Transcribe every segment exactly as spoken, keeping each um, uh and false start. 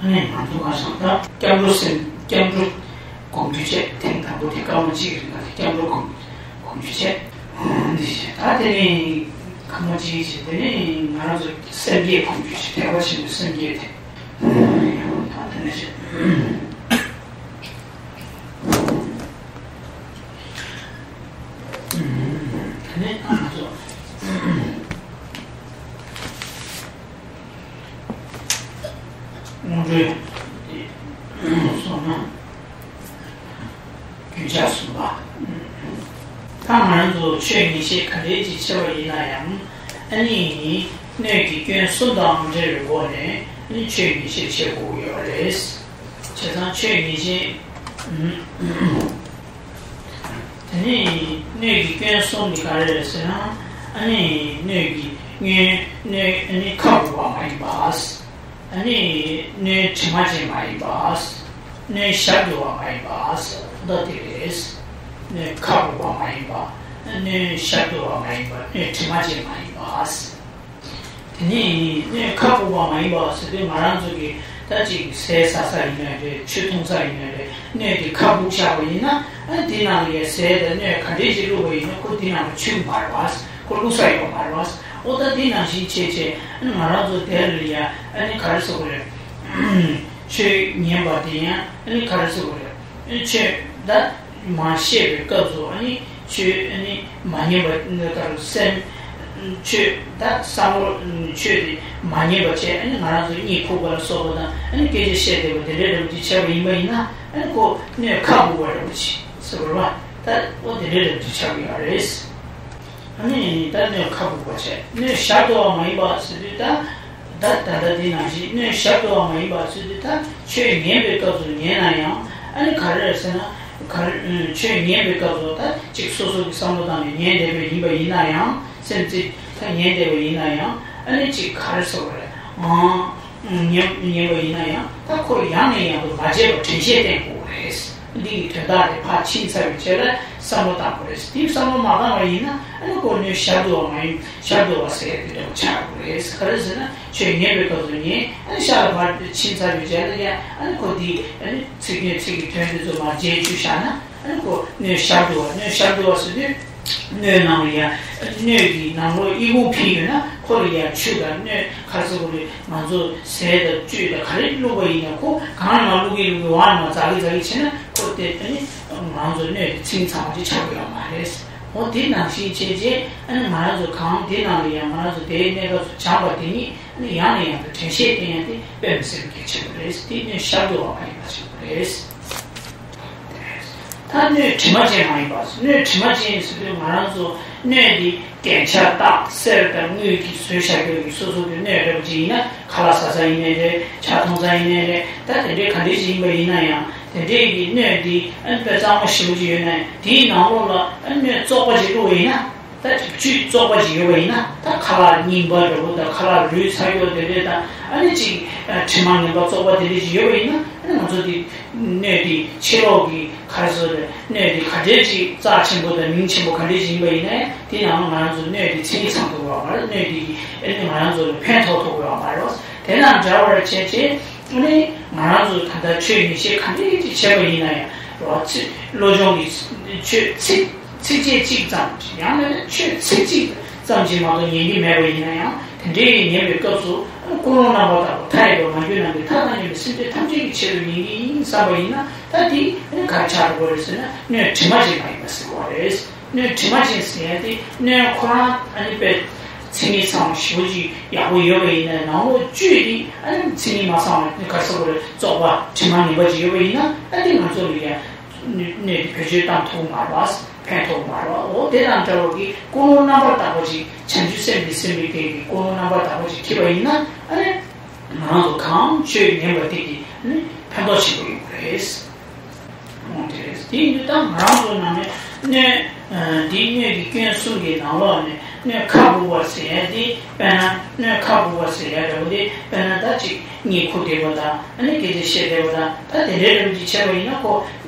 ནས་ང་ཚོ་ག་སོང་ད་སྐྱབས་འགྲོ་སེམས་སྐྱབས་འགྲོ་སྒོམ་རྒྱུ་བྱས། ཐེངས་དང་པོ་དེ་སྐར་མ་གཅིག་རིང་ལ་སྐྱབས་འགྲོ་སྒོམ་སྒོམ་རྒྱུ་བྱས། འདི་བྱས་ད་དེ་ནས་སྐར་མ་གཅིག་བྱས། དེ་ནས་ང་རང་ཚོ་སེམས་བསྐྱེད་སྒོམ་རྒྱུ་བྱས། ཐེག་པ་ཆེན་པོའི་སེམས་བསྐྱེད་དེ། ད་དེ་ནས་བྱས། དེ་ནས་ང་ཚོ་སྔོན་འགྲོའི་བསོད་ནམས་རྒྱུན་ཆགས་གསུམ་པ། ད་ང་རང་ཚོ་ཆོས་ཉན་བཤད་ག་འདྲས་ཅིག་བྱས་པ་ཡིན་ན་ཡང་། ཨ་ནི་སྣོད་ཀྱི་སྐྱོན་གསུམ་དང་མ་བྲལ་བའི་སྒོ་ནས་ཨ་ནི་ཆོས་ཉན་བཤད་བྱེད་དགོས་ཀྱི་ཡོད་རེད། བྱས་ཙང་ཆོས་ཉན་བཤད། དེ་ནས་སྣོད་ཀྱི་སྐྱོན་གསུམ་དེ་ག་རེ་རེད་ཟེར་ན། ཨ་ནི་སྣོད་ཀྱི་སྔོན་སྣོད་ཨ་ནི་ཁ་སྦུབ་པ་མ་ཡིན་པ། ཨ་ནི་སྣོད་དྲི་མ་ཅན་མ་ཡིན་པ། སྣོད་ཞབས་ཀྱུ་བ་མ་ཡིན་པ། ད་དེ་རེད། སྣོད་ཁ་སྦུབ་པ་མ་ཡིན་པ། སྣོད་ཞབས་ཀྱུ་བ་མ་ཡིན་པ། སྣོད་དྲི་མ་ཅན་མ་ཡིན་པ། དེ་ནས་སྣོད་ཁ་སྦུབ་པ་མ་ཡིན་པ་ཟེར་དུས་ང་རང་ཚོ་གིས་ད་ཅིག་ཟས་ཟ་ས་ཡིན་ནའི་རེད། ཆུ་འཐུང་ས་ཡིན་ནའི་རེད། སྣོད་དེ་ཁ་སྦུབ་བཞག་པ་ཡིན་ན། ཨ་དེ་ནང་ལ་ཡ་ཟས་དང་སྣོད་ག་འདྲས་ཅིག་བླུགས་པ་ཡིན་ན་ཁོ་དེ་ནང་ལ་ཆུ་མ་རེད་བ། ཁོ་བླུགས་ས་ཡོད་མ་རེད་བ། འོ་ད་དེ་ནང་བཞིན་བྱས་བྱས་ཨ་ནི་ང་རང་ཚོ་དེ་ལ་ཡ་ཨ་ནི་ག་རེ་ཟེར་དགོས་རེད། ཆོས་ཉན་པ་དེ་ཡང་ཨ་ནི་ག་རེ་ཟེར་དགོས་རེད། ཆོས་ད་མ་བཤད་པའི་སྐབས་སུ་ཨ་ནི་ཆོས་ཨ་ནི་མ་ཉན་པ་ནི་ག་རེ་སེམས། ཆོས་ད་བསམ་བློ་ཆོས་དེ་མ་ཉན་པ་བྱས། ཨ་ནི་ང་རང་ཚོ་གཉིད་ཁུག་པ་ལ་སོགས་པ་དང་། ཨ་ནི་སྐད་ཆ་བཤད་བསྡད་པ་དེ་འདྲའི་རིགས་ཅིག་བྱས་པ་ཡིན་པ་ཡིན་ན། ཨ་ནི་ཁོ་སྣོད་ཁ་སྦུབ་པ་རིགས་ཅིག་ཟེར་བ་རེད་བ། ད་ཨོ་དེ་འདྲའི་རིགས་ཅིག་ཆགས་ཀྱི་ཡོད་རེད། ཨ་ནི་ད་སྣོད་ཁ་སྦུབ་པ་བྱས། སྣོད་ཞབས་ཏོག་པ་མ་ཡིན་པ་ཟེར་དུས་ད། ད་ད་ལྟ་འདི་ནང་བཞིན་སྣོད་ཞབས་ཏོག་པ་མ་ཡིན་པ་ཟེར་དུས་ད་ཆོས་ཉན་པའི་སྐབས་སུ་ཉན་ན་ཡང་། ཨ་ནི་ག་རེ་རེད་ཟེར་ན། ག་རེ་ཆོས་ཉན་པའི་སྐབས་སུ་ད་ཅིག་སོ་སོ་གི་བསམ་བློ་བཏང་ནས་ཉན་བསྡད་པ་ཡིན་པ་ཡིན་ན་ཡང་། སེམས་ཅིག་ད་ཉན་བསྡད་པ་ཡིན་ན་ཡང་། ཨ་ནི་ཅིག་ག་རེ་ཟེར་བ་རེད། ཨང་། ཉན་ཉན་པ་ཡིན་ན་ཡང་ད་ཁོ་ཡང་ནས་ཡང་དུ་མ་བརྗེད་པར་དྲན་ཤེས་བསྟེན་དགོས་རེད། འདི་གི་དོན་དག་དེ་ཕར་ཕྱིན་ཚར་བའི་རྗེས་ལ་བསམ་བློ་བཏང་དགོས་རེད། དེ་བསམ་བློ་མ་བཏང་བ་ཡིན་ན། ཨ་ནི་ཁོ་སྣོད་ཞབས་ཏོག་པ་མ་ཡིན། ཞབས་ཏོག་པ་ཟེར་ཡ་དེ་འདྲ་བོ་ཆགས་དགོས་རེད། ག་རེ་ཟེར་ན་ཆོས་ཉན་པའི་སྐབས་སུ་ཉན། ཨ་ནི་ཤག་ལ་ཕར་ཕྱིན་ཚར་བའི་རྗེས་ལ་ཡང་། ཨ་ནི་ཁོ་འདི་ཨ་ནི་ཚིག་སྣོད་ཚིག་གི་དོན་དེ་ཚོ་མར་བརྗེད་བཅུག་བཞག་ན། ཨ་ནི་ཁོ་སྣོད་ཞབས་ཏོག་པ། སྣོད་ཞབས་ཏོག་པ་ཟེར་དུས། སྣོད་ནང་ལ་ཡ། སྣོད་ཀྱི་ནང་ལོགས་ཨི་ཁུང་ཕྱེ་ཡོད་ན་ཁོ་ལ་ཡ་ཆུ་དང་སྣོད་ག་རེ་ཟེར་དགོས་རེད། ང་ཚོ་ཟས་དང་བཅུད་དང་ག་རེ་བླུགས་པ་ཡིན་ན་ཁོ་གང་ལ་མ་བླུགས་གི་བླུགས་གི་བ་ལ་མ་འཛག་གི་འཛག་གི་བྱས་ན་ཁོ་དེ་ཨ་ནི་ང་ཚོ་སྣོད་དེ་ཚིག་ཚང་བ་ཅིག་ཆགས་ཀྱི་ཡོད་མ་རེད། འོ་དེ་ནང་བཞིན་བྱས་རྗེས་ཨ་ནི་ང་རང་ཚོ་གང་དེ་ནང་ལ་ཡ་ང་རང་ཚོ་དེའི་གནས་སྐབས་སུ་སྦྱངས་པ་དེ་ཉིད་ཨ་ནི་ཡང་ནས་ཡང་དུ་དྲན་ཤེས་བསྟེན་ཡ་དེ་དཔེ་མི་སྲིད་པའི་གལ་ཆེན་པོ་རེད། དེ་སྣོད་ཤར་དུ་བ་མ་ཡིན་པ་ཆེན་པོ་རེད། ད་སྣོད་དྲི་མ་ཅན་མ་ཡིན་པ། སྣོད་དྲི་མ་ཅན་ཟེར་དུས་ང་རང་ཚོ་སྣོད་འདི་རྒྱན་ཆ་བཏགས། གསེར་དང་དངུལ་གྱིས་བཟོས་བཞག་རྒྱུ་གི་སོ་སོ་གི་སྣོད་འདྲ་པོ་ཅིག་ཡིན་ན། ཁ་ལག་ཟ་ས་ཡིན་ནའི་རེད། ཇ་འཐུང་ས་ཡིན་ནའི་རེད། ད་དེ་འདྲའི་ག་འདྲའི་ཅིག་ཡིན་པ་ཡིན་ན་ཡང་། དེ་འདྲའི་གི་སྣོད་འདི་ཨ་ནི་དཔེ་གཙང་མ་ཞེ་པོ་ཅིག་ཡོད་ན། དེའི་ནང་ལོགས་ལ་ཨ་ནི་སྣོད་བཙོག་པ་ཅིག་བླུགས་པ་ཡིན་ན། ད་བཅུད་བཙོག་པ་ཅིག་ཡོད་པ་ཡིན་ན། ད་ཁ་ལག་རྙིང་པ་འདྲ་པོ་དང་ཁ་ལག་རུལ་ཚར་ཡོད་དེ་འདྲས་དང་། ཨ་ནི་ཅིག་དྲི་མ་ངན་པ་བཙོག་པ་དེ་འདྲས་ཅིག་ཡོད་པ་ཡིན་ན། ཨ་ནི་ང་ཚོ་འདི་སྣོད་འདི་ཕྱི་ལོགས་ཀྱི་ག་རེ་ཟེར་རེད། སྣོད་འདི་ག་འདྲས་ཅིག་རྩ་ཆེན་པོ་དང་མིང་ཆེན་པོ་ག་འདྲས་ཅིག་ཡིན་པ་ཡིན་ནའི། དེ་ནང་ང་རང་ཚོ་སྣོད་འདི་ཚིག་ངན་ཚང་ཐུབ་ཡོད་མ་རེད། སྣོད་འདི་ཨ་ནི་ང་རང་ཚོ་ལ་ཕན་ཐོགས་ཐུབ་ཡོད་མ་རེད། དེ་དང་འདྲ་བར་བྱས་བྱས། ཨ་ནི་ང་རང་ཚོ་ད་ལྟ་ཆོས་ཉན་བཤད་ག་འདྲས་ཅིག་བྱས་པ་ཡིན་ན་ཡང་རོ། ཚིག་བློ་སྦྱོང་གི་ཆོས་ཚིག་ཚིགས་བཅད་གཅིག་ཙམ། ཡང་མིན་ན་ཆོས་ཚིག་གཅིག་ཙམ་ཅིག་མ་གཏོགས་ཉན་གྱི་མེད་པ་ཡིན་ན་ཡང་། དེ་འདྲའི་ཉན་པའི་སྐབས་སུ་ཀུན་སློང་རྣམ་པར་དག་པ་མཐའ་ཡས་པའི་མ་གྱུར་ནམ་མཁའི་མཐའ་དང་མཉམ་པའི་སེམས་ཅན་ཐམས་ཅད་ཀྱི་ཆེད་དུ་ཉན་གྱི་ཡིན་བསམ་པ་ཡིན་ན། ད་དེ་ཨ་ནི་ག་རེ་ཆགས་འགྲོ་གི་རེད་ཟེར་ན། སྣོད་དྲི་མ་ཅན་མ་ཡིན་པ་ཟེར་བ་རེད། སྣོད་དྲི་མ་ཅན་ཟེར་ཡ་དེ་སྣོད་ཁོ་རང་ཨ་ནི་དཔེ་ཚིག་ངན་ཚང་བ་ཞེ་པོ་ཅིག་ཡག་པོ་ཡོད་པ་ཡིན་ན། ནང་ལོགས་བཅུད་དེ་ཨ་ནི་ཚིག་ངན་མ་ཚང་བ་ག་རེ་ཟེར་དགོས་རེད། བཙོག་པ་དྲི་མ་ངན་པ་ཅིག་ཡོད་པ་ཡིན་ན། ཨ་དེ་ང་ཚོ་ལ་ཡ་སྣོད་དེ་བེད་སྤྱོད་བཏང་ཐུབ་མ་རེད་བ། ཕན་ཐོགས་མ་རེད་བ། འོ་དེ་དང་འདྲ་བ་གི་ཀུན་སློང་རྣམ་པར་དག་པ་ཅིག་བྱང་ཆུབ་སེམས་ཀྱི་སེམས་དཔའི་རྒྱན་གྱི་ཀུན་སློང་རྣམ་པར་དག་པ་ཅིག་འཁྱེར་བ་ཡིན་ན། ཨ་ནི་ང་རང་ཚོ་གང་ཆོས་ཉན་པ་དེ་གི་ཨ་ནི་ཕན་ཐོགས་ཆེན་པོ་ཡོང་གི་རེད། འོ་དེ་རེད། དེ་ཡིན་དུས་ད་ང་རང་ཚོ་ནང་ནས་སྣོད། ཨ་འདི་སྣོད་ཀྱི་སྐྱོན་གསུམ་གྱི་ནང་ལོགས་ནས་སྣོད་ཁ་སྦུབ་པ་ཟེར་ཡ་དེ། དཔེར་ན་སྣོད་ཁ་སྦུབ་པ་ཟེར་ཡ་འདྲ་བོ་དེ། དཔེར་ན་ད་ཅིག་གཉིད་ཁུག་བསྡད་པ་དང་། ཨ་ནི་སྐད་ཆ་བཤད་བསྡད་པ་དང་། ད་དེ་འདྲའི་རིགས་ཅིག་བྱས་པ་ཡིན་ན་ཁོ་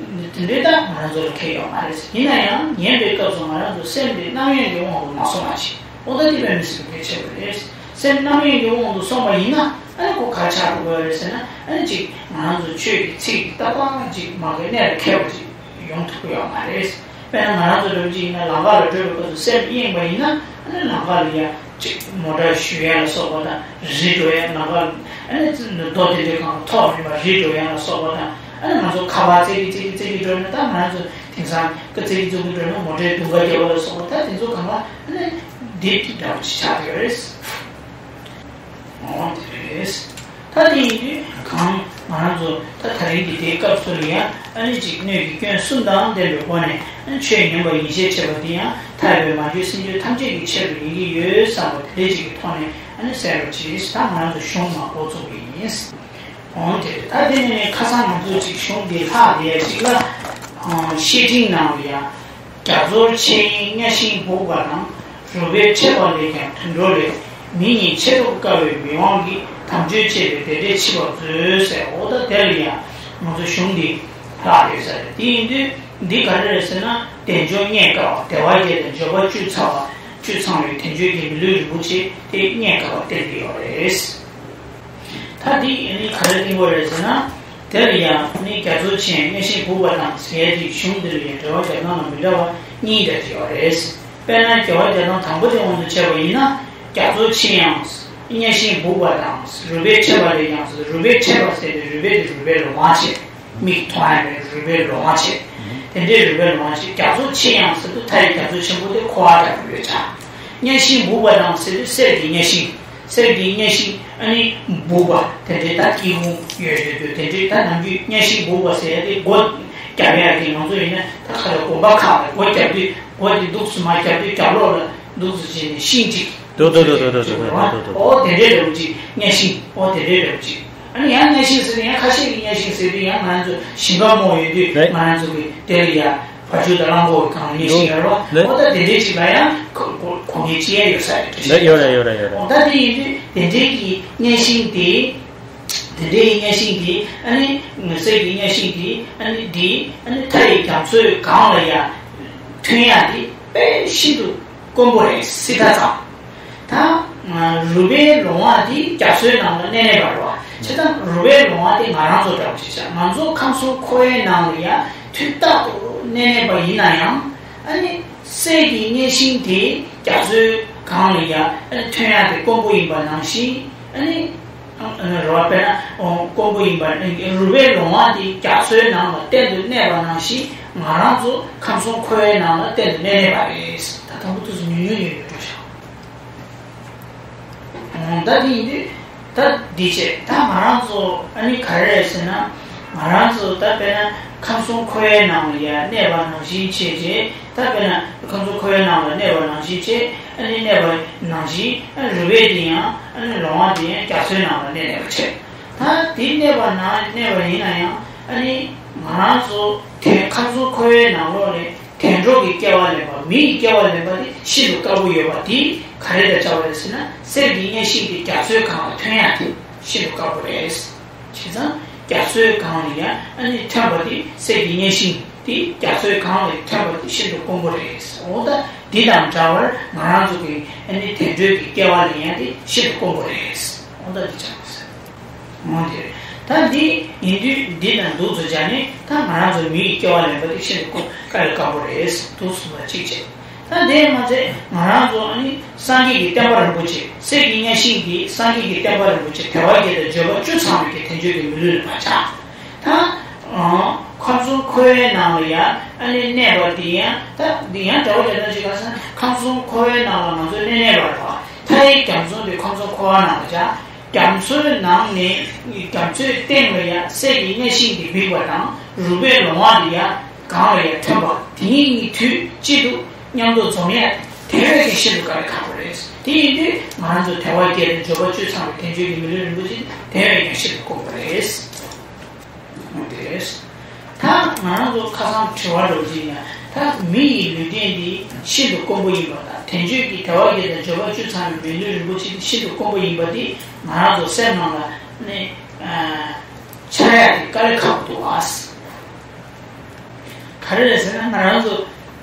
དེ་འདྲའི་ད་ང་རང་ཚོ་ལ་ཁེལ་ཡོད་མ་རེད། ཡིན་ན་ཡང་ཉན་པའི་སྐབས་སུ་ང་རང་ཚོ་སེམས་དེ་རྣམ་གཡེང་གི་དབང་དུ་མ་སོང་བ་ཞིག་འོ་ད་དེ་དཔེ་མི་སྲིད་པའི་གལ་ཆེ་བ་རེད། སེམས་རྣམ་གཡེང་གི་དབང་དུ་སོང་བ་ཡིན་ན། ཨ་ནི་ཁོ་ག་ཆགས་འགྲོ་གི་ཡོད་རེད་ཟེར་ན། ཨ་ནི་ཅིག་ང་རང་ཚོ་ཆོས་ཀྱི་ཚིག་གི་ཏག་ཏག་ཅིག་མ་གི་གནད་ལ་འཁེལ་བ་ཅིག་ཡོང་ཐུབ་ཀྱི་ཡོད་མ་རེད། དཔེར་ན་ང་རང་ཚོ་འདྲ་པོ་ཅིག་ཡིན་ན་ལམ་ཁ་ལ་བགྲོད་པའི་སྐབས་སུ་སེམས་གཡེངས་པ་ཡིན་ན། ཨ་ནི་ལམ་ཁ་ལ་ཡ་ཅིག་མོ་ཊ་གཞུ་ཡ་ལ་སོགས་པ་དང་། རི་འགྲོ་ཡ་ལམ་ཁ་ལ། ཨ་ནི་རྡོ་དེ་འདྲའི་སྒང་ལ་ཐོགས་རེད་པ། རི་འགྲོ་ཡ་ལ་སོགས་པ་དང་། ཨ་ནི་ང་ཚོ་ཁ་པར་རྩེ་གི་རྩེ་གི་རྩེ་གི་འགྲོ་ན། ད་ང་རང་ཚོ་དེང་སང་ཀ་རྩེ་གི་རྩེ་གི་འགྲོ་ན་མོ་ཊའི་དུང་ཁ་རྒྱབ་པ་ལ་སོགས་པ། ད་དེ་ཚོ་སྒང་ལ་ཨ་ནི་འདི་འདྲ་པོ་ཅིག་ཆགས་ཡོད་རེད། འོ་དེ་རེད། ད་དེ་ཡིན་དུས་གང་ང་རང་ཚོ་ད་ད་རིང་གི་དེའི་སྐབས་སུ་ལ་ཡང་། ཨ་ནི་ཅིག་སྣོད་ཀྱི་སྐྱོན་གསུམ་དང་ལྡན་པའི་སྒོ་ནས། ཨ་ནི་ཆོས་ཉན་པ་ཡིད་བཞིན་བྱེད་པ་དེ་ཡང་ཐར་པའི་མ་གྱུར་སེམས་རྒྱུད་ཐམས་ཅད་ཀྱི་ཆེད་དུ་ཡིན་གྱི་ཡོད་བསམ་པ་དེ་འདྲ་ཅིག་གི་ཐོག་ནས། ཨ་ནི་གསན་རོགས་གྱིས། ད་ང་རང་ཚོ་གཞུང་མར་འགོ་བཙུགས་པ་ཡིན། འོ་དེ་རེད། ད་དེ་ནས་ནི་ཁ་སང་ང་ཚོ་ཅིག་གཞུང་འདི་ལྷག་བསྡད་ཡ་ཅིག་ལ། ཨ། བཤེས་སྤྲིང་ནང་ལ་ཡང་། རྒྱ་མཚོར་མཆེད་དབྱིངས་གཉའ་ཤིང་སྦུག་པ་དང་། རུས་པའི་མཆེད་པ་ལས་ཀྱང་དུད་འགྲོ་ལས། མི་ཉིད་མཆེད་གཏོར་དཀའ་བའི་མི་དབང་གིས། དམ་ཆོས་འཆད་པའི་བདེ་འབྲས་མཆིས་པར་མཛོད་ཟེར། འོ་ད་དེ་ལ་ཡང་ང་ཚོ་གཞུང་འདི་ལྷག་ཡོད་ས་རེད། དེ་ཡིན་དུས་འདི་ག་རེ་རེད་ཟེར་ན། བདེ་མཆོག་རྙེད་དཀའ་བ། དལ་བ་བརྒྱད་དང་འབྱོར་པ་བཅུ་ཚང་བ། བཅུ་ཚང་བའི་དལ་འབྱོར་གྱི་མི་ལུས་རིན་པོ་ཆེ་དེ་རྙེད་དཀའ་བ་བསྟན་གྱི་ཡོད་རེད། ད་འདི་ནི་ག་རེ་བསྟན་གྱི་ཡོད་རེད་ཟེར་ན། དེ་ལ་ཡང་ནི་རྒྱ་མཚོར་མཆེད་དབྱིངས་གཉའ་ཤིང་སྦུག་པ་དང་ཟེར་ཡ་དེ་གཞུང་འདི་ལ་ཡང་དྲི་བ་རྒྱག་སྟངས་ལ་མི་འདྲ་བ་གཉིས་འདྲ་ཅིག་ཡོད་རེད། དཔེར་ན་དྲི་བ་རྒྱག་སྟངས་དང་པོ་དེ་དབང་དུ་བྱས་པ་ཡིན་ན། རྒྱ་མཚོར་མཆེད་དབྱིངས་གཉའ་ཤིང་སྦུག་པ་དང་། རུས་པའི་མཆེད་པ་ལས་ཀྱང་ཟེར། རུས་པའི་མཆེད་པ་ཟེར་ཏེ་རུས་པའི་དེ་རུས་པའི་ལོང་བ་བྱས། མིག་མཐོང་ཡ་མེད། རུས་པའི་ལོང་བ་བྱས། དེ་འདྲའི་རུས་པའི་ལོང་བ་བྱས། རྒྱ་མཚོར་མཆེད་དབྱིངས་ཟེར་དུས་མཐའ་ཡི་རྒྱ་མཚོ་ཆེན་པོ་དེ་ཁོ་བ་འདྲ་པོ་ཡོད་ཆགས། གཉའ་ཤིང་སྦུག་པ་དང་ཟེར་དུས་གསེར་གྱི་གཉའ་ཤིང་། གསེར་གྱི་གཉའ་ཤིང་ཨ་ནི་སྦུག་པ་དེ་འདྲའི་ད་སྐྱི་བུང་ཡོད་ཡོད་དུས། དེ་འདྲའི་ད་ནམ་རྒྱུན་གཉའ་ཤིང་སྦུག་པ་ཟེར་ཡ་དེ་སྒོ་རྒྱབ་ཡ་དེ། ང་ཚོ་ཡིན་ན་ད་ཁ་ལ་གོམ་པ་ཁ་ལ་སྒོ་རྒྱབ་དུས། སྒོ་དེ་འདུག་སེ་མར་རྒྱབ་དུས་རྒྱབ་ལོགས་ལ་འདུག་སེ་བྱས་ནས་ཤིང་གཅིག་འདུག་འདུག་འདུག་འདུག་འདུག་འདུག་འོ་དེ་འདྲའི་འདྲ་པོ་ཅིག་གཉའ་ཤིང་། འོ་དེ་འདྲའི་འདྲ་པོ་ཅིག་ཨ་ནི་ཡང་གཉའ་ཤིང་ཟེར་དུས། ཡང་ཁ་ཤས་ཀྱིས་གཉའ་ཤིང་ཟེར་དུས་ཡང་ང་རང་ཚོ་ཞིང་ཁ་རྨོ་ཡོད་དུས། ལེ། ང་རང་ཚོ་གི་དེ་ལ་ཡ་བ་ཕྱུགས་དང་གླང་གོག་གི་སྒང་ལ་གཉའ་ཤིང་ཡོད་རེད་པ། ལེ། འོ་ད་དེ་འདྲའི་ཅིག་ལ་ཡང་གོ་གོ་གོ་ངེས་ཅི་ཡང་ཡོད་ས་རེད། ལེ། ཡོད་རེད། ཡོད་རེད། ཡོད་རེད། འོ་ད་དེ་ཡིན་དུས་དེ་འདྲའི་གི་གཉའ་ཤིང་དེ། དེ་འདྲའི་གཉའ་ཤིང་དེ་ཨ་ནི་ངོས་གསེར་གྱི་གཉའ་ཤིང་དེ་ཨ་ནི་དེ་ཨ་ནི་མཐའ་ཡི་རྒྱ་མཚོའི་སྒང་ལ་ཡ་ཐོན་ཡ་དེ་དཔེ་ཤིན་ཏུ་དཀོན་པོ་རེད། སྲིད་མཐའ་ཙམ། ད་རུས་པའི་ལོང་བ་དེ་རྒྱ་མཚོའི་ནང་ལ་གནས་གནས་པ་རེད་པ། བྱས་ཙང་རུས་པའི་ལོང་བ་དེ་ང་རང་ཚོ་འདྲ་པོ་ཅིག་བྱས། ང་ཚོ་ཁམས་གསུམ་འཁོར་བའི་ནང་ལ་ཡ་དུས་རྟག་ཏུ་གནས་གནས་པ་ཡིན་ན་ཡང་། ཨ་ནི་གསེར་གྱི་གཉའ་ཤིང་དེ་རྒྱ་མཚོའི་སྒང་ལ་ཡ་ཨ་ནི་ཐོན་ཡ་དེ་དཀོན་པོ་ཡིན་པ་ནང་བཞིན། ཨ་ནི་རེད་པ། དཔེར་ན་དཀོན་པོ་ཡིན་པ། རུས་པའི་ལོང་བ་དེ་རྒྱ་མཚོའི་ནང་ལ་གཏན་དུ་གནས་པ་ནང་བཞིན། ང་རང་ཚོ་ཁམས་གསུམ་འཁོར་བའི་ནང་ལ་གཏན་དུ་གནས་གནས་པ་རེད། ད་དང་པོ་དུས་སུ་ཉུང་ཉུང་ཉུང་ཉུང་འགྲོ་ཤག་ད་དེ་ཡིན་དུས་ད་འདི་བྱས། ད་ང་རང་ཚོ་ཨ་ནི་ག་རེ་རེད་ཟེར་ན། ང་རང་ཚོ་ད་དཔེར་ན་ཁམས་གསུམ་འཁོར་བའི་ནང་ལ་ཡ་གནས་པ་ནང་བཞིན་བྱས་རྗེས། ད་དཔེར་ན་ཁམས་གསུམ་འཁོར་བའི་ནང་ལ་གནས་པ་ནང་བཞིན་བྱས། ཨ་ནི་གནས་པ་ནང་བཞིན། ཨ་ནི་རུས་པའི་དེ་ཡང་། ཨ་ནི་ལོང་བ་དེ་ཡང་རྒྱ་མཚོའི་ནང་ལ་གནས་གནས་པ་བྱས། ད་དེ་གནས་པ་ནང་གནས་པ་ཡིན་ན་ཡང་། ཨ་ནི་ང་རང་ཚོ་དེ་ཁམས་གསུམ་འཁོར་བའི་ནང་ལོགས་ནས་དལ་འགྲོ་གི་སྐྱེ་བ་ལེན་པ། མི་ཡི་སྐྱེ་བ་ལེན་པ་དེ་ཤིན་ཏུ་དཀའ་པོ་ཡོད་པ་དེ་ག་རེ་དང་འདྲ་བ་རེད་ཟེར་ན། གསེར་གྱི་གཉའ་ཤིང་དེ་རྒྱ་མཚོའི་སྒང་ལ་ཐོན་ཡ་དེ་ཤིན་ཏུ་དཀའ་པོ་རེད། བྱས་ཙང་རྒྱ་མཚོའི་སྒང་ལ་ཡ་ཨ་ནི་ཐོན་པ་དེ། གསེར་གྱི་གཉའ་ཤིང་དེ་རྒྱ་མཚོའི་སྒང་ལ་ཐོན་པ་དེ་ཤིན་ཏུ་དཀོན་པོ་རེད། འོ་ད་འདི་དང་འདྲ་བར་ང་རང་ཚོ་གི་ཨ་ནི་དལ་འགྲོའི་གི་སྐྱེ་བ་ལེན་ཡ་དེ་ཤིན་ཏུ་དཀོན་པོ་རེད། འོ་ད་འདི་ཆགས་སོང་། འོ་དེ་རེད། ད་འདི་ཡིན་དུས་འདི་དང་འདུག་ཚོ་བྱས་ནས། ད་ང་རང་ཚོ་མི་ཡི་སྐྱེ་བ་ལེན་པ་དེ་ཤིན་ཏུ་དཀའ་ལས་ཁག་པོ་རེད། འདུག་གསུངས་པ་གཅིག་བྱས། ད་དེ་མ་ཚད་ང་རང་ཚོ་ཨ་ནི་སངས་རྒྱས་ཀྱི་བསྟན་པ་རིན་པོ་ཆེ། གསེར་གྱི་གཉའ་ཤིང་འདི་སངས་རྒྱས་ཀྱི་བསྟན་པ་རིན་པོ་ཆེ་དལ་བ་བརྒྱད་དང་འབྱོར་པ་བཅུ་ཚང་བའི་གི་དལ་འབྱོར་གྱི་མི་ལུས་ལ་མ་ཆགས། ད་ཁམས་གསུམ་འཁོར་བའི་ནང་ལ་ཡ་ཨ་ནི་གནས་པ་འདི་ཡང་། ད་འདི་ཡང་འདྲ་བོ་རྒྱག་ན་ཅི་ག་ཟེར་ན། ཁམས་གསུམ་འཁོར་བའི་ནང་ལ་ང་ཚོ་གནས་གནས་པ་རེད་པ། མཐའ་ཡི་རྒྱ་མཚོ་འདི་ཁམས་གསུམ་འཁོར་བ་ནང་ལ་བཞག་རྒྱ་མཚོའི་ནང་ནས། རྒྱ་མཚོའི་སྟེང་ལ་ཡ་གསེར་གྱི་གཉའ་ཤིང་འདི་འབིགས་པ་དང་། རུས་པའི་ལོང་བ་འདི་ཡ་སྒང་ལ་ཡ་ཐོན་པ་དེ་གཉིས་གཉིས་དུས་གཅིག་ཏུ་མཉམ་དུ་འཛོམས་ཡ་དེ་བས་ཀྱང་ཤིན་ཏུ་དཀའ་ལས་ཁག་པོ་རེད། དེ་ཡིན་དུས་ང་རང་ཚོ་དལ་བ་བརྒྱད་དང་འབྱོར་པ་བཅུ་ཚང་བའི་དལ་འབྱོར་གྱི་མི་ལུས་རིན་པོ་ཆེ་དེ་བས་ཀྱང་ཤིན་ཏུ་དཀོན་པོ་རེད། འོ་དེ་རེད། ད་ང་རང་ཚོ་ཁ་སང་དྲི་བ་འདྲ་བོ་ཅིག་ཡིན་ན། ད་མི་ཡི་ལུས་རྟེན་འདི་ཤིན་ཏུ་དཀོན་པོ་ཡིན་པ་དང་། དལ་འབྱོར་གྱི་དལ་བ་བརྒྱད་དང་འབྱོར་པ་བཅུ་ཚང་བའི་མི་ལུས་རིན་པོ་ཆེ་འདི་ཤིན་ཏུ་དཀོན་པོ་ཡིན་པ་འདི་ང་རང་ཚོ་སེམས་ནང་ལ་ནི་འཆར་ཡ་དེ་དཀའ་ལས་ཁག་པོ་འདུག་ཨ། ག་རེ་རེད་ཟེར་ན། ང་རང་ཚོ་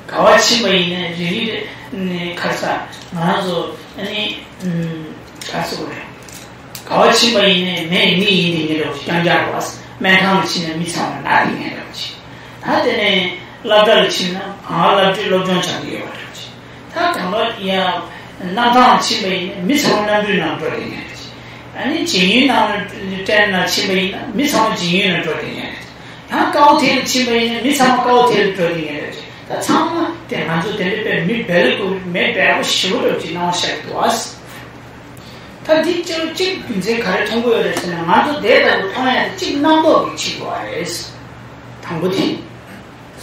དགའ་བ་ཕྱིན་པ་ཡིན་ན་རེ་རེ་ནས་ག་རེ་ཟ། ང་རང་ཚོ་ཨ་ནི་ག་རེ་ཟེར་དགོས་རེད། དགའ་ ག་པར་ཕྱིན་པ་ཡིན་ནའི་མི་ཡིན་མི་ཡིན་དེ་ཉིད་འདྲ་བོ་ཞིག་རྐྱང་རྐྱང་རེད་བ། སྨན་ཁང་ལ་ཕྱིན་ན་མི་ཚང་མ་ན་དེ་ཉིད་འདྲ་བོ་ཞིག་ད་དེ་ནས་སློབ་གྲྭ་ལ་ཕྱིན་ན་གང་སློབ་ཁྲིད་སློབ་སྦྱོང་བྱ་གི་ཡོད་པ་འདྲ་བོ་ཞིག་ད་གང་ལ་ཡང་གནམ་ཐང་ལ་ཕྱིན་པ་ཡིན་ན་མི་ཚང་མ་གནམ་གྲུའི་ནང་འགྲོ་དེ་ཉིད་འདྲ་བོ་ཞིག་ཨ་ནི་མཇལ་ཡུལ་ནང་ལ་ཊེན་ནང་ཕྱིན་པ་ཡིན་ན་མི་ཚང་མ་མཇལ་ཡུལ་ནང་འགྲོ་དེ་ཉིད་འདྲ་བོ་ཞིག་ཡང་ཀའོ་ཐེལ་ཕྱིན་པ་ཡིན་ན་མི་ཚང་མ་ཀའོ་ཐེལ་འགྲོ་དེ་ཉིད་རེད། ད་ཚང་མ་དེ་ང་ཚོ་དེ་འདྲ་དཔེ་མི་སྦལ་ཀོ་མི་སྦལ་པོ་ཞེ་པོ་འདྲ་བོ་ཅིག་སྣང་བ་ཤར་གྱི་འདུག་ཨ། ད་འདི་ཅི་གཅིག་རྒྱུ་མཚན་ག་རེ་མཐོང་གི་ཡོད་རེད་ཟེར་ན་ང་ཚོ་དེ་ལྟ་བུ་མཐོང་ཡ་དེ་གཅིག་རྣམ་རྟོག་གིས་བྱེད་དགོས་པ་རེད། དང་པོ་དེ།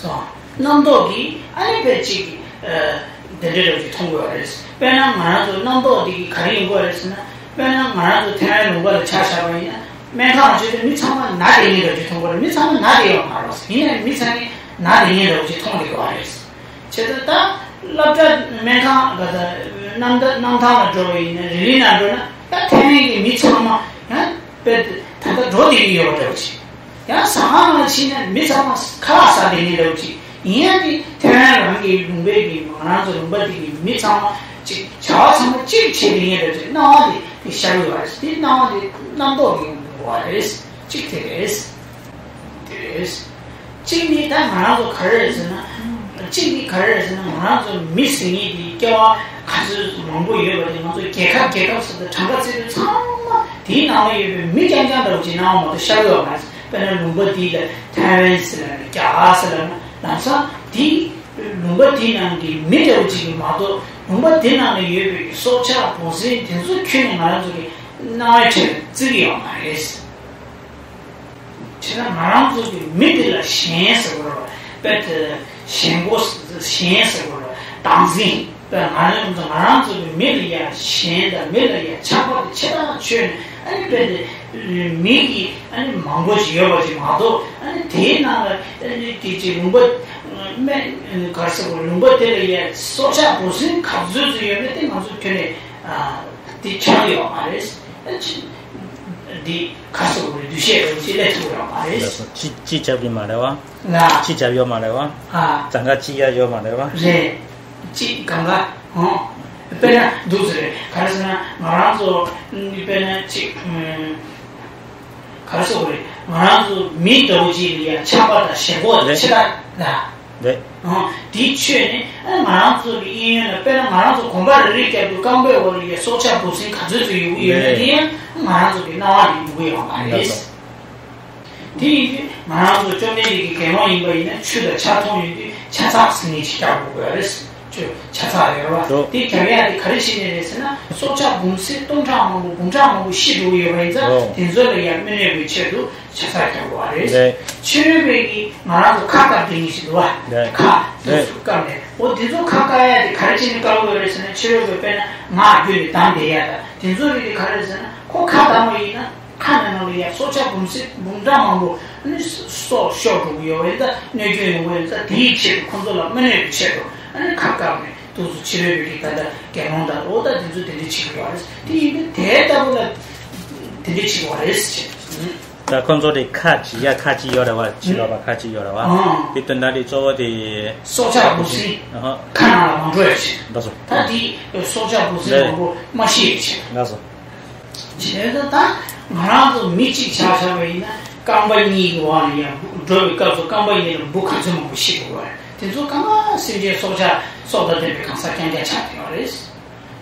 སོ། རྣམ་རྟོག་གིས་ཨ་ནི་དཔེ་གཅིག་གི་དེ་འདྲ་འདྲ་བོ་ཅིག་མཐོང་དགོས་པ་རེད། དཔེར་ན་ང་རང་ཚོ་རྣམ་རྟོག་འདི་གིས་ག་རེ་ཡོང་གི་ཡོད་རེད་ཟེར་ན། དཔེར་ན་ང་རང་ཚོ་ཐའེ་ཝན་ལུང་པ་ལ་ཆ་བཞག་པ་ཡིན་ན། སྨན་ཁང་ལ་ཆུད་དེ་མི་ཚང་མ་ན་དེ་ཉིད་འདྲ་ཅིག་མཐོང་གི་རེད། མི་ཚང་མ་ན་དེ་ཡོད་མ་རེད། ཡིན་ནའི་མི་ཚང་མས་ན་དེ་ཉིད་འདྲ་ཅིག་མཐོང་བསྡད་ཀྱི་ཡོད་རེད། བྱས་ཙང་ད་སློབ་གྲྭ་སྨན་ཁང་ག་ད་གནམ་ཐང་གནམ་ཐང་ལ་འགྲོ་བ་ཡིན་ན་རི་ལི་ན་འགྲོ་ན་ད་ཐའེ་ཝན་གྱི་མི་ཚང་མ་ཡང་དཔེ་ད་ལྟ་འགྲོ་བསྡད་ཀྱི་ཡོད་པ་འདྲ་ཅིག་ཡང་ཟ་ཁང་ནང་ཕྱིན་ན་མི་ཚང་མ་ཁ་ལག་ཟ་བསྡད་མཁན་འདྲ་བོ་ཅིག་ཡིན་ཡང་དེ་ཐའེ་ཝན་རང་གི་ལུང་པའི་གི་ང་རང་ཚོ་ལུང་པ་འདི་གི་མི་ཚང་མ་ཅིག་བྱ་བ་ཚང་མ་གཅིག་བྱེད་མཁན་འདྲ་བོ་ཅིག་སྣང་བ་དེ་དེ་ཤར་ཡོད་པ་རེད། དེ་སྣང་བ་དེ་རྣམ་རྟོག་གི་ཡོང་གི་ཡོད་པ་རེད། གཅིག་དེ་རེད། དེ་རེད། གཅིག་ནི་ད་ང་རང་ཚོ་ག་རེ་རེད་ཟེར་ན། གཅིག་ནི་ག་རེ་རེད་ཟེར་ན་ང་རང་ཚོ་མི་ཟེར་མཁན་དེ་སྐྱེ་བ་ག་ཚོད་མང་པོ་ཡོད་པ་དེ་ང་ཚོ་རྒྱལ་ཁབ་རྒྱལ་ཁབ་ཟེར་དུས་གྲངས་ཀ་བརྩི་དུས་ཚང་མ་དེའི་ནང་ལ་ཡོད་པའི་མི་རྐྱང་རྐྱང་འདྲ་བོ་ཅིག་སྣང་བ་མ་གཏོགས་ཤར་གི་ཡོད་མ་རེད། དཔེར་ན་ལུང་པ་འདི་ལ་ཐའེ་ཝན་ཟེར་ལབ་ན་རྒྱ་གར་ཟེར་ལབ་ན་ལམ་སང་དེ་ལུང་པ་དེའི་ནང་གི་མི་འདྲ་བོ་ཅིག་གིས་མ་གཏོགས་ལུང་པ་དེ་ནང་ལ་ཡོད་པའི་སྲོག་ཆགས་འབུ་སྲིན་དེ་ཚོ་ཁྱོན་ནས་ང་རང་ཚོ་གི་སྣང་བའི་ཁྲོད་ལ་བརྩི་གི་ཡོད་མ་རེད། བྱས་ན་ང་རང་ཚོ་གི་མི་འདི་ལ་ཞེན་ཟེར་དགོས་རེད། དཔེ་དེ་ཞེན་ཁོག་ཞེན་ཟེར་དགོས་རེད། བདག་འཛིན། དཔེ་ང་རང་ཚོ་ང་རང་ཚོ་གི་མི་ལ་ཡ་ཞེན་དང་མི་ལ་ཡ་ཆགས་པ་དེ་ཆེ་ཐག་ཆོད་ནས་ཨ་ནི་དཔེ་དེ་མི་གི་ཨ་ནི་མང་པོ་ཞིག་ཡོད་པ་ཅིག་མ་གཏོགས། ཨ་ནི་དེའི་ནང་ལ་ཨ་ནི་དེ་ཅིག་ལུང་པ་སྨན་ག་རེ་ཟེར་དགོས་རེད། ལུང་པ་དེ་ལ་ཡ་སྲོག་ཆགས་འབུ་སྲིན་ག་ཚོད་ཚོད་ཡོད་མེད་དེ་ང་ཚོ་ཁྱོན་ནས་ཨ་དེ་ཆགས་ཡོད་མ་རེད། ཨ་ཅི། འདི་ཁ་སོ་བའི་འདུ་ཤེས་རང་ཅི་ལས་ཐུབ་རང་མ་རེད། ལགས་སོ། ཅི་ཅི་རྒྱབ་ཀྱི་མ་རེད་བ། ལ། ཅི་རྒྱབ་ཡོད་མ་རེད་བ། ཨ། གང་ག་ཅི་ཡ་ཡོད་མ་རེད་བ། རེད། ཅི་གང་ག་ཧོ། དཔེར་ན་འདུག་ཟེར་རེད། ག་རེ་ཟེར་ན་ང་རང་ཚོ་དཔེར་ན་ཅི་ག་རེ་ཟེར་དགོས་རེད། ང་རང་ཚོ་མི་འདྲ་བོ་ཅིག་ལ་ཡ་ཆགས་པ་དང་ཞེན་ཁོག་ལ་ཆེ་ད་ལ། རེད། ཨང་། དེའི་ཆོས་ནི་ཨ་ང་རང་ཚོ་གི་གཡས་གཡོན་ལ་དཔེར་ན་ང་རང་ཚོ་གོམ་པ་རེ་རེ་བརྒྱབ་དུས་རྐང་པའི་འོག་ལ་ཡ་སྲོག་ཆགས་འབུ་སྲིན་ག་ཚོད་ཚོད་ཡོད་ཡོད་ན་དེ་ཡང་ང་རང་ཚོ་གི་སྣང་བ་ལ་ཡོང་གི་ཡོད་མ་རེད། དེ་ཡིན་དུས་ང་རང་ཚོ་བཅོམ་ལྡན་འདས་ཀྱི་དགེ་སློང་ཡིན་པ་ཡིན་ན་ཆུ་དང་ཆར་མཐོང་ཡོང་དུས་ཆར་ཚགས་ཟེར་མཁན་ཅིག་རྒྱག་དགོས་ཀྱི་རེད། ཆུ་ཆར་ཚགས་ཡོད་རེད་བ། དེ་རྒྱག་ཡ་དེ་ག་རེ་བྱས་ནས་རེད་ཟེར་ན་སྲོག་ཆགས་འབུ་སྲིན་སྟོང་ཕྲག་མང་པོ་འབུམ་ཕྲག་མང་པོ་ཤི་འགྲོ་གི་ཡོད་པ་ཡིན་ཙང་དེ་ཚོ་ལ་ཡ་མི་གནོད་པའི་ཆེད་དུ། ཆ་ཚང་རྒྱག་དགོས་པ་རེད། རེད། ཕྱི་རོལ་པའི་གི་ང་རང་ཚོ་ཁ་བཀབ་དེ་ཉིད་ཞིག་འདུག་བ། རེད། ཁ་རེད། དུས་སུ་བཀབ་ནས་འོ་དེ་ཚོ་ཁ་བཀབ་ཡ་དེ་ག་རེ་བྱས་ནས་བཀབ་དགོས་རེད་ཟེར་ན་ཕྱི་རོལ་པའི་དཔེར་ན་ངག་རྒྱུད་ནས་གདམས་བསྡད་ཡ་དང་དེ་ཚོ་རིགས་དེ་ག་རེ་རེད་ཟེར་ན་ཁོ་ཁ་བཀབ་པ་ཡིན་ན་ཁ་ནང་ལ་ཡ་སྲོག་ཆགས་འབུམ་སྲིད་འབུམ་ཕྲག་མང་པོ་ནི་སྲོག་ཤོར་འགྲོ་གི་ཡོད་པ་ཡིན་ཙང་གནོད་སྐྱོན་ཡོང་གི་ཡོད་ཙང་དེའི་ཆེད་དུ་ཁོ་ཚོ་ལ་མི་གནོད་པའི་ཆེད་དུ་ཨ་ནི་ཁ་བཀབ་ནས་དུས་སུ་ཕྱི་རོལ་པའི་གི་ད་ལྟ་དགེ་སློང་དང་འོ་ད་དེ་ཚོ་དེ་འདྲ་བྱེད་ཀྱི་ཡོད་རེད། དེ་ཡིན་དུས་དེ་ལྟ་བུ་ལ་དེ་འདྲ་བྱེད་ཀྱི་ཡོད་རེད་ཟེར། ད་ཁོ་ཚོ་དེ་ཁ་ཅིག་ཡ་ཁ་ཅིག་ཡོད་རེད་བ། ཕྱི་ལོགས་པ་ཁ་ཅིག་ཡོད་རེད་བ། ཨང་། དེ་དོན་དག་དེ་གཙོ་བོ་དེ། སྲོག་ཆགས་འབུ་སྲིན། ཨ་ཧ། ཁ་ནང་ལ་མ་འགྲོ་ཡ་ཆེད། ལགས་སོ། ད་དེ་སྲོག་ཆགས་འབུ་སྲིན་ལས། མང་པོ་མ་ཤི་ཡ་ཆེད། ལགས་སོ། བྱས་ཙང་ད་ང་རང་ཚོ་མི་གཅིག་ཆ་བཞག་པ་ཡིན་ན་རྐང་པ་གཉིས་ཀྱི་བར་ལ་ཡང་འགྲོ་བའི་སྐབས་སུ་རྐང་པ་གཉིས་ལ་འབུ་ག་ཚོད་མང་པོ་ཤི་འགྲོ་བ་རེད། དེ་ཚོ་གང་ག་སེམས་ཅན་སྲོག་ཆགས་སྲོག་དང་ལྡན་པའི་གང་ཟག་རྐྱང་རྐྱང་ཆགས་བསྡད་པ་རེད།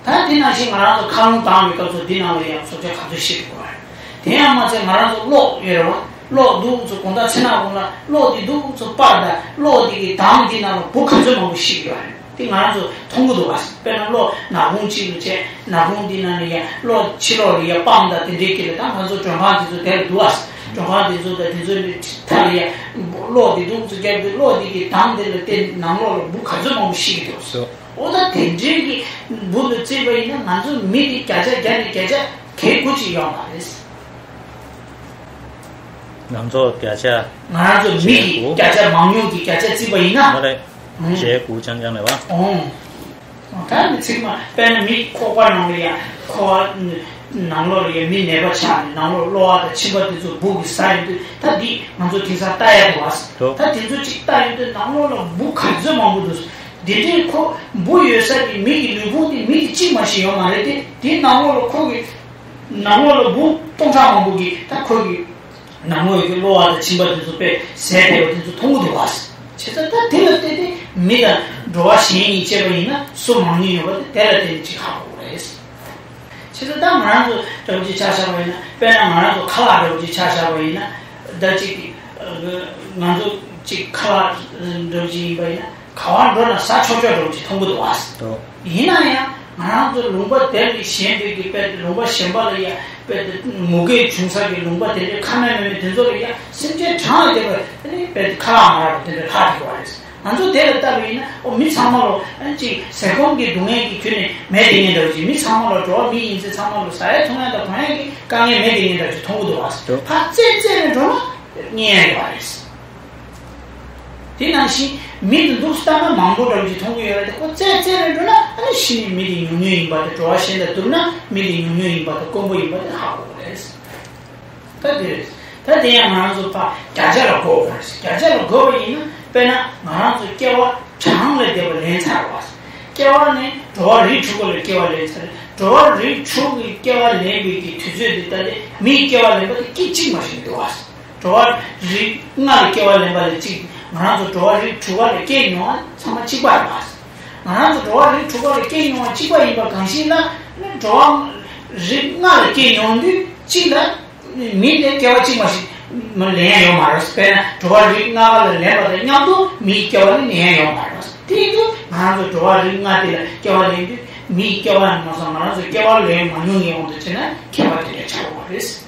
ད་དེ་ནང་བཞིན་ང་རང་ཚོ་མཁའ་རླུང་ལྡང་བའི་སྐབས་སུ་འདི་ནང་ལ་ཡང་སྲོག་ཆགས་ག་ཚོད་ཤི་འགྲོ་གི་ཡོད་རེད། དེ་ཡང་མ་ཚད་ང་རང་ཚོ་གློག་ཡོད་རེད་བ། གློག་འདུག་ཚོ་དགོང་དག་ཚེ་ནག་གུང་ལ་གློག་འདི་འདུག་ཚོ་སྤར་ད་གློག་འདི་གི་གདངས་འདི་ནང་ལ་འབུ་ག་ཚོད་མང་པོ་ཤི་གི་ཡོད་རེད། དེ་ང་རང་ཚོ་མཐོང་གི་འདུག་བ། དཔེར་ན་གློག་ནག་ཁུང་གཅིག་ལ་བྱས་ནག་ཁུང་འདི་ནང་ལ་ཡ་གློག་ཕྱི་ལོགས་ལ་ཡ་སྤང་ད་དེ་འདྲའི་སྐད་ལ་ད་ང་ཚོ་མགྲོན་ཁང་དེ་ཚོ་དེར་འདུག་བ། མགྲོན་ཁང་དེ་ཚོ་ད་དེ་ཚོ་ནི་མཐའ་ལ་ཡ་གློག་འདི་འདུག་ཚོ་རྒྱབ་དུས་གློག་འདི་གི་གདངས་འདི་ལ་བརྟེན་ནང་ལོགས་ལ་འབུ་ག་ཚོད་མང་པོ་ཤི་གི་འདུག་འོ་ད་དེ་འདྲའི་གི་འབུ་ལ་བརྩིས་པ་ཡིན་ན་ང་ཚོ་མི་དེ་བརྒྱ་ཆ་བརྒྱ་ནས་བརྒྱ་ཆ་གལ་དགུ་ཅིག་ཡོད་མ་རེད། ང་ཚོ་བརྒྱ་ཆ་ང་རང་ཚོ་མི་གི་བརྒྱ་དགུ། བརྒྱ་ཆ་མང་ཉུང་གི་བརྒྱ་ཆ་བརྩིས་པ་ཡིན་ན། མ་རེད། ཨང་། བརྒྱད་དགུ་རྐྱང་རྐྱང་རེད་བ། ཨང་། ད་ནི་ཚིག་མ་དཔེར་ན་མི་ཁོག་པ་ནང་ལ་ཡ་ཁོག་པ་ནང་ལོགས་ལ་ཡ་མི་ནད་པ་ཆགས་ནས་ནང་ལོགས་གློ་བ་དང་མཆིན་པ་དེ་ཚོ་འབུ་གིས་ཟ་ཡོང་དུས་ད་འདི་ང་ཚོ་དེང་སང་ལྟ་ཡ་འདུག་བ། ད་དེ་ཚོ་གཅིག་ལྟ་ཡོང་དུས་ནང་ལོགས་ལ་འབུ་ག་ཚོད་མང་པོ་འདུག་འདི་འདྲའི་ཁོ་འབུ་ཡོད་ས་ཀྱི་མི་གི་ལུས་ཕུང་དེ་མི་དེ་གཅིག་མ་ཞིག་ཡོད་མ་རེད་དེ། དེའི་ནང་ལོགས་ལ་ཁོ་གི་ ནང་ལོགས་ལ་འབུ་སྟོང་ཕྲག་མང་པོ་གིས་ད་ཁོ་གི་ནང་ལོགས་ཀྱི་གློ་བ་དང་མཆིན་པ་དེ་ཚོ་དཔེ་ཟས་བསྡད་པ་དེ་ཚོ་མཐོང་གི་འདུག་བ། བྱས་ཙང་ད་དེ་ལ་བལྟས་ཏེ་མི་དང་འགྲོ་བ་གཞན་གཉིས་བཅས་པ་ཡིན་ན་སུ་མང་ཉུང་ཡོད་པ་དེ་དེ་ལ་བལྟས་ནས་ཅིག་ཧ་གོ་དགོས་རེད། བྱས་ཙང་ད་ང་རང་ཚོ་འདྲ་བོ་ཅིག་ཆ་བཞག་པ་ཡིན་ན། དཔེར་ན་ང་རང་ཚོ་ཁ་ལག་འདྲ་བོ་ཅིག་ཆ་བཞག་པ་ཡིན་ན། ད་ཅིག་ང་ཚོ་ཅིག་ཁ་ལག་འདྲ་བོ་ཅིག་ཡིན་པ་ཡིན་ན། ག་བར་འགྲོ་ན་ཟ་ཆོག་ཆོག་འདྲ་བོ་ཅིག་མཐོང་གི་འདུག་བ། ཡིན་ན་ཡང་ང་རང་ཚོ་ལུང་པ་དེ་ལས་གཞན་པའི་གི་དཔེ་ལུང་པ་གཞན་པ་ལ་ཡ་དཔེ་མུ་གེ་བྱུང་ས་གི་ལུང་པ་དེ་འདྲའི་ཁ་མེད་མེད་མེད་དེ་ཚོ་ལ་ཡ་སེམས་ཅན་གྲངས་ལས་འདས་པ་དེ་ནི་དཔེ་ཁ་ལག་མ་རག་པ་དེ་འདྲ་ལྷག་འགྲོ་བ་རེད། ང་ཚོ་དེ་ལ་ལྟ་བ་ཡིན་ན། ཨོ་མི་ཚང་མ་ལོ་ཅིག་ཟས་སྐོམ་གྱི་སྡུག་བསྔལ་གྱི་ཁྱོན་ནས་མེད་དེ་ཉན་འདྲ་བ་ཅིག་མི་ཚང་མ་ལོ་འགྲོ་བ་མི་ཡིན་ཚེ་ཚང་མ་ལོ་ཟ་ཡ་འཐུང་ཡ་དང་གོན་ཡ་གི་དཀའ་ངལ་མེད་དེ་ཉན་འདྲ་ཅིག་མཐོང་གི་འདུག་བ། ཕར་བཙལ་བཙལ་ནས་འགྲོ་ན་རྙེད་ཡ་ཡོད་པ་རེད། དེ་ནང་བཞིན་མི་འདི་འདུག་ལྟ་ན་མང་པོ་འདྲ་བ་ཅིག་མཐོང་གི་ཡོད་རེད་དེ། ཁོ་བཙལ་བཙལ་ནས་འགྲོ་ན་ཨ་ནི་ཤི་ནས་མི་དེ་ཉུང་ཉུང་ཡིན་པ་དང་། འགྲོ་བ་གཞན་དང་བསྡུར་ན་མི་དེ་ཉུང་ཉུང་ཡིན་པ་དང་དཀོན་པོ་ཡིན་པ་དེ་ཧ་གོ་དགོས་རེད། ད་དེ་རེད། ད་དེ་ཡང་ང་རང་ཚོ་ཕར་བརྒྱ་ཆ་ལ་བགོ་དགོས་རེད། བརྒྱ་ཆ་ལ་བགོས་པ་ཡིན་ན། དཔེར་ན་ང་རང་ཚོ་སྐྱེ་བ་གྲངས་ལས་འདས་པ་ལེན་ཚར་བ། སྐྱེ་བ་ནས་འགྲོ་བ་རིགས་དྲུག་པ་ལ་སྐྱེ་བ་ལེན་ཚར་རེད། འགྲོ་བ་རིགས་དྲུག་གི་སྐྱེ་བ་ལེན་པའི་གི་དུས་ཚོད་དེ་ད་ལྟ་མིའི་སྐྱེ་བ་ལེན་པ་དེ་སྐད་ཅིག་མ་ཞིག་འདུག་བ། འགྲོ་བ་རིགས་ལྔ་ལ་སྐྱེ་བ་ལེན་པ་ལ་གཅིག་ང་རང་ཚོ་འགྲོ་བ་རིགས་དྲུག་པ་ལ་སྐྱེས་མྱོང་བ་ཚང་མ་གཅིག་པ་རེད་བ། ང་རང་ཚོ་འགྲོ་བ་རིགས་དྲུག་པ་ལ་སྐྱེས་མྱོང་བ་གཅིག་པ་ཡིན་པ་གང་ཞིག་ལ། འགྲོ་བ་རིགས་ལྔ་ལ་སྐྱེས་མྱོང་དུས་གཅིག་ལ་མི་དེ་སྐྱེ་བ་གཅིག་མ་ཞིག་ལེན་ཡ་ཡོད་མ་རེད། དཔེར་ན་འགྲོ་བ་རིགས་ལྔ་པ་ལ་ལེན་པ་དང་མཉམ་དུ་མིའི་སྐྱེ་བ་ནི་ལེན་ཡ་ཡོད་མ་རེད། དེ་ཡིན་དུས་ང་རང་ཚོ་འགྲོ་བ་རིགས་ལྔ་དེ་ལ་སྐྱེ་བ་ལེན་དུས་མིའི་སྐྱེ་བ་ཡིན་མ་སོང་། ང་རང་ཚོ་སྐྱེ་བ་ལེན་མ་མྱོང་ངེས་དབང་དུ་བྱས་ན་ཁྱད་པར་དེ་འདྲ་ཆགས་ཡོད་མ་རེད།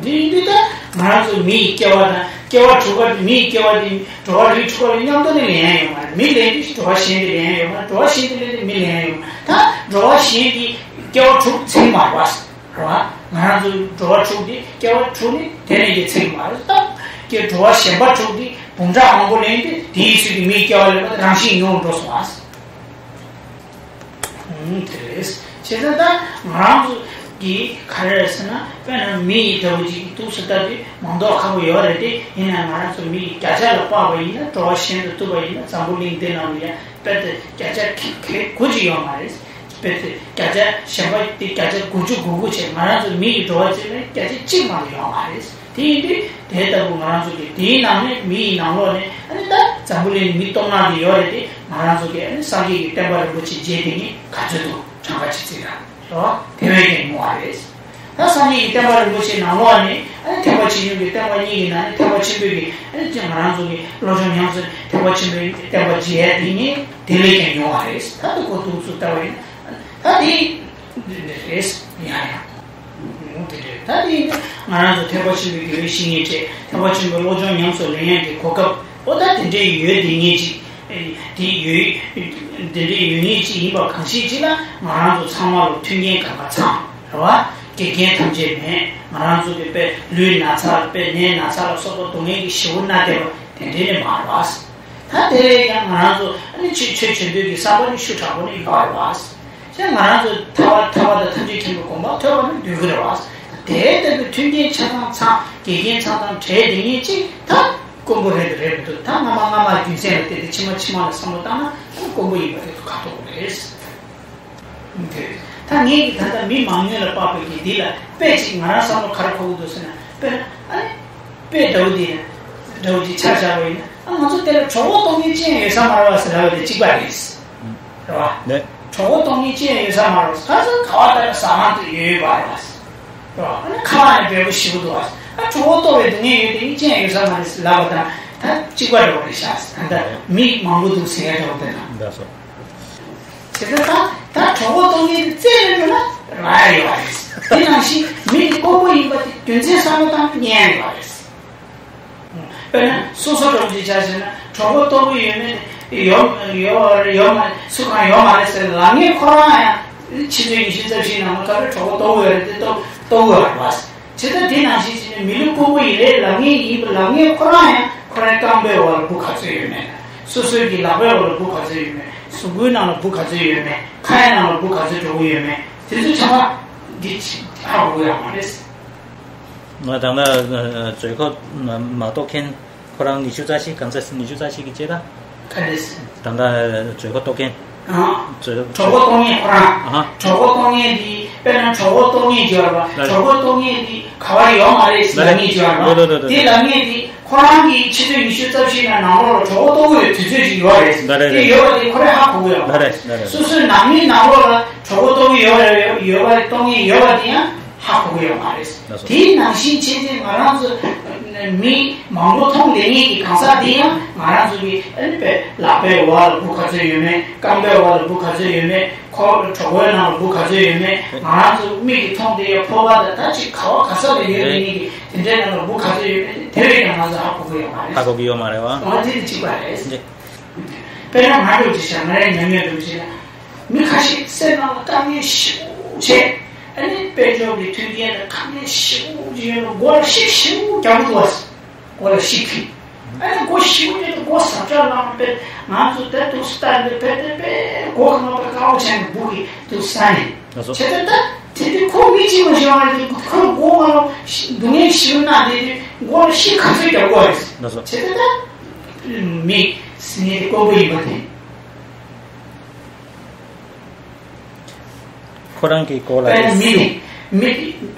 འདི་ཡིན་དུས་ད་ང་རང་ཚོ་མིའི་སྐྱེ་བ་དང་སྐྱེ་བ་དྲུག་པ། མིའི་སྐྱེ་བ་འདི་འགྲོ་བ་རིགས་དྲུག་པ་ལ་མཉམ་དུ་ནི་ལེན་ཡ་ཡོད་མ་རེད། མི་ལེན་དུས་འགྲོ་བ་གཞན་དེ་ལེན་ཡ་ཡོད་མ་རེད། འགྲོ་བ་གཞན་དེ་ལེན་དུས་མི་ལེན་ཡ་ཡོད་མ་རེད། ད་འགྲོ་བ་གཞན་གྱི་སྐྱེ་བ་དྲུག་ཚིག་མ་རེད་བ། རེད་བ། ང་རང་ཚོ་འགྲོ་བ་དྲུག་འདི་སྐྱེ་བ་དྲུག་ནི་དེ་ནས་ཀྱི་ཚིག་མ་རེད། ད་ཀྱེ་འགྲོ་བ་གཞན་པ་དྲུག་འདི་འབུམ་ཕྲག་མང་པོ་ལེན་དུས་དེའི་ཚུལ་གྱི་མིའི་སྐྱེ་བ་ལེན་པ་དེ་རང་བཞིན་ཉུང་རུ་འགྲོ་སོང་བ། ཨང་། དེ་རེད། བྱས་ཙང་ད་ང་རང་ཚོ་གིས་ག་རེ་རེད་ཟེར་ན། དཔེར་ན་མི་ཡི་འདྲ་བོ་ཅིག་གི་ཐུགས་སུ་ལྟ་དུས་མ་འདོགས་ཁག་པོ་ཡོད་རེད་དེ། ཡིན་ནའང་ང་རང་ཚོ་མི་ཡི་བརྒྱ་ཆ་ལ་དཔག་པ་ཡིན་ན། འགྲོ་བ་གཞན་དུ་གཏུགས་པ་ཡིན་ན། འཛམ་བུ་གླིང་འདི་ནང་ལ་ཡ་དཔེ་དེ་བརྒྱ་ཆ་གི་གི་དགུ་ཅིག་ཡོད་མ་རེད། དཔེ་དེ་བརྒྱ་ཆ་གཞན་པ་དེ་བརྒྱ་ཆ་དགུ་བཅུ་གོ་དགུ་བྱས། ང་རང་ཚོ་མི་ཡི་འགྲོ་བ་ཅིག་ལ་བརྒྱ་ཆ་གཅིག་མ་གཏོགས་ཡོད་མ་རེད། དེ་ཡིན་དུས་དེ་ལྟ་བུ་ང་རང་ཚོ་གི་དེའི་ནང་ནས་མི་ཡི་ནང་ལོགས་ནས། ཨ་ནི་ད་འཛམ་བུ་གླིང་མི་སྟོང་ཕྲག་འདི་ཡོད་རེད་དེ། ང་རང་ཚོ་གི་ཨ་ནི་སངས་རྒྱས་ཀྱི་བསྟན་པ་རིན་པོ་ཆེ་མཇལ་དེ་ནི་ག་ཚོད་འདུག་གྲངས་ཀ་ཅིག་བརྩིས་ན་རེད་བ། དེ་བས་ཀྱང་ཉུང་བ་རེད། ད་སངས་རྒྱས་ཀྱི་བསྟན་པ་རིན་པོ་ཆེའི་ནང་ལོགས་ནས། ཨ་ནི་ཐེག་པ་ཆེ་ཆུང་གི་བསྟན་པ་གཉིས་ཀྱི་ནང་ནས་ཐེག་པ་ཆེན་པོའི་གི། ཨ་ནི་ང་རང་ཚོ་གི་བློ་སྦྱོང་ཉམས་སུ་ཐེག་པ་ཆེན་པོའི་བསྟན་པ་མཇལ་ཡ་དེ་ནི་དེ་བས་ཀྱང་ཉུང་བ་རེད། ད་དེ་གོ་འདུག་ཚུལ་ལྟ་བ་ཡིན་ན། ད་དེ་འདི་འདྲ་རེད། ཡང་ཡང་། འོ་དེ་འདྲ། ད་དེ་ཡིན་ན་ང་རང་ཚོ་ཐེག་པ་ཆེན་པོའི་དགེ་བའི་བཤེས་གཉེན་བྱས། ཐེག་པ་ཆེན་པོའི་བློ་སྦྱོང་ཉམས་སུ་ལེན་ཡག་གི་གོ་སྐབས། འོ་ད་དེ་འདྲའི་ཡོད་དེ་ངེས་ཅིག་དེ་ཡོད། དེ་འདྲའི་ཡོད་ངེས་ཅིག་ཡིན་པ་གང་ཞིག་ཅིག་ལ། ང་རང་ཚོ་ཚང་མ་ལ་མཐུན་རྐྱེན་གང་ག་ཚང་རེད་བ། དགེ་རྒན་ཐམས་ཅད་མེད། ང་རང་ཚོ་གི་དཔེ་ལུས་ན་ཚ། དཔེ་ནད་ན་ཚ་ལ་སོགས་པ་སྡུག་བསྔལ་གྱི་ཞེ་པོ་མནར་བསྡད་པ་དེ་འདྲའི་ནི་མ་རེད་བ། ད་དེ་ཡང་ང་རང་ཚོ་ཨ་ནི་ཆོས་ཆོས་བྱེད་འདོད་ཀྱི་བསམ་པ་ནི་ཤུགས་དྲག་པོ་ནི་ཡོད་རེད་བ། ཅེས་ང་རང་ཚོ་ཐར་པ་ཐར་པ་དང་ཐམས་ཅད་མཁྱེན་པའི་གོ་འཕང་ཐོབ་པ་ནི་འདོད་ཀྱི་རེད་བ། དེ་ལྟ་བུའི་མཐུན་རྐྱེན་ཆ་ཚང་ཚང་། དགེ་རྒན་ཚང་ཚང་བྲལ་དེ་ངེས་ཅིག་ད་དཀོན་པོ་རེད་དང་རེད་མི་འདུག་ད་སྔ་མ་སྔ་མ་རྒྱུ་མཚན་ལ་བལྟས་ཏེ་ཕྱི་མ་ཕྱི་མ་ལ་བསམ་བློ་བཏང་ན་དཀོན་པོ་ཡིན་པ་དེ་ཚོ་ག་ཐུག་རེད། ད་ངས་ཀྱི་ད་ལྟ་མི་མང་ཉུང་ལ་དཔག་པའི་གི་འདི་ལ་དཔེ་ཅིག་ང་རང་བསམ་བློ་ག་རེ་འཁོར་གྱི་འདུག་ཟེར་ན། དཔེར་ན་ཨ་ནི་དཔེ་འདྲ་བོ་དེ་འདྲ་བོ་ཅིག་ཆ་བཞག་པ་ཡིན་ན། ཨ་ང་ཚོ་དེ་ལ་གྲོད་ཁོག་ལྟོགས་མཁན་ཅི་ཡང་ཡོད་ས་མ་རེད་བ་ཟེར་ལབ་པ་དེ་གཅིག་པ་རེད། རེད་བ། ནས། གྲོད་ཁོག་ལྟོགས་མཁན་ཅི་ཡང་ཡོད་ས་མ་རེད། ག་ཚོད་ག་བ་ལྟར་ཟ་ཁང་དུ་ཡོད་ཡོད་པ་རེད་བ། རེད་བ། ཨ་ནི་ཁ་ལག་ནི་འབེལ་པོ་ཞེ་པོ་འདུག་བ། ཨ་གྲོད་ཁོག་ལྟོགས་པའི་སྡུག་བསྔལ་ཡོད་དེ་ཅི་ཡང་ཡོད་ས་མ་རེད་ཟེར་ལབ་པ་དང་ད་གཅིག་པ་འདྲ་བོ་རེད་ཤག་ད་ལྟ་མི་མང་པོ་འདུག་ཟེར་ཡ་འདྲ་བོ་དེ་འདྲ། འདྲ་སོ། བྱས་ཙང་ད་ད་གྲོད་ཁོག་ལྟོགས་མཁན་དེ་རྩད་ནས་འགྲོ་ན་རག་ཡ་ཡོད་པ་རེད། དེ་ནང་བཞིན་མི་དེ་དཀོན་པོ་ཡིན་པ་དེ་རྒྱུ་མཚན་བསམ་བློ་བཏང་ན་རྙེད་ཡ་ཡོད་པ་རེད། དཔེར་ན་སོ་སོ་འདྲ་བོ་ཅིག་ཆ་བཞག་ན་གྲོད་ཁོག་ལྟོགས་ཀྱི་ཡོད་མེད་ཡོད་ཡོད་ཡོད་མ་སུ་གང་ཡོད་མ་རེད་ཟེར་ལབ་མཁན་ཁོ་རང་ཡང་ཕྱི་ཚེས་ཉི་ཤུ་རྩ་བཞིའི་ནང་ལ་ག་རེ་གྲོད་ཁོག་ལྟོགས་ཀྱི་ཡོད་རེད་དེ་ལྟོགས་ལྟོགས་ཀྱི་ཡོད་རེད་བ། བྱས་ཙང་དེ་ནང་བཞིན་བྱས་ནས་མི་ལུས་དཀོན་པོ་ཡིན་རེད་ལབ་མཁན་ཡིན་པ་ལབ་མཁན་ཁོ་རང་ཡང་ཁོ་རའི་རྐང་པའི་འོག་ལ་འབུ་ག་ཚོད་ཡོད་མེད། སོ་སོའི་གི་ལག་པའི་འོག་ལ་འབུ་ག་ཚོད་ཡོད་མེད། གཟུགས་པོའི་ནང་ལ་འབུ་ག་ཚོད་ཡོད་མེད། ཁ་ཡ་ནང་ལ་འབུ་ག་ཚོད་འགྲོ་གི་ཡོད་མེད། དེ་ཚོ་ཚང་མ་འདི་ཧ་གོ་གི་ཡོད་མ་རེད། ང་ད་ལྟ་མཛོད་ཁོ་མ་གཏོགས་མཁན་ཁོ་རང་ཉི་ཤུ་རྩ་བཞི་གང་ཚ་ཉི་ཤུ་རྩ་བཞི་གི་ཅེ་ད། ག་རེ་ཟེར། ད་ལྟ་མཛོད་ཁོ་གཏོགས་མཁན། ཨ། མཛོད། གྲོད་ཁོག་ལྟོགས་མཁན་ཁོ་རང་། ཨ་ཧ། གྲོད་ཁོག་ལྟོགས་མཁན་དེ་ དཔེར་ན་གྲོད་ཁོག་ལྟོགས་ངེས་ཅིག་ཡོད་རེད་པ། ལགས་རེད། གྲོད་ཁོག་ལྟོགས་ངེས་དེ་ག་བ་ཡོད་མ་རེད་ཟེར། ལགས་རེད། ལབ་མཁན་ཅིག་ཡོད་རེད་པ། ལགས་རེད། ལགས་རེད། དེ་ལབ་མཁན་དེ་ཁོ་རང་གི་ཆུ་ཚོད་ཉི་ཤུ་རྩ་བཞི་ནང་ནང་ལོགས་ལ་གྲོད་ཁོག་ལྟོགས་ཀྱི་ཡོད་དུས་ཚོད་ཅིག་ཡོད་རེད། ལགས་རེད། དེ་ཡོད་པ་དེ་ཁོ་རང་ཧ་གོ་གི་ཡོད་མ་རེད། ལགས་རེད། ལགས་རེད། སོ་སོའི་ནང་མིའི་ནང་ལོགས་ལ་གྲོད་ཁོག་ལྟོགས་ཀྱི་ཡོད་རེད། ཡོད་པ་ལྟོགས་ངེས་ཡོད་པ་དེ་ཡང་ཧ་གོ་གི་ཡོད་མ་རེད། ལགས་སོ། དེ་ནང་བཞིན་བྱས་ཏེ་ང་རང་ཚོ་མི་མང་པོ་མཐོང་བསྡད་མཁན་གྱི་གང་ཟག་དེ་ཡང་ང་རང་ཚོ་གི་ཨ་ནི་དཔེ་ལག་པའི་འོག་ལ་འབུ་ག་ཚོད་ཡོད་མེད། རྐང་པའི་འོག་ལ་འབུ་ག་ཚོད་ཡོད་མེད། ཁོ་གྲོད་ཁོག་ནང་ལ་འབུ་ག་ཚོད་ཡོད་མེད། ང་རང་ཚོ་མིག་གིས་མཐོང་བསྡད་ཡ་ཕོར་པ་དང་ད་ཅིག་ག་བ་ག་ས་ལ་ཡོད་མེད་ནི་གི་དེ་འདྲའི་ནང་ལ་འབུ་ག་ཚོད་ཡོད་མེད་དེ་བས་ཀྱང་ང་ཚོ་ཧ་གོ་གི་ཡོད་མ་རེད། ཧ་གོ་གི་ཡོད་མ་རེད་བ། འོ་དེ་དེ་གཅིག་པ་རེད། འདི། དཔེར་ན་ང་འདྲ་བོ་ཅིག་བྱས། ང་རའི་ཉམས་མྱོང་འདྲ་བོ་ཅིག་ལ། མི་ཁ་ཤས་སེམས་ནང་ལ་དཀའ་ངལ་ཞེ་པོ་བྱས། ཨ་ནི་དཔལ་འབྱོར་གྱི་མཐུན་རྐྱེན་ལ་དཀའ་ངལ་ཞེ་པོ་ཅིག་ཡོད་ན་མགོ་ལ་ཤིག་ཞེ་པོ་རྒྱག་གི་འདུག་བ། མགོ་ལ་ཤིག་གིས། ཨ་ནི་མགོ་ཤིག་པོ་དེ་མགོ་ཟབ་ཆ་ལངས་པས་ང་ཚོ་དེ་འདུག་སྟངས་དེ་བས་དེ་བས་མགོ་གང་བ་དཀའ་བ་བྱས་ནས་འབུ་གི་འདུག་ས་ནས། ལགས་སོ། བྱས་ཙང་ད་དེ་དུས་ཁོ་མི་གཅིག་མ་ཞིག་ཡོང་བ་དེ་ཁོ་མགོ་ང་ལ་སྡུག་བསྔལ་ཞིག་གནང་དེ་དུས་མགོ་ལ་ཤིག་ག་ཚོད་རྒྱག་དགོས་རེད། ལགས་སོ། བྱས་ཙང་ད་མི་ཟེར་མཁན་དེ་དཀོན་པོ་ཡིན་པ་དེ། ཁོ་རང་གི་མགོ་ལ་དཔེར་ན་མི་ནི་མི་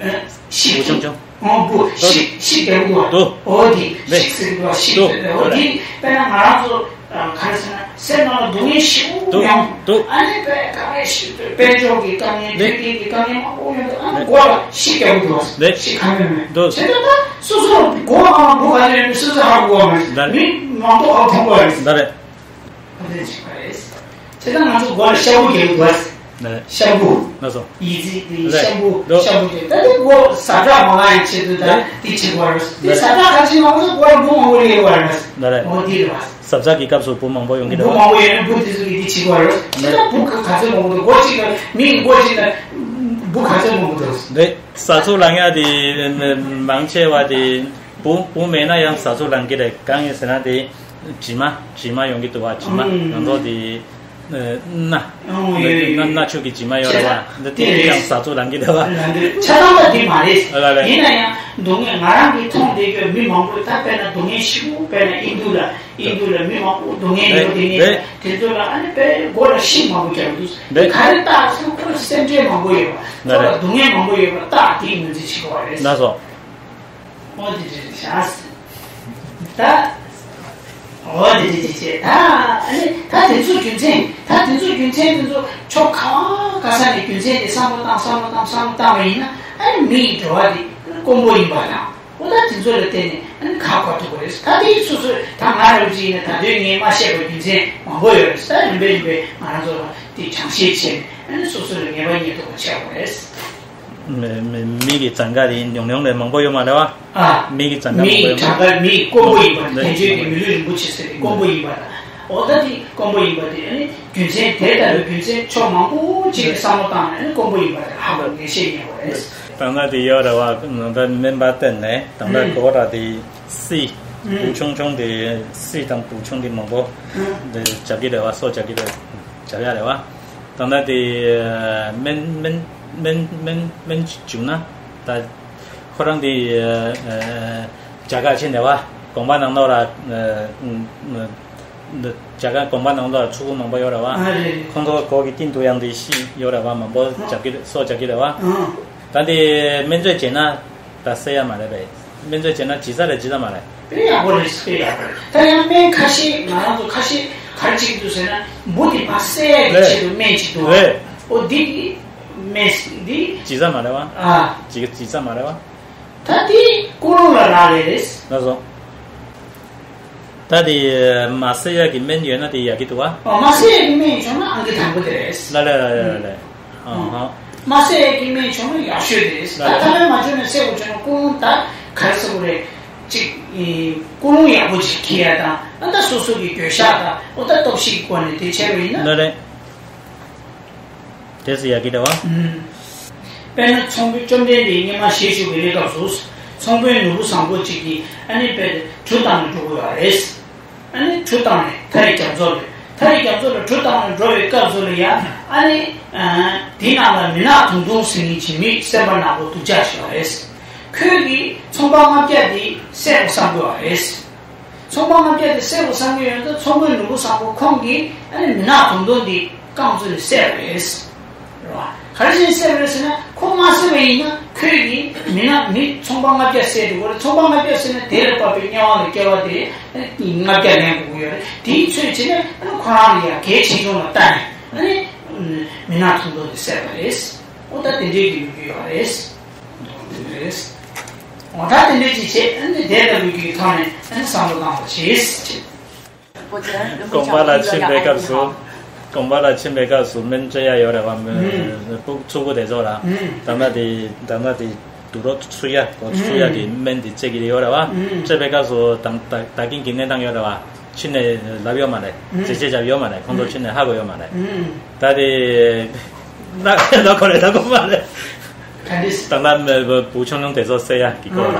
ཤིག་བུ་ཆུང་ཆུང་། ཨོ་བུ་ཤིག་ཤིག་རྒྱག་དགོས། འདུག་ཨོ་དེ་ཤིག་ཟེར་གི་འདུག་ཤིག་འདུག་ཟེར་གི་འདུག་ཨོ་དེ་དཔེར་ན་ང་རང་ཚོ་ག་རེ་ཟེར་ན་སེམས་ནང་ལ་སྡུག་བསྔལ་ཞེ་པོ་འདུག་ཡོང་། འདུག་ཨ་ནི་དཔེ་དཀའ་ངལ་ཞེ་པོ་དཔལ་འབྱོར་གྱི་དཀའ་ངལ། མཐུན་རྐྱེན་གྱི་དཀའ་ངལ་མང་པོ་ཡོང་འདུག་ཨ་ནི་མགོ་ལ་ཤིག་རྒྱག་གི་འདུག་ཤིག་གང་ཡང་མེད། འདུག་བྱས་ཙང་ད་སོ་སོ་མགོ་གང་བུ་གང་ཡོད་མེད་སོ་སོ་ཧ་གོ་བ་མ་རེད། མི་མང་པོ་ཧ་གོ་བ་རེད། ད་རེད། ཨ་དེ་གཅིག་པ་རེད། བྱས་ཙང་ང་ཚོ་མགོ་ལ་ཤམ་བུ་རྒྱག་དགོས། ལགས། ཤམ་བུ། ལགས་སོ། ཡིག་རྩིས་དེ་ལགས། ཤམ་བུ། ལགས། ཤམ་བུ་དེ་ད་དེ་མགོ་ཟ་འཕྲུག་མ་ལངས་ཡག་ཆེད་དུ་ད་ལགས། དེ་བྱེད་དགོས་རེད། དེ་ལགས། ཟ་འཕྲུག་ག་ཚོད་མང་པོ་ཚོ་མགོ་ལ་འབུ་མང་པོ་སླེབས་ཡོད་རེད། ལགས་རེད། འོ་དེ་རེད་པ། ཟ་འཕྲུག་གི་སྐབས་སུ་འབུ་མང་པོ་ཡོང་གི་རེད་པ། འབུ་མང་པོ་ཡོད་ན་འབུ་དེ་ཚོ་གིས་དེ་བྱེད་དགོས་རེད། བྱས་ཙང་འབུ་ག་ཚོད་མང་པོ་འདུག་མགོ་གཅིག་ལ་མི་མགོ་གཅིག་ལ་འབུ་ག་ཚོད་མང་པོ་འདུག་རེད། ཟ་འཕྲུག་ལངས་ཡག་དེ་མང་ཆེ་བ་དེ་འབུ་འབུ་མེད་ན་ཡང་ཟ་འཕྲུག་ལངས་ཀྱི་རེད། གང་ཡིན་ཟེར་ན་དེ། དྲི་མ། དྲི་མ་ཡོང་གི་འདུག་བ། དྲི་མ། ཨང་། ང་ཚོ་དེ་ཨ་སྣ། ཨང་། ཡོད་ཡོད་སྣ། ཡོད། སྣ་ཆུ་གི་དྲི་མ་ཡོད་རེད་བ། འདི་དེ་དེ་རེད། ཡང་ཟ་འཕྲུག་ལངས་ཀྱི་རེད་བ། ལངས་ཀྱི་རེད། ཆ་ཚང་པ་དེ་མ་རེད། ཨ་ལ་ལ། ཡིན་ན་ཡང་སྡུག་བསྔལ་ང་རང་གིས་མཐོང་བསྡད་ཡོད་མི་མང་པོས་ད་དཔེར་ན་སྡུག་བསྔལ་ཞེ་པོ། དཔེར་ན་ཨིན་རྡུ་ལ། ཨིན་རྡུ་ལ་མི་མང་པོ་སྡུག་བསྔལ་ཡོད་དེ་ནས། རེད། དེ་ཚོ་ལ་ཨ་ནི་དཔེ་མགོ་ལ་ཤིག་མང་པོ་རྒྱག་འདུག་རེད། ག་རེ་བཏགས་སོང་ཁོ་སེམས་ཁྲལ་མང་པོ་ཡོད་པ། ལ་ཁོ་ལ་རེད། སྡུག་བསྔལ་མང་པོ་ཡོད་པ་བཏགས་དེའི་ངོས་འཛིན་བྱེད་དགོས་པ་རེད། ལགས་སོ། འོ་དེ་འདྲ་བཞག་ཟེར། ད། འོ་དེ་འདྲ་བྱས་བྱས། ད་ཨ་ནི་ད་དེ་ཚོ་རྒྱུ་མཚན། ད་དེ་ཚོ་རྒྱུ་མཚན་དེ་ཚོ་ཕྱོགས་གང་ག་ས་ནས་རྒྱུ་མཚན་དེ་བསམ་བློ་བཏང་བསམ་བློ་བཏང་བསམ་བློ་བཏང་བ་ཡིན་ན། ཨ་ནི་མི་ཡི་འགྲོ་བ་དེ་དཀོན་པོ་ཡིན་པ་དང་། འོ་ད་དེ་ཚོ་ལ་བརྟེན་ནས་ཨ་ནི་ཁ་བར་ཐུག་པ་རེད། ད་དེ་སོ་སོས་ད་ང་རང་བཞིན་ནས་ད་དུང་ངས་མ་བཤད་པའི་རྒྱུ་མཚན་མང་པོ་ཡོད་རེད། ད་རིམ་པས་རིམ་པས་ང་རང་ཚོ་ལ་དེ་སྦྱང་བཤད་བྱས་ནས་ཨ་ནི་སོ་སོ་ལ་ངེས་པ་རྙེད་ཐུབ་པ་བྱས་པ་རེད། མི་མི་མི་གི་གྱངས་ཁ་དེ་ཉུང་ཉུང་ལས་མང་པོ་ཡོད་མ་རེད་བ། ཨ། མི་གི་གྱངས་ཁ་མང་པོ་ཡོད་མ་རེད། མི་གི་གྱངས་ཁ། མི་དཀོན་པོ་ཡིན་པ། ལགས། བསྟན་བཅོས་ཀྱི་མི་ལུས་རིན་པོ་ཆེ་ཟེར་དེ་དཀོན་པོ་ཡིན་པ་དང་། འོ་ད་དེ་དཀོན་པོ་ཡིན་པ་དེ་ཨ་ནི་རྒྱུ་མཚན་དེ་ལྟ་བུའི་རྒྱུ་མཚན་ཕྱོགས་མང་པོ་ཅིག་གི་བསམ་བློ་བཏང་ནས་ཨ་ནི་དཀོན་པོ་ཡིན་པ་དེ་ཧ་གོ་ངེས་ཤེས་རྙེད་པ་རེད། ད་ལྟ་དེ་ཡོད་རེད་བ། ད་ལྟ་སྨན་པ་བསྟེན་ནས་ད་ལྟ་ཨུམ། གོ་ར་དེ་སི། ཨུམ། བུ་ཆུང་ཆུང་དེ་སི་དང་བུ་ཆུང་དེ་མང་པོ་ཨུམ། དེ་རྒྱབ་ཀྱི་རེད་བ། སོ་རྒྱབ་ཀྱི་རེད། བྱ་ཡ་རེད་བ། ད་ལྟ་དེ་སྨན་སྨན་སྨན་སྨན་སྨན་བྱུང་ན་ད་ཁོ་རང་དེ་རྒྱ་གར་ཕྱིན་ནས་བ། དགོན་པ་ནང་ལོགས་ལ་རྒྱ་གར་དགོན་པ་ནང་ལོགས་ལ་ཕྲུ་གུ་མང་པོ་ཡོད་རེད་བ། ཨ་རེད། ཁོང་ཚོ་མགོ་གི་སྟེང་དུ་ཡང་དེ་ཤི་ཡོད་རེད་བ། མང་པོ་རྒྱབ་ཀྱི་སོ་རྒྱབ་ཀྱི་རེད་བ། ཨ། ད་དེ་སྨན་བཅོས་བྱས་ན། ད་སེལ་ཡ་མ་རེད་པས། སྨན་བཅོས་བྱས་ན་ཇི་ཙམ་རེད་ཇི་ཙམ་མ་རེད། དཔེ་ཡག་པོ་རེད། དཔེ་ཡག་པོ་རེད། ད་ཡང་སྨན་ཁ་ཤས་ང་རང་ཚོ་ཁ་ཤས་ག་རེ་བྱེད་ཀྱི་འདུག་ཟེར་ན། འབུ་དེ་ཕར་སེལ་ཡ་གི་ཆེད་དུ་སྨན་ཅིག་འདུག་རེད། འོ་འདི་གི་སྨན་འདི་ཇི་ཙམ་མ་རེད་བ། ཨ། ཇི་ཇི་ཙམ་མ་རེད་བ། ད་འདི་ཀུན་སློང་ལ་རག་ལས་རེད། ལགས་སོ། ད་དེ་མ་སེལ་ཡག་གི་སྨན་ཡོད་ན་དེ་ཡག་གི་འདུག་བ། ཨོ། མ་སེལ་ཡག་གི་སྨན་བྱུང་ན་ཨང་ཀི་དང་པོ་དེ་རེད། ལ་ལ་ལ་ལ་ལ། ཨ་ཧ། མ་སེལ་ཡག་གི་སྨན་བྱུང་ན་ཡག་ཤོས་དེ་རེད། ད་ལ་ལ། ད་སྨན་མ་བྱུང་ན་སེལ་དགོས་བྱུང་ན་ཀུན་སློང་ད་ག་རེ་ཟེར་དགོས་རེད། ཅིག་ཨེ། ཀུན་སློང་ཡག་པོ་ཅིག་འཁྱེར་ཡ་དང་། ཨ། ད་སོ་སོ་གི་འགྱོད་བཤགས་དང་། ཨོ། ད་སྟོབས་ཤིག་གི་སྒོ་ནས་དེ་བྱས་པ་ཡིན་ན། ལ་ལ། དེ་ཚོ་ཡག་གི་རེད་བ། ཨུམ། དཔེར་ན་ཚོང་དཔོན་བཅོམ་ལྡན་འདས་སྔོན་མ་ཞལ་བཞུགས་པའི་གནས་སྐབས་སུ། ཚོང་དཔོན་ནོར་བུ་བཟང་པོ་གཅིག་གིས་ཨ་ནི་དཔེ་གྲུ་བཏང་ནས་འགྲོ་དགོས་པ་རེད། ཨ་ནི་གྲུ་བཏང་ནས་མཐའ་ཡི་རྒྱ་མཚོ་ལ། མཐའ་ཡི་རྒྱ་མཚོ་ལ་གྲུ་བཏང་ནས་འགྲོ་བའི་སྐབས་སུ་ལ་ཡང་ཨ་ནི། ཨ། དེའི་ནང་ལ་མི་ནག་དུང་དུང་ཟེར་མཁན་གྱི་མི་སེམས་པ་ནག་པོ་སྡུག་ཅག་ཞིག་ཡོད་རེད། ཁོས་ཀྱིས་ཚོང་པ་ལྔ་བརྒྱ་དེ་བསད་དགོས་བསམ་གྱི་ཡོད་རེད། ཚོང་པ་ལྔ་བརྒྱ་དེ་བསད་དགོས་བསམ་གྱི་ཡོད་ཙང་ཚོང་དཔོན་ནོར་བུ་བཟང་པོ་ཁོང་གིས་ཨ་ནི་མི་ནག་དུང་དུང་དེ་རྐང་བཙུགས་ནས་བསད་པ་རེད། རེད་བ། ག་རེ་བྱས་བསད་པ་རེད་ཟེར་ན། ཁོ་མ་བསད་པ་ཡིན་ན་ཁོས་ཀྱིས་མི་ནག་མི་ཚོང་པ་ལྔ་བརྒྱ་བསད་འགྲོ་གི་རེད། ཚོང་པ་ལྔ་བརྒྱ་བསད་ན་དེ་ལ་བབས་པའི་དམྱལ་བ་ལ་སྐྱེ་བ་དེ་ལྔ་བརྒྱ་ལེན་དགོས་ཀྱི་ཡོད་རེད། དེའི་ཚོད་བྱས་ནས་ཨ་ནི་ཁོ་རང་ལ་ཡང་གལ་ཆེ་ཆུང་ལ་ལྟ་ནས་ཨ་ནི་མི་ནག་ཐུང་ཐུང་དེ་བསད་པ་རེད། འོ་ད་དེ་འདྲའི་གི་ཡོང་གི་ཡོད་རེད། འོ་དེ་རེད། འོ་ད་དེ་འདྲའི་ཅིག་བྱས། ཨ་ནི་དེ་ལྟ་བུའི་གི་ཐོག་ནས་ཨ་ནི་བསམ་བློ་བཏང་བ་བྱེད་ཅེས། དགོན་པ་ལ་ཕྱིན་པའི་སྐབས་སུ། དགོན་པ་ལ་ཕྱིན་པའི་སྐབས་སུ་སྨན براي་ཡོད་རེད་བ། སྨན་ཕྲུ་གུ་དེ་ཚོ་ལ། ད་ལྟ་དེ་ད་ལྟ་དེ་དུག་སྦྲུལ་འཚོ་ཡ་འཚོ་ཡ་གི་སྨན་དེ་སྤྲད་ཀྱི་ཡོད་རེད་བ། སྤྲད་པའི་སྐབས་སུ་ད་ད་གིན་གྱི་གནས་སྟངས་ཡོད་རེད་བ། ཕྱི་ནས་ལབ་ཡོད་མ་རེད། རྗེས་བྱེད་རྒྱབ་ཡོད་མ་རེད། ཁོང་ཚོ་ཕྱི་ནས་ཧ་གོ་ཡོད་མ་རེད། ད་དེ་ལ་ལ་གོ་རེད། ལ་གོ་མ་རེད། ད་ལྟ་བུ་ཆུང་ཆུང་དེ་ཚོ་བསད་ཡ་གི་སྐོར་ལ་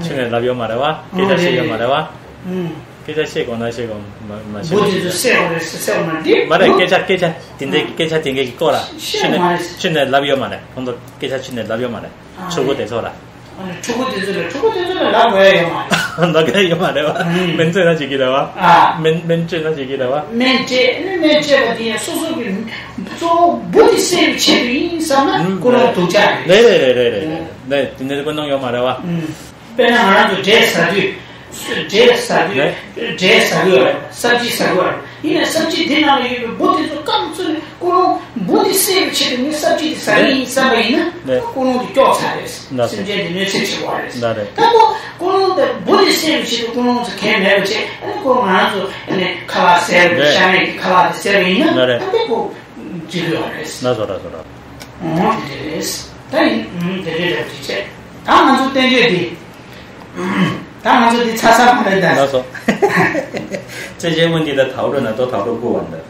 ཕྱི་ནས་ལབ་ཡོད་མ་རེད་བ། སྐད་ཆ་བཤད་ཡོད་མ་རེད་བ། སྐད་ཆ་བཤད་དགོས་ན་བཤད་དགོས། མ་མ་བཤད་བུ་དེ་ཚོ་བསད་དགོས་རེད་ཟེར་བསད་དགོས་མ་རེད། མ་རེད། སྐད་ཆ་སྐད་ཆ་དེ་འདྲའི་སྐད་ཆ་དེ་འདྲའི་གི་སྐོར་ལ་ཕྱི་ནས་ཕྱི་ནས་ལབ་ཡོད་མ་རེད། ཁོང་ཚོ་སྐད་ཆ་ཕྱི་ནས་ལབ་ཡོད་མ་རེད། ཕྲུ་གུ་དེ་ཚོ་ལ། ཕྲུ་གུ་དེ་ཚོ་ལ་ཕྲུ་གུ་དེ་ཚོ་ལ་ལབ་དགོས་ཡ་ཡོད་མ་རེད། ལབ་དགོས་ཡ་ཡོད་མ་རེད་བ། སྨན་བཙོས་ན་བྱེད་ཀྱི་རེད་བ། སྨན་སྨན་བཙོས་ན་བྱེད་ཀྱི་རེད་བ། སྨན་བཅད་ནི་སྨན་བཅད་པ་དེ་ཡང་སོ་སོ་གི་གཙོ་བོ་བུ་དེ་བསད་པའི་ཆེད་དུ་ཡིན་བསམ་ན་ཀུན་སློང་སྡུག་ཅག་རེད། རེད་རེད་རེད་རེད་རེད། དེ་འདྲའི་ཀུན་སློང་ཡོད་མ་རེད་བ། དཔེར་ན་ང་རང་ཚོ་འབྲས་ཟ་དུས། འབྲས་ཟ་དུས། ནས། འབྲས་ཟ་དགོས་རེད། སབ་ཇི་ཟ་དགོས་རེད། ཡིན་ནའི་སབ་ཇི་འདི་ནང་ལ་ཡོད་པའི་འབུ་དེ་ཚོ་རྐང་བཙུགས་ནས་ཀུན་སློང་འབུ་དེ་བསད་པའི་ཆེད་དུ་ངས་སབ་ཇི་དེ་ཟ་གི་ཡིན་བསམ་པ་ཡིན་ན། ནས། ཀུན་སློང་དེ་སྐྱོ་ཚར་རེད། ན་རེད། སེམས་ཅན་དེ་གནོད་འཚེ་ཆེ་བ་རེད། ན་རེད། ད་ཁོ་ཀུན་སློང་དེ་འབུ་དེ་བསད་པའི་ཆེད་དུ་ཀུན་སློང་ཚོ་གལ་མེད་པ་བྱས། ཨ་ནི་ཁོ་ང་རང་ཚོ་ཨ་ནི་ཁ་ལག་ཟས་རེད། ཤ་མེད་ཀྱི་ཁ་ལག་དེ་ཟས་པ་ཡིན་ན། ན་རེད། ད་དེ་ཁོ་འཇིགས་ཡོད་རེད། ན་སོ་ར་སོ་ར། འོ་དེ་རེད། ད་ཡིན། ཨུམ། དེ་རེད་རེད་ཅེས་བྱས། ད་ང་ཚོ་བསྟན་བཅོས་འདི། ད་ང་ཚོ་འདི་ཚ་ཚ་མ་རེད་ད། ལགས་སོ། ཅེས་བྱས་ངོ་འདི་ད་ཐག་རོ་ན་ཏོ་ཐག་རོ་བུ་བ་འདི།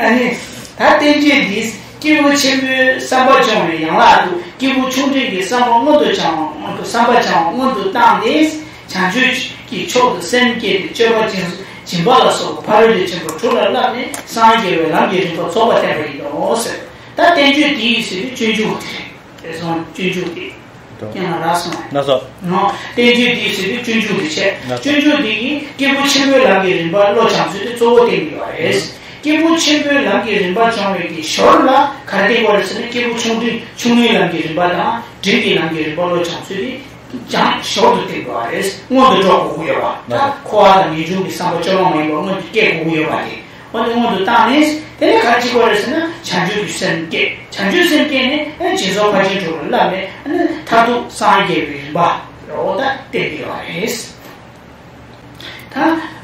ཨ་ནི། ད་བསྟན་བཅོས་འདིས་སྐྱེས་བུ་ཆེན་པོའི་བསམ་པ་སྦྱོང་བའི་ཡན་ལག་ཏུ་སྐྱེས་བུ་ཆུང་འབྲིང་གི་བསམ་པ་སྔོན་དུ་བྱང་བ། སྔོན་དུ་བསམ་པ་བྱང་བ་སྔོན་དུ་བཏང་སྟེ། བྱང་ཆུབ་ཀྱི་མཆོག་ཏུ་སེམས་བསྐྱེད་དེ་སྤྱོད་པ་སྦྱིན་སྦྱིན་པ་ལ་སོགས་པ་ཕ་རོལ་ཏུ་ཕྱིན་པ་དྲུག་ལ་བསླབས་ནས་སངས་རྒྱས་པའི་ལམ་གྱི་རིམ་པ་རྫོགས་པར་བསྟན་པ་ཡིན་ནོ་ཟེར། ད་བསྟན་བཅོས་འདི་ཡི་ཟེར་དུས་སྤྱོད་འཇུག་དེ་རེད། རེད་སོང་། སྤྱོད་འཇུག་དེ་ཡང་ན་རག་སོང་། ལགས་སོ། ནོ། བསྟན་བཅོས་འདི་ཡི་ཟེར་དུས་སྤྱོད་འཇུག་དེ་བྱས། ལགས་སོ། སྤྱོད་འཇུག་འདི་ཡིས་སྐྱེས་བུ་ཆེན་པོའི་ལམ་གྱི་རིམ་པ་བློ་སྦྱང་ཚུལ་དེ་གཙོ་བོ་བསྟན་གྱི་ཡོད་རེད། སྐྱེས་བུ་ཆེན་པོའི་ལམ་གྱི་རིམ་པ་སྦྱོང་བའི་གི་ཞོར་ལ་ག་རེ་བསྟན་གྱི་ཡོད་རེད་ཟེར་ན། སྐྱེས་བུ་ཆུང་འབྲིང་། ཆུང་ངུའི་ལམ་གྱི་རིམ་པ་དང་འབྲིང་གི་ལམ་གྱི་རིམ་པ་བློ་སྦྱང་ཚུལ་དེ། ཀྱང་ཞོར་དུ་བསྟན་དགོས་པ་རེད། སྔོན་དུ་འགྲོ་དགོས་ཀྱི་ཡོད་པ། ད་འཁོར་བ་དང་ངེས་འབྱུང་གི་བསམ་པ་སྤྱོད་པ་མ་ཡིན་པ་སྔོན་དུ་སྐྱེ་དགོས་ཀྱི་ཡོད་པ་དེ། འོ་དེ་སྔོན་དུ་བཏང་ནས། དེ་ནས་ག་རེ་བྱེད་དགོས་རེད་ཟེར་ན། བྱང་ཆུབ་ཀྱི་སེམས་བསྐྱེད། བྱང་ཆུབ་སེམས་བསྐྱེད་ནས་ཨ་ནི་སྦྱིན་སོགས་ཕར་ཕྱིན་དྲུག་ལ་བསླབས་ནས། ཨ་ནི་མཐར་ཐུག་སངས་རྒྱས་པའི་རིམ་པ་འོ་ད་བསྟན་གྱི་ཡོད་རེད། ད་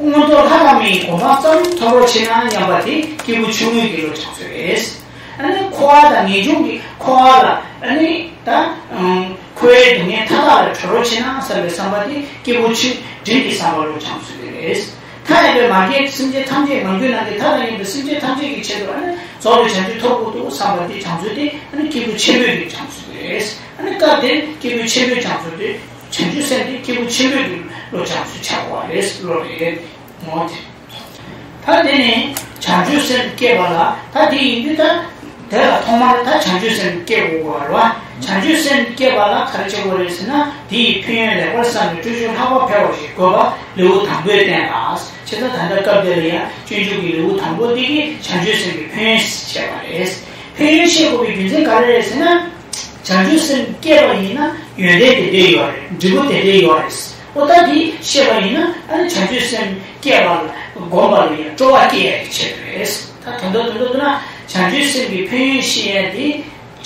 མངོན་རྟོགས་ལྷ་དང་མིའི་གོ་འཕང་ཙམ་ཐོབ་རོགས་བྱེད་ན་སྙམ་པ་དེ་སྐྱེས་བུ་ཆུང་ངུའི་གི་བློ་སྦྱང་ཚུལ་རེད། ཨ་ནི་འཁོར་བ་དང་ངེས་འབྱུང་གི་འཁོར་བ་ལ། ཨ་ནི་ད་ཨང་། འཁོར་བའི་སྡུག་བསྔལ་མཐའ་དག་ལས་གྲོལ་རོགས་བྱེད་ན་བསམ་པའི་བསམ་པ་དེ་སྐྱེས་བུ་ཆུང་འབྲིང་གི་བསམ་པ་བློ་སྦྱང་ཚུལ་དེ་རེད། མཐའ་ཡས་པའི་མ་རྒན་སེམས་ཅན་ཐམས་ཅད། མ་གྱུར་ནམ་མཁའི་མཐའ་དང་མཉམ་པའི་སེམས་ཅན་ཐམས་ཅད་ཀྱི་ཆེད་དུ་ཨ་ནི་རྫོགས་པའི་བྱང་ཆུབ་ཐོབ་དགོས་འདུག་བསམ་པ་དེ་སྦྱང་ཚུལ་དེ་ཨ་ནི་སྐྱེས་བུ་ཆེན་པོའི་གི་སྦྱང་ཚུལ་རེད། ཨ་ནི་སྐབས་དེར་སྐྱེས་བུ་ཆེན་པོའི་སྦྱང་ཚུལ་དེ། བྱང་ཆུབ་སེམས་དེ་སྐྱེས་བུ་ཆེན་པོའི་གི་བློ་སྦྱང་ཚུལ་ཆགས་པ་རེད། བློ་རེད། འོ་དེ། ད་དེ་ནས་བྱང་ཆུབ་སེམས་བསྐྱེད་པ་ལ། ད་དེ་ཡིན་དུས་ད་དེ་ལ་ཐོག་མར་ད་བྱང་ཆུབ་སེམས་བསྐྱེད་དགོས་པ་རེད་བ། བྱང་ཆུབ་སེམས་བསྐྱེད་པ་ལ་ག་རེ་བྱེད་དགོས་རེད་ཟེར་ན། དེ་ཡི་ཕན་ཡོན་ལེགས་པར་བསམས་ནས་སྤྲོ་ཚུལ་ལྷག་པར་འཕེལ་བ་ཞིག་དགོས་པ་ལེའུ་དང་པོས་བསྟན་ལ། བྱས་ཙང་ད་ལྟ་སྐབས་འདི་ལ་ཡང་སྤྱོད་འཇུག་གི་ལེའུ་དང་པོ་འདི་གིས་བྱང་ཆུབ་སེམས་ཀྱི་ཕན་ཡོན་བཤད་པ་རེད། ཕན་ཡོན་བཤད་དགོས་པའི་རྒྱུ་མཚན་ག་རེ་རེད་ཟེར་ན། བྱང་ཆུབ་སེམས་བསྐྱེད་པ་ཡིན་ན་ཡོན་ཏན་དེ་འདྲའི་ཡོད་རེད། འབྲས་བུ་དེ་འདྲའི་ཡོད་རེད། འོ་ད་འདི་བཤད་པ་ཡིན་ན། ཨ་ནི་བྱང་ཆུབ་སེམས་བསྐྱེད་པ་ལ་སྒོམ་པ་ལ་ཡང་སྤྲོ་བ་སྐྱེ་ཡ་གི་ཆེད་དུ་རེད། ད་དོན་དག་དོན་དག་ཏུ་ན་བྱང་ཆུབ་སེམས་ཀྱི་ཕན་ཡོན་བཤད་ཡ་དེ།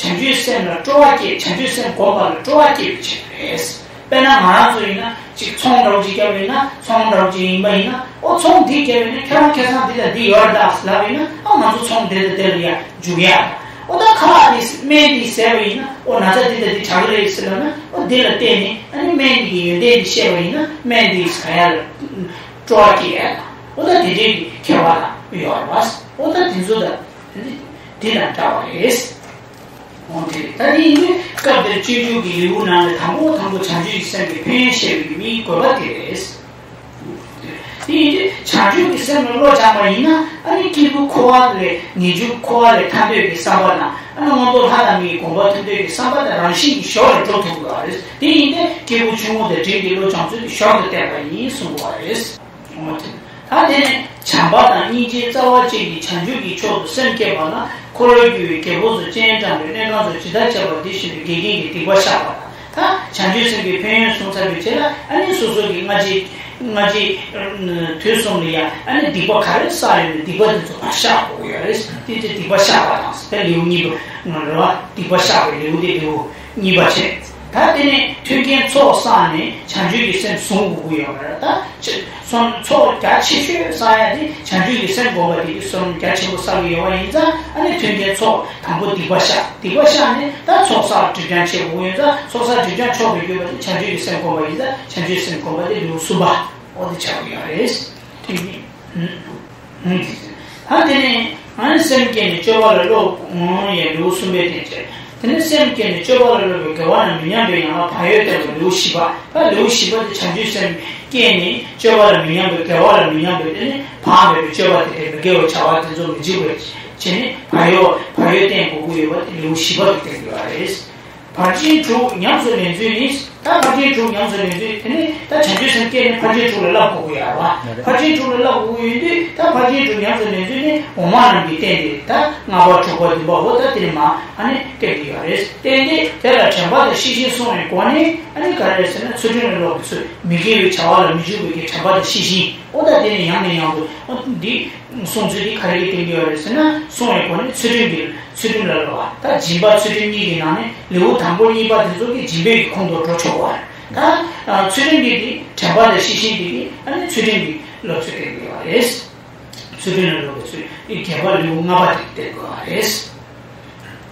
བྱང་ཆུབ་སེམས་ལ་སྤྲོ་བ་སྐྱེ། བྱང་ཆུབ་སེམས་སྒོམ་པ་ལ་སྤྲོ་བ་སྐྱེ་བའི་ཆེད་དུ་རེད། དཔེར་ན་ང་རང་ཚོ་ཡིན་ན་ཅིག་ཚོང་འདྲ་བོ་ཅིག་བརྒྱབ་པ་ཡིན་ན། ཚོང་འདྲ་བོ་ཅིག་ཡིན་པ་ཡིན་ན། ཨོ་ཚོང་འདི་བརྒྱབ་པ་ཡིན་ན་ཁྱོད་རང་ཁ་སང་འདི་དང་འདི་ཡོད་རེད་ད་ལབ་པ་ཡིན་ན། ཨ་ང་ཚོ་ཚོང་འདི་དང་འདི་ལ་ཡ་འཇུག་ཡ། ཨོ་ད་ཁ་ལག་འདི་སྨན་འདི་བཟས་པ་ཡིན་ན། ཨོ་ན་ཚ་འདི་དང་འདི་དྲག་གི་རེད་ཟེར་ལབ་ན། ཨོ་འདི་ལ་བརྟེན་ནས་ཨ་ནི་སྨན་འདི་གི་ཡོན་ཏན་འདི་ཤེས་པ་ཡིན་ན། སྨན་འདི་ཟ་ཡ་ལ་སྤྲོ་བ་སྐྱེ་ཡ་དང་། ཨོ་ད་དེ་འདྲའི་གི་ཁྱད་པར་ཡོད་རེད་བ། ཨོ་ད་དེ་ཚོ་ད་འདི་དང་འདྲ་བ་རེད། འོ་དེ་རེད། ད་དེ་ཡིན་དུས་སྐབས་དེར་སྤྱོད་འཇུག་གི་ལེའུ་ནང་ནས་དང་པོ་དང་པོ་བྱང་ཆུབ་ཀྱི་སེམས་ཀྱི་ཕན་ཡོན་བཤད་པའི་མིའི་དགོས་པ་དེ་རེད། དེ་ཡིན་དུས་བྱང་ཆུབ་ཀྱི་སེམས་ལ་བློ་སྦྱངས་པ་ཡིན་ན། ཨ་ནི་སྐྱེས་བུ་འཁོར་བ་ལས། ངེས་འབྱུང་འཁོར་བ་ལས་ཐར་འདོད་ཀྱི་བསམ་པ་དང་། ཨ་ནི་མངོན་རྟོགས་ལྷ་དང་མིའི་དགོངས་པ་ཐོབ་འདོད་ཀྱི་བསམ་པ་དང་རང་བཞིན་གྱིས་ཞོར་ལ་འགྲོ་ཐུབ་དགོས་པ་རེད། དེ་ཡིན་ཏེ་སྐྱེས་བུ་ཆུང་ངུ་དང་འབྲིང་གི་བློ་སྦྱོང་ཚུལ་གྱི་ཞོར་དུ་བསྟན་པ་ཡིན་གསུང་དགོས་པ་རེད། འོ་དེ། ད་དེ་ནས་བྱམས་པ་དང་སྙིང་རྗེའི་རྩ་བ་ཅན་གྱི་བྱང་ཆུབ་ཀྱི་ཕྱོགས་སུ་སེམས་བསྐྱེད་པ་ལ། འཁོར་ལོས་སྒྱུར་བའི་རྒྱལ་པོ་ཚོ་སྤྱན་དྲངས་པའི་གནས་ཁང་ཚོ་ཇི་ལྟར་བྱེད་པ་དེ་བཞིན་དུ་འགལ་རྐྱེན་གྱི་སྡིག་པ་བཤགས་པ་དང་། ད་བྱང་ཆུབ་སེམས་ཀྱི་ཕན་ཡོན་གསུངས་ཚར་བའི་རྗེས་ལ། ཨ་ནི་སོ་སོ་གི་སྔ་རྗེས་སྔ་རྗེས་དུས་གསུམ་ལ་ཡང་ཨ་ནི་སྡིག་པ་ག་རེ་བསགས་ཡོད་ན་སྡིག་པ་དེ་ཚོ་ཕར་བཤགས་དགོས་ཀྱི་ཡོད་རེད། དེ་ཚོ་སྡིག་པ་བཤགས་པ་དང་། དེ་ལེའུ་གཉིས་པ་རེད་བ། སྡིག་པ་བཤགས་པའི་ལེའུ་དེ་ལེའུ་གཉིས་པ་བྱས། ད་དེ་ནས་མཐུན་རྐྱེན་ཚོགས་བསགས་ནས་བྱང་ཆུབ་ཀྱི་སེམས་བཟུང་དགོས་ཀྱི་ཡོད་པ་རེད། ད་ཚོགས་རྒྱ་ཆེ་ཤོས་བསགས་ཡ་དེ་བྱང་ཆུབ་ཀྱི་སེམས་སྒོམ་པ་དེ་གི་བསམ་རྒྱ་ཆེན་པོ་བསགས་ཀྱི་ཡོད་པ་ཡིན་ཙང་། ཨ་ནི་མཐུན་རྐྱེན་ཚོགས་དང་པོ་སྡིག་པ་བཤགས། སྡིག་པ་བཤགས་ནས་ད་ཚོགས་བསགས་སྒྲིབ་སྦྱང་བྱེད་དགོས་ཀྱི་ཡོད་ཙང་། ཚོགས་བསགས་སྒྲིབ་སྦྱང་མཆོག་ཏུ་གྱུར་པ་དེ་བྱང་ཆུབ་ཀྱི་སེམས་སྒོམ་པ་ཡིན་ཙང་། བྱང་ཆུབ་སེམས་སྒོམ་པ་དེ་ལེའུ་གསུམ་པ་འོ་དེ་ཆགས་ཀྱི་ཡོད་རེད། མཐུན་རྐྱེན། ད་དེ་ནས་ཨ་ནི་སེམས་བསྐྱེད་ནས་སྤྱོད་པ་ལ་སློབ་དགོངས་ཡས་ལེའུ་གསུམ་པའི་སྟེང་བྱས། དེ་ནས་སེམས་བསྐྱེད་ནས་སྤྱོད་པ་ལ་སློབ་པའི་དགེ་བ་རྣམས་མི་ཉམས་པའི་ཡན་ལག་བག་ཡོད་བསྟན་པ་ལེའུ་བཞི་པ། ད་ལེའུ་བཞི་པ་དེ་བྱང་ཆུབ་སེམས་བསྐྱེད་ནས་སྤྱོད་པ་ལ་མི་ཉམས་པའི་དགེ་བ་ལ་མི་ཉམས་པའི། དེ་ནས་བག་མེད་པའི་སྤྱོད་པ་དེ་དེ་མི་དགེ་བའི་བྱ་བ་དེ་ཚོ་མི་བྱེད་པའི་བྱས་ནས་བག་ཡོད་བག་ཡོད་བསྟན་དགོས་ཀྱི་ཡོད་པ་དེ་ལེའུ་བཞི་པ་དེ་བསྟན་དགོས་པ་རེད། བར་ཆད་དྲུག་ཉམས་སུ་ལེན་ཚུལ་ནི། ད་བར་ཆད་དྲུག་ཉམས་སུ་ལེན་ཚུལ་དེ་ནི་ད་བྱང་ཆུབ་སེམས་བསྐྱེད་ནས་བར་ཆད་དྲུག་ལ་བསླབ་དགོས་ཀྱི་ཡོད་རེད་བ། བར་ཆད་དྲུག་ལ་བསླབ་དགོས་ཀྱི་ཡོད་དུས། ད་བར་ཆད་དྲུག་ཉམས་སུ་ལེན་ཚུལ་ནི་འོག་མ་རྣམས་ཀྱིས་བསྟན་ཏེ། ད་ལྔ་པ་དྲུག་པ་བདུན་པ་འོ་ད་དེ་ནི་མ་ཨ་ནི་བསྟན་གྱི་ཡོད་རེད། བསྟན་ཏེ་དེ་ལ་དྲན་པ་དང་ཤེས་བཞིན་བསྲུང་བའི་སྒོ་ནས། ཨ་ནི་ག་རེ་རེད་ཟེར་ན། ཚུལ་ཁྲིམས་ལ་སློབ་པའི་ཚུལ། མི་དགེ་བའི་བྱ་བ་ལ་མི་འཇུག་པའི་གི་དྲན་པ་དང་ཤེས་བཞིན་འོ་ད་དེ་ནི་ཡང་ནས་ཡང་དུ་འོ་འདི། སྲུང་ཚུལ་དེ་ག་རེ་གིས་བསྟན་གྱི་ཡོད་རེད་ཟེར་ན། བསྲུང་བའི་སྒོ་ནས་ཚུལ་ཁྲིམས་ཀྱི། ཚུལ་ཁྲིམས་ལ་སློབ་པ། ད་སྦྱིན་པ་ཚུལ་ཁྲིམས་གཉིས་ཀྱི་ནང་ནས་ལེའུ་དང་པོ་གཉིས་པ་དེ་ཚོ་གི་སྦྱིན་པའི་གི་ཁོངས་སུ་འགྲོ་ཆོག་པ་རེད། ད་ཚུལ་ཁྲིམས་ཀྱི་དེ་དྲན་པ་དང་ཤེས་བཞིན་དེ་གིས་ཨ་ནི་ཚུལ་ཁྲིམས་ཀྱི་སློབ་ཚུལ་བསྟན་གྱི་ཡོད་རེད། ཚུལ་ཁྲིམས་ལ་སློབ་པའི་ཚུལ་དེ་རྒྱས་པ་ལེའུ་ལྔ་པ་དེ་བསྟན་གྱི་ཡོད་རེད།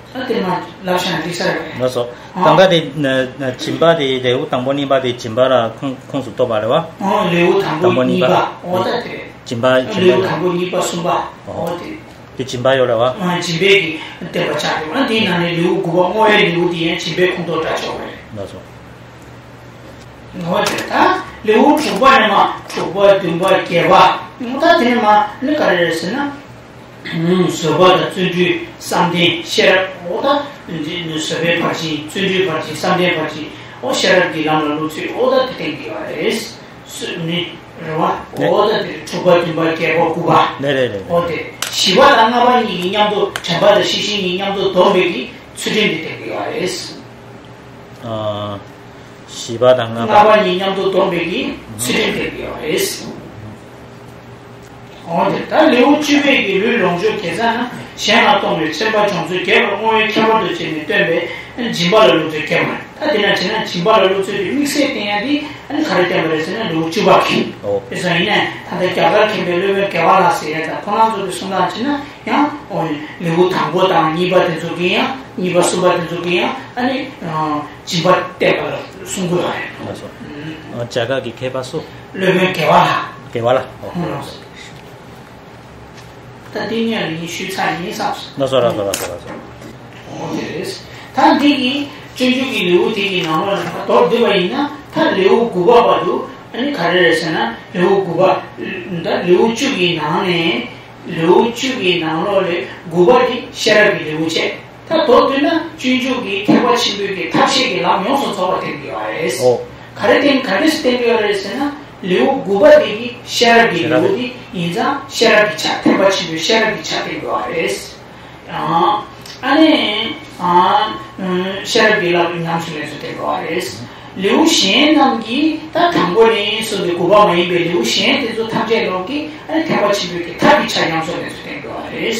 ད་དེ་མ་ལབ་བྱས་ན་འགྲིག་ས་རེད། ལགས་སོ། ཨ། གང་ག་དེ་ན་ན་སྦྱིན་པ་དེ་ལེའུ་དང་པོ་གཉིས་པ་དེ་སྦྱིན་པ་ལ་ཁོངས་ཁོངས་སུ་གཏོགས་པ་རེད་བ། ཨོ་ལེའུ་དང་པོ་གཉིས་པ། ཨོ་ད་དེ་རེད། སྦྱིན་པ་སྦྱིན་པ་ལེའུ་དང་པོ་གཉིས་པ་གསུམ་པ། ཨོ་དེ་དེ་སྦྱིན་པ་ཡོད་རེད་བ། ཨ་སྦྱིན་པའི་གི་བསྟན་པ་ཆགས་ཡོད། ཨ་དེའི་ནང་ནས་ལེའུ་དགུ་པ་བསྔོ་བའི་ལེའུ་དེ་ཡང་སྦྱིན་པའི་ཁོངས་གཏོགས་འདྲ་ཆགས་པ་རེད། ལགས་སོ། ངོ་དེ་ད་ལེའུ་དྲུག་པ་ནས་མར་དྲུག་པ་བདུན་པ་བརྒྱད་པ། ངོ་ད་དེ་ནས་མར་ནི་ག་རེ་རེད་ཟེར་ན། བཟོད་པ་དང་བརྩོན་འགྲུས་བསམ་གཏན་ཤེས་རབ། འོ་ད་བཟོད་པའི་ཕར་ཕྱིན། བརྩོན་འགྲུས་ཕར་ཕྱིན། བསམ་གཏན་ཕར་ཕྱིན། འོ་ཤེས་རབ་ཀྱི་ལམ་ལ་སློབ་ཚུལ། འོ་ད་དེ་བསྟན་གྱི་ཡོད་རེད། སུ་ནི་རེད་བ། འོ་ད་དེ་དྲུག་པ་བདུན་པ་བརྒྱད་པ་དགུ་པ། ལེ་རེད་རེད། འོ་དེ་བཞི་པ་དང་ལྔ་པ་གཉིས་ཀྱི་མཉམ་དུ། དྲན་པ་དང་ཤེས་བཞིན་གཉིས་མཉམ་དུ་བསྡོམས་པའི་གི་ཚུལ་ཁྲིམས་དེ་བསྟན་གྱི་ཡོད་རེད། ཨ། བཞི་པ་དང་ལྔ་པ། ལྔ་པ་གཉིས་མཉམ་དུ་བསྡོམས་པའི་གི་ཚུལ་ཁྲིམས་བསྟན་གྱི་ཡོད་རེད། འོ་དེ་ད་ལེའུ་བཅུ་པའི་གི་ལུས་ལོངས་སྤྱོད་དགེ་རྩ་ན། གཞན་ལ་གཏོང་བའི་སེམས་པ་བྱང་ཚུལ་རྒྱས་པར་བསྔོ་བས་ཁྱད་པར་དུ་བྱས་ནས་སྟོན་པའི་སྦྱིན་པ་ལ་སློབ་ཚུལ་བསྟན་པ་རེད། ད་དེ་ན་བྱས་ན་སྦྱིན་པ་ལ་སློབ་ཚུལ་དེ་དམིགས་བསལ་བསྟན་ཡ་དེ་ཨ་ནི་ག་རེ་བསྟན་པ་རེད་ཟེར་ན་ལེའུ་བཅུ་པ་གི། ཨོ། དེ་ཙང་ཡིན་ནའི་ད་ལྟ་རྒྱ་གར་མཁན་པོའི་སློབ་དཔོན་དགེ་བ་ལྷ་ཟེར་ཡ་དང་ཁོ་རང་ཚོ་གི་གསུང་སྟངས་བྱས་ན་ཡང་། ཨོ། ལེའུ་དང་པོ་དང་གཉིས་པ་དེ་ཚོ་གི་ཡང་། གཉིས་པ་གསུམ་པ་དེ་ཚོ་གི་ཡང་ཨ་ནི། སྦྱིན་པ་བསྟན་པ་ལ་གསུང་གི་ཡོད་རེད། ལགས་སོ། ཨ། རྒྱ་གར་གྱི་མཁས་པ་སུ། སློབ་དཔོན་དགེ་བ་ལྷ། དགེ་བ་ལྷ། ཨོ། ཨོ། ད་དེ་གཉིས་ལ་ཡིན་ཞུས་ཚར་ཡིན་བསམ་སོང་། ལགས་སོ་ལགས་སོ་ལགས་སོ་ལགས་སོ། ཨོ་དེ་རེད། ད་འདི་གི་སྤྱོད་འཇུག་གི་ལེའུ་དེ་གི་ནང་ལོགས་ལ་མདོར་བསྡུས་པ་ཡིན་ན། ད་ལེའུ་དགུ་པ་བར་དུ་ཨ་ནི་ག་རེ་རེད་ཟེར་ན། ལེའུ་དགུ་པ། ད་ལེའུ་བཅུ་གི་ནང་ནས། ལེའུ་བཅུ་གི་ནང་ལོགས་ལས་དགུ་པ་དེ་ཤེས་རབ་ཀྱི་ལེའུ་བྱས། ད་མདོར་བསྡུས་ན་སྤྱོད་འཇུག་གི་ཐེག་པ་ཆེན་པོའི་གི་ཐབས་ཤེས་ཀྱི་ལམ་ཡོངས་སུ་རྫོགས་པ་བསྟན་གྱི་ཡོད་རེད། ཨོ། ག་རེ་བསྟན། ག་འདྲས་སེ་བསྟན་གྱི་ཡོད་རེད་ཟེར་ན། ལེའུ་དགུ་པ་དེ་གི་ཤེས་རབ་ཀྱི་ལེའུ་དེ་ཡིན་ཙང་ཤེས་རབ་ཀྱི་ཆ། ཐེག་པ་ཆེན་པོའི་ཤེས་རབ་ཀྱི་ཆ་བསྟན་གྱི་ཡོད་རེད། ཨ་ནི། ཤེས་རབ་ཀྱི་ལམ་ཉམས་སུ་ལེན་ཚུལ་བསྟན་གྱི་ཡོད་རེད། ལེའུ་གཞན་རྣམས་ཀྱིས། ད་དང་པོ་ནས་གསུངས་པའི་དགུ་པ་མ་ཡིན་པའི་ལེའུ་གཞན་དེ་ཚོ་ཐམས་ཅད་ལོག་གིས་ཨ་ནི་ཐེག་པ་ཆེན་པོའི་གི་ཐབས་ཀྱི་ཆ་ཉམས་སུ་ལེན་ཚུལ་བསྟན་གྱི་ཡོད་རེད།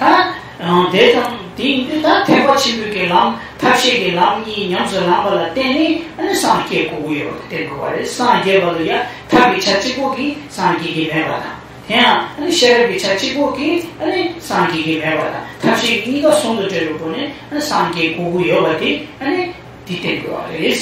ད། ཨང་། དེ་དང་དེ་ཡིན་དུས་ད་ཐེག་པ་ཆེན་པོའི་གི་ལམ། ཐབས་ཤེས་ཀྱི་ལམ་གཉིས་ཉམས་སུ་བླངས་པ་ལ་བརྟེན་ནས་ཨ་ནི་སངས་རྒྱས་དགོས་ཀྱི་ཡོད་པ་བསྟན་དགོས་པ་རེད། སངས་རྒྱས་པ་ལ་ཡང་ཐབས་ཀྱི་ཆ་གཅིག་པོ་གིས་སངས་རྒྱས་ཀྱི་མེད་པ་དང་། དེ་ཡང་ཨ་ནི་ཤེས་རབ་ཀྱི་ཆ་གཅིག་པོ་གིས་ཨ་ནི་སངས་རྒྱས་ཀྱི་མེད་པ་དང་། ཐབས་ཤེས་ཀྱི་གཉིས་ཀ་ཟུང་དུ་འབྲེལ་བའི་སྒོ་ནས་ཨ་ནི་སངས་རྒྱས་དགོས་ཀྱི་ཡོད་པ་དེ་ཨ་ནི། འདི་བསྟན་དགོས་པ་རེད།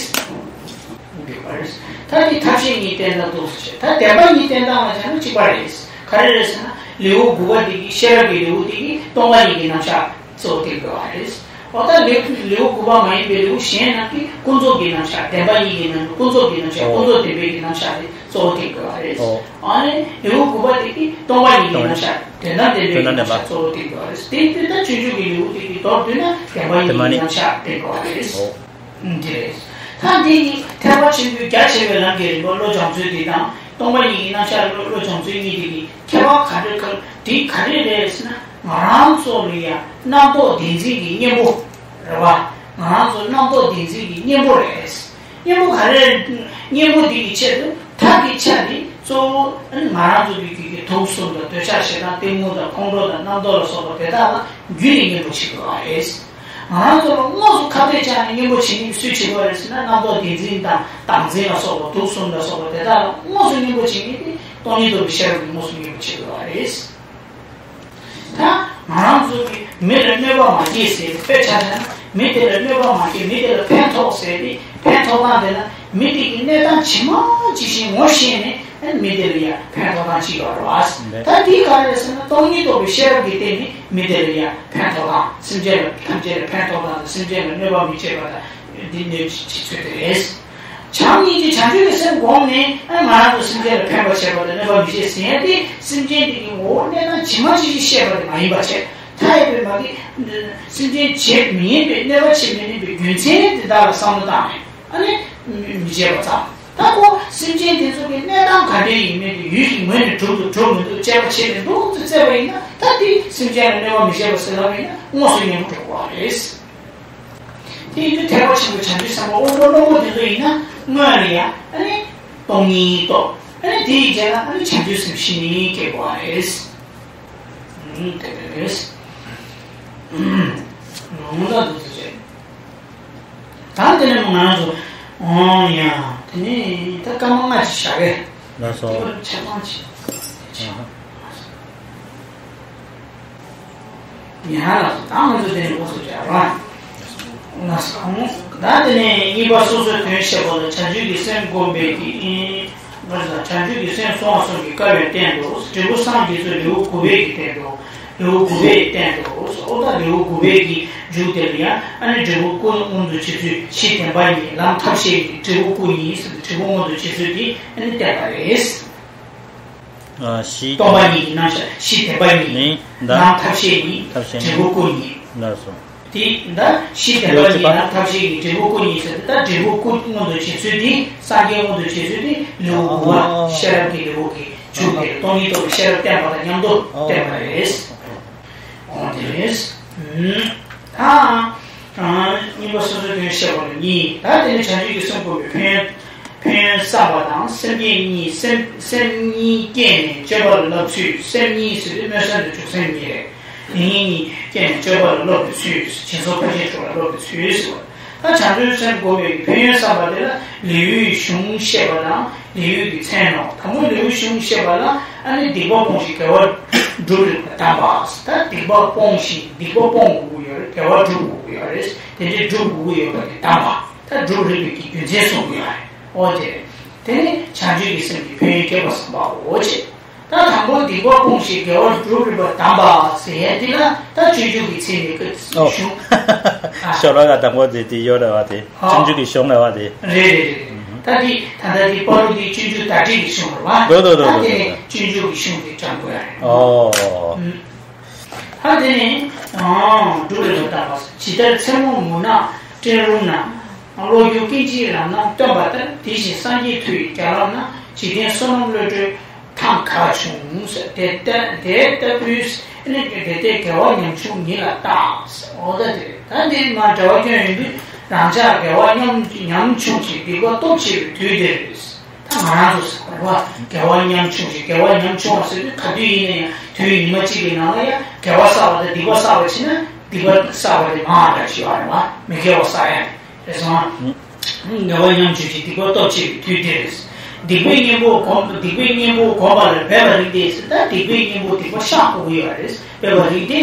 དགོས་པ་རེད། ད་འདི་ཐབས་ཤེས་གཉིས་བསྟན་སྟངས་འདུག་ཟེར། ད་བདེན་པ་གཉིས་བསྟན་སྟངས་ལ་བྱས་ན་གཅིག་པ་རེད། ག་རེ་རེད་ཟེར་ན། ལེའུ་དགུ་པ་འདི་གི་ཤེས་རབ་ཀྱི་ལེའུ་འདི་གི་སྟོང་པ་ཉིད་ཀྱི་རྣམ་གཞག་གཙོ་བོ་བསྟན་དགོས་པ་རེད། འོ་ད་ལེའུ་ལེའུ་དགུ་པ་མ་ཡིན་པའི་ལེའུ་གཞན་རྣམས་ཀྱིས་ཀུན་རྫོབ་ཀྱི་རྣམ་གཞག། བདེན་པ་གཉིས་ཀྱི་རྣམ་གཞག། ཀུན་རྫོབ་ཀྱི་རྣམ་གཞག། ཨོ། ཀུན་རྫོབ་བདེན་པའི་གི་རྣམ་གཞག་དེ་གཙོ་བོ་བསྟན་དགོས་པ་རེད། ཨོ། ཨ་ནི་ལེའུ་དགུ་པ་འདི་གི་སྟོང་པ་ཉིད་ཀྱི་རྣམ་གཞག། དོན་དམ་བདེན་པའི་རྣམ་གཞག་གཙོ་བོ་བསྟན་དགོས་པ་རེད། དེ་ཡིན་དུས་ད་སྤྱོད་འཇུག་གི་ལེའུ་འདི་གི་མདོར་བསྡུས་ན་བདེན་པ་གཉིས་ཀྱི་རྣམ་གཞག་བསྟན་དགོས་པ་རེད། ཨོ། འདི་རེད། ད་འདི་ནི་ཐེག་པ་ཆེན་པོའི་རྒྱ་ཆེ་བའི་ལམ་གྱི་རིམ་པ་བློ་སྦྱོང་ཚུལ་འདི་དང་ སྟོང་པ་ཉིད་ཀྱི་རྣམ་གཞག་བློ་བློ་སྦྱོང་ཚུལ་གཉིས་དེ་གི་ཁྱད་པར་ག་རེ་ག་དེ་ག་རེ་རེད་ཟེར་ན། ང་རང་ཚོ་ལ་ཡ་རྣམ་རྟོག་བདེན་འཛིན་གྱི་གཉེན་པོ་རེད་བ། ང་རང་ཚོ་རྣམ་རྟོག་བདེན་འཛིན་གྱི་གཉེན་པོ་རེད། གཉེན་པོ་ག་རེ་རེད། གཉེན་པོ་འདི་གི་ཆེད་དུ་ཐབས་ཀྱི་ཆ་འདི་གཙོ་བོ་ང་རང་ཚོ་གི་གི་གི་དུག་གསུམ་དང་འདོད་ཆགས་ཞེ་སྡང་གཏི་མུག་དང་ཁོང་ཁྲོ་དང་རྣམ་རྟོག་ལ་སོགས་པ་དེ་དག་ལ་རྒྱུད་ནས་གཉེན་པོ་བྱེད་དགོས་པ་རེད། ང་རང་ཚོ་ལ་དངོས་སུ་ཁ་གཏད་བཅག་ནས་གཉེན་པོ་བྱེད་མཁན་སུས་བྱེད་དགོས་རེད་ཟེར་ན། རྣམ་རྟོག་བདེན་འཛིན་དང་བདག་འཛིན་ལ་སོགས་པ་དུག་གསུམ་ལ་སོགས་པ་དེ་དག་ལ་དངོས་སུ་གཉེན་པོ་བྱེད་མཁན་དེ་སྟོང་ཉིད་རྟོགས་པའི་ཤེས་རབ་ཀྱིས་དངོས་སུ་གཉེན་པོ་བྱེད་དགོས་པ་རེད། ད་ང་རང་ཚོ་གིས་མི་ལ་གནོད་པ་མ་བྱེད་ཟེར་དཔེ་ཆ་བཞག་ན། མི་དེ་ལ་གནོད་པ་མ་བྱེད། མི་དེ་ལ་ཕན་ཐོགས་ཟེར་ཏེ། ཕན་ཐོགས་སྟངས་དེ་ལ་མི་དེ་གི་གནས་སྟངས་ཇི་མ་ཇི་བཞིན་ངོ་ཤེས་ནས་མི་དེ་ལ་ཡང་ཕན་ཐོགས་སྟངས་ཅིག་ཡོད་རེད་བ། ད་འདི་ག་རེ་ཟེར་ན། སྟོང་ཉིད་རྟོགས་པའི་ཤེས་རབ་ཀྱི་སྟེང་ནས་མི་དེ་ལ་ཡང་ཕན་ཐོགས་སྟངས། སེམས་ཅན་ལ་ཐམས་ཅད་ལ་ཕན་ཐོགས་སྟངས་དང་། སེམས་ཅན་ལ་གནོད་པ་མི་བྱེད་པ་དང་། འདི་གནོད་བྱེད་ཚུལ་དེ་རེད། བྱམས་སྙིང་རྗེ་བྱང་ཆུབ་ཀྱི་སེམས་བསྒོམས་ནས་ང་རང་ཚོ་སེམས་ཅན་ལ་ཕན་པ་བྱེད་པ་དང་གནོད་པ་མི་བྱེད་ཟེར་ཡ་དེ། སེམས་ཅན་དེ་གི་ངོ་བོ་གནས་སྟངས་ཇི་མ་ཇི་བཞིན་ཤེས་པ་དེ་མ་ཡིན་པ་བྱས། མཐའ་ཡས་པའི་མ་གི་སེམས་ཅན་བྱེད་མི་ཉན་པའི་གནོད་པ་བྱེད་མི་ཉན་པའི་རྒྱུ་མཚན་དེ་དག་ལ་བསམ་བློ་བཏང་ནས། ཨ་ནི་མི་བྱེད་པ་ཙམ། ད་ཁོ་སེམས་ཅན་དེ་ཚོ་གི་གནས་སྟངས་ག་འདྲ་ཡིན་མིན་དེ་ཡུལ་གྱི་ངོས་ནས་གྲུབ་འདུག་གྲུབ་མི་འདུག་དཔྱད་པ་བྱས་ནས་འདུག་ཙམ་བཙལ་བ་ཡིན་ན། ད་དེ་སེམས་ཅན་ལ་གནོད་པ་མི་བྱེད་པ་ཟེར་ལབ་པ་ཡིན་ན་དངོས་སུ་གཉེན་པོ་འགྲོ་དགོས་པ་རེད། དེ་ཡིན་དུས་ཐེག་པ་ཆེན་པོའི་བྱང་ཆུབ་སེམས་དཔའ་དབང་པོ་རྣོན་པོ་དེ་ཚོ་ཡིན་ན། སྔོན་ལ་ཡ་ཨ་ནི་སྟོང་ཉིད་རྟོགས། ཨ་ནི་དེའི་རྗེས་ལ་ཨ་ནི་བྱང་ཆུབ་སེམས་ཤིན་ཏུ་སྐྱེ་དགོས་པ་རེད། ཨུམ། དེ་འདྲ་རེད། ཨུམ། ལོང་ལ་འདུག་ཚུལ་བྱས། ད་དེ་ནས་ང་རང་ཚོ། ཨོ་ཡ། དེ་ནས་ད་སྐར་མ་ལྔ་ཅིག་བཞག་གི། ལགས་སོ། དེ་བར་ཆ་ཚང་ཅིག་ཨ་ཧ། ཡ་ལགས་སོ། ད་ང་ཚོ་དེ་ནས་འགོ་ཚུགས་བྱ་ར། ལགས་སོ། ད་དེ་ནས་གཉིས་པ་སོ་སོའི་དོན་བཤད་པ་ལ་བྱང་ཆུབ་ཀྱི་སེམས་བསྒོམ་པའི་གི། ཨིན། ལགས་སོ། བྱང་ཆུབ་ཀྱི་སེམས་གསུང་བ་གསུམ་གྱི་དཀའ་བའི་སྟེང་དུ། འབྲས་བུ་སངས་རྒྱས་ཚུལ་ལེའུ་དགུ་པའི་གི་སྟེང་དུ། ལེའུ་དགུ་པའི་སྟེང་དུ། ཨོ་ད་ལེའུ་དགུ་པའི་གི་མཇུག་དེ་ལ་ཡང་ཨ་ནི་འབྲས་བུ་དཀོན་མངོན་དུ་བྱེད་ཚུལ་གཞི་བདེན་པ་ཉིད། ལམ་ཐབས་ཤེས་ཀྱི་འབྲས་བུ་སྐུ་ཉིད་ཟེར་ཏེ། འབྲས་བུ་མངོན་དུ་བྱེད་ཚུལ་དེ་ཨ་ནི་བསྟན་པ་རེད། ཨ། གཞི། སྟོང་པ་ཉིད་ཀྱི་རྣམ་གཞག་གཞི་བདེན་པ་ཉིད། ནི་ད། ལམ་ཐབས་ཤེས་ཉིད། ཐབས་ཤེས་ཉིད། འབྲས་བུ་སྐུ་ཉིད། ལགས་སོ། དེ་ད་གཞི་བདེན་པ་ཉིད། ལམ་ཐབས་ཤེས་ཀྱི་འབྲས་བུ་སྐུ་ཉིད་ཟེར་ཏེ། ད་འབྲས་བུ་སྐུ་མངོན་དུ་བྱེད་ཚུལ་དེ། སངས་རྒྱས་མངོན་དུ་བྱེད་ཚུལ་དེ་ལེའུ་དགུ་པ། ཨོ། ཤེས་རབ་ཀྱི་ལེའུ་གི་མཇུག་དེ་སྟོང་ཉིད་རྟོགས་པའི་ཤེས་རབ་བསྟན་པ་དང་མཉམ་དུ། ཨོ། བསྟན་པ་རེད། ཨོ་དེ་རེད། ཨུམ། ད་གཉིས་པ་སོ་སོའི་དོན་བཤད་པ་ལ་གཉིས། ད་དེ་ནི་བྱང་ཆུབ་ཀྱི་སེམས་བསྒོམ་པའི་ཕན་ཡོན། ཕན་ཡོན་བསམ་པ་དང་། སེམས་བསྐྱེད་གཉིས། སེམས་སེམས་གཉིས་བསྐྱེད་ནས་སྤྱོད་པ་ལ་བསླབ་ཚུལ། སེམས་གཉིས་ཟེར་དུས་སྨོན་སེམས་དང་འཇུག་སེམས་གཉིས་རེད། དེ་གཉིས་བསྐྱེད་ནས་སྤྱོད་པ་ལ་བསླབ་པའི་ཚུལ། སྦྱིན་སོགས་ཕར་ཕྱིན་དྲུག་ལ་བསླབ་པའི་ཚུལ་ཟེར་བ། ད་བྱང་ཆུབ་སེམས་བསྒོམ་པའི་ཕན་ཡོན་བསམ་པ་དེ་ལ་ལེའུའི་གཞུང་བཤད་པ་དང་། ལེའུའི་གི་མཚན་ནོ། དང་པོ་ལེའུའི་གཞུང་བཤད་པ་ལ་ཨ་ནི་སྡིག་པ་སྤོང་ཞིང་དགེ་བ་སྒྲུབ་རིགས་པ་གདམས་པ། ད་སྡིག་པ་སྤོང་ཞིང་སྡིག་པ་སྤོང་དགོས་ཀྱི་ཡོད་རེད། དགེ་བ་སྒྲུབ་དགོས་ཀྱི་ཡོད་རེད། དེ་འདྲའི་སྒྲུབ་དགོས་ཀྱི་ཡོད་པ་དེ་གདམས་པ། ད་སྒྲུབ་རིགས་པའི་གི་རྒྱུ་མཚན་གསུང་གི་ཡོད་རེད། ཨོ་དེ་རེད། དེ་ནི་བྱང་ཆུབ་ཀྱི་སེམས་ཀྱི་ཕན་ཡོན་བསྐྱེད་པ་བསམ་པའོ་ཅེས། ད་དང་པོ་སྡིག་པ་སྤོང་ཞིང་དགེ་བ་སྒྲུབ་རིགས་པ་གདམས་པ་ཟེར་ཡ་འདི་ལ་ད་སྤྱོད་འཇུག་གི་མཚན་ནས་ཀྱི་ཨོ། གཞུང་། ཨ། ཤོ་ལོ་ཀ་དང་པོ་དེ་དེ་ཡོད་རེད་བ། དེ་ཨོ། སྤྱོད་འཇུག་གི་གཞུང་རེད་བ་དེ། རེད་རེད་རེད། ཨུ་ཧུ། ད་འདི་ད་ལྟ་འདི་པར་རུ་འདི་སྤྱོད་འཇུག་བརྡ་སྤྲོད་ཀྱི་གཞུང་རེད་བ། འདུག་འདུག་འདུག་ད་འདུག་དེ་ནས་འདུག་སྤྱོད་འཇུག་གི་གཞུང་དེ་དྲངས་དགོས་ཡ་རེད། ཨོ། ཨུ། ད་དེ་ནས་ཨང་། སྒྲུབ་རིགས་པ་གདམས་པ། ཇི་ལྟར་མཚན་མོ་མུན་ནག་སྤྲིན་རུམ་ན། གློག་འགྱུ་སྐད་ཅིག་རང་སྣང་སྟོན་པ་ལྟར། དེ་བཞིན་སངས་རྒྱས་མཐུ་ཡི་རྒྱ་ལམ་ན། འཇིག་རྟེན་བསོད་ནམས་བློ་གྲོས་ཐང་ག་བྱུང་། དེ་ལྟ་དེ་ལྟ་བུའི་ནི་དེ་ལྟའི་དགེ་བ་ཉམ་ཆུང་ཉིད་ལ་བརྟག། འོ་ད་དེ་རེད། ད་འདི་མ་འབྲེལ་བ་སྐྱོན་ཡོང་དུས། རང་ཅག་དགེ་བ་ཉམ་ཉམ་ཆུང་ཞིང་སྡིག་པ་སྟོབས་ཆེ་བའི་དུས་འདིར། ད་ང་རང་ཚོ་ཟེར་བ་རེད་བ། དགེ་བ་ཉམ་ཆུང་ཞིང་། དགེ་བ་ཉམ་ཆུང་བ་ཟེར་དུས་ག་དུས་ཡིན་ན་ཡང་དུས་ཉི་མ་གཅིག་གི་ནང་ལ་ཡང་དགེ་བ་བསགས་པ་དང་སྡིག་པ་བསགས་པ་བྱས་ན། སྡིག་པ་བསགས་པ་དེ་མང་བ་འདྲ་ཞིག་ཡོད་རེད་བ། མི་དགེ་བ་བསགས་ཡ་རེད་སོང་ང་། དགེ་བ་ཉམ་ཆུང་ཞིང་སྡིག་པ་སྟོབས་ཆེ་བའི་དུས་འདིར། སྡིག་པའི་གཉེན་པོ་སྒོམ། སྡིག་པའི་གཉེན་པོ་སྒོམ་པ་ལ་འབད་པ་རིགས་ཏེ་ཟེར། ད་སྡིག་པའི་གཉེན་པོ་སྡིག་པ་བཤགས་དགོས་ཀྱི་ཡོད་རེད། འབད་པ་རིགས་ཏེ།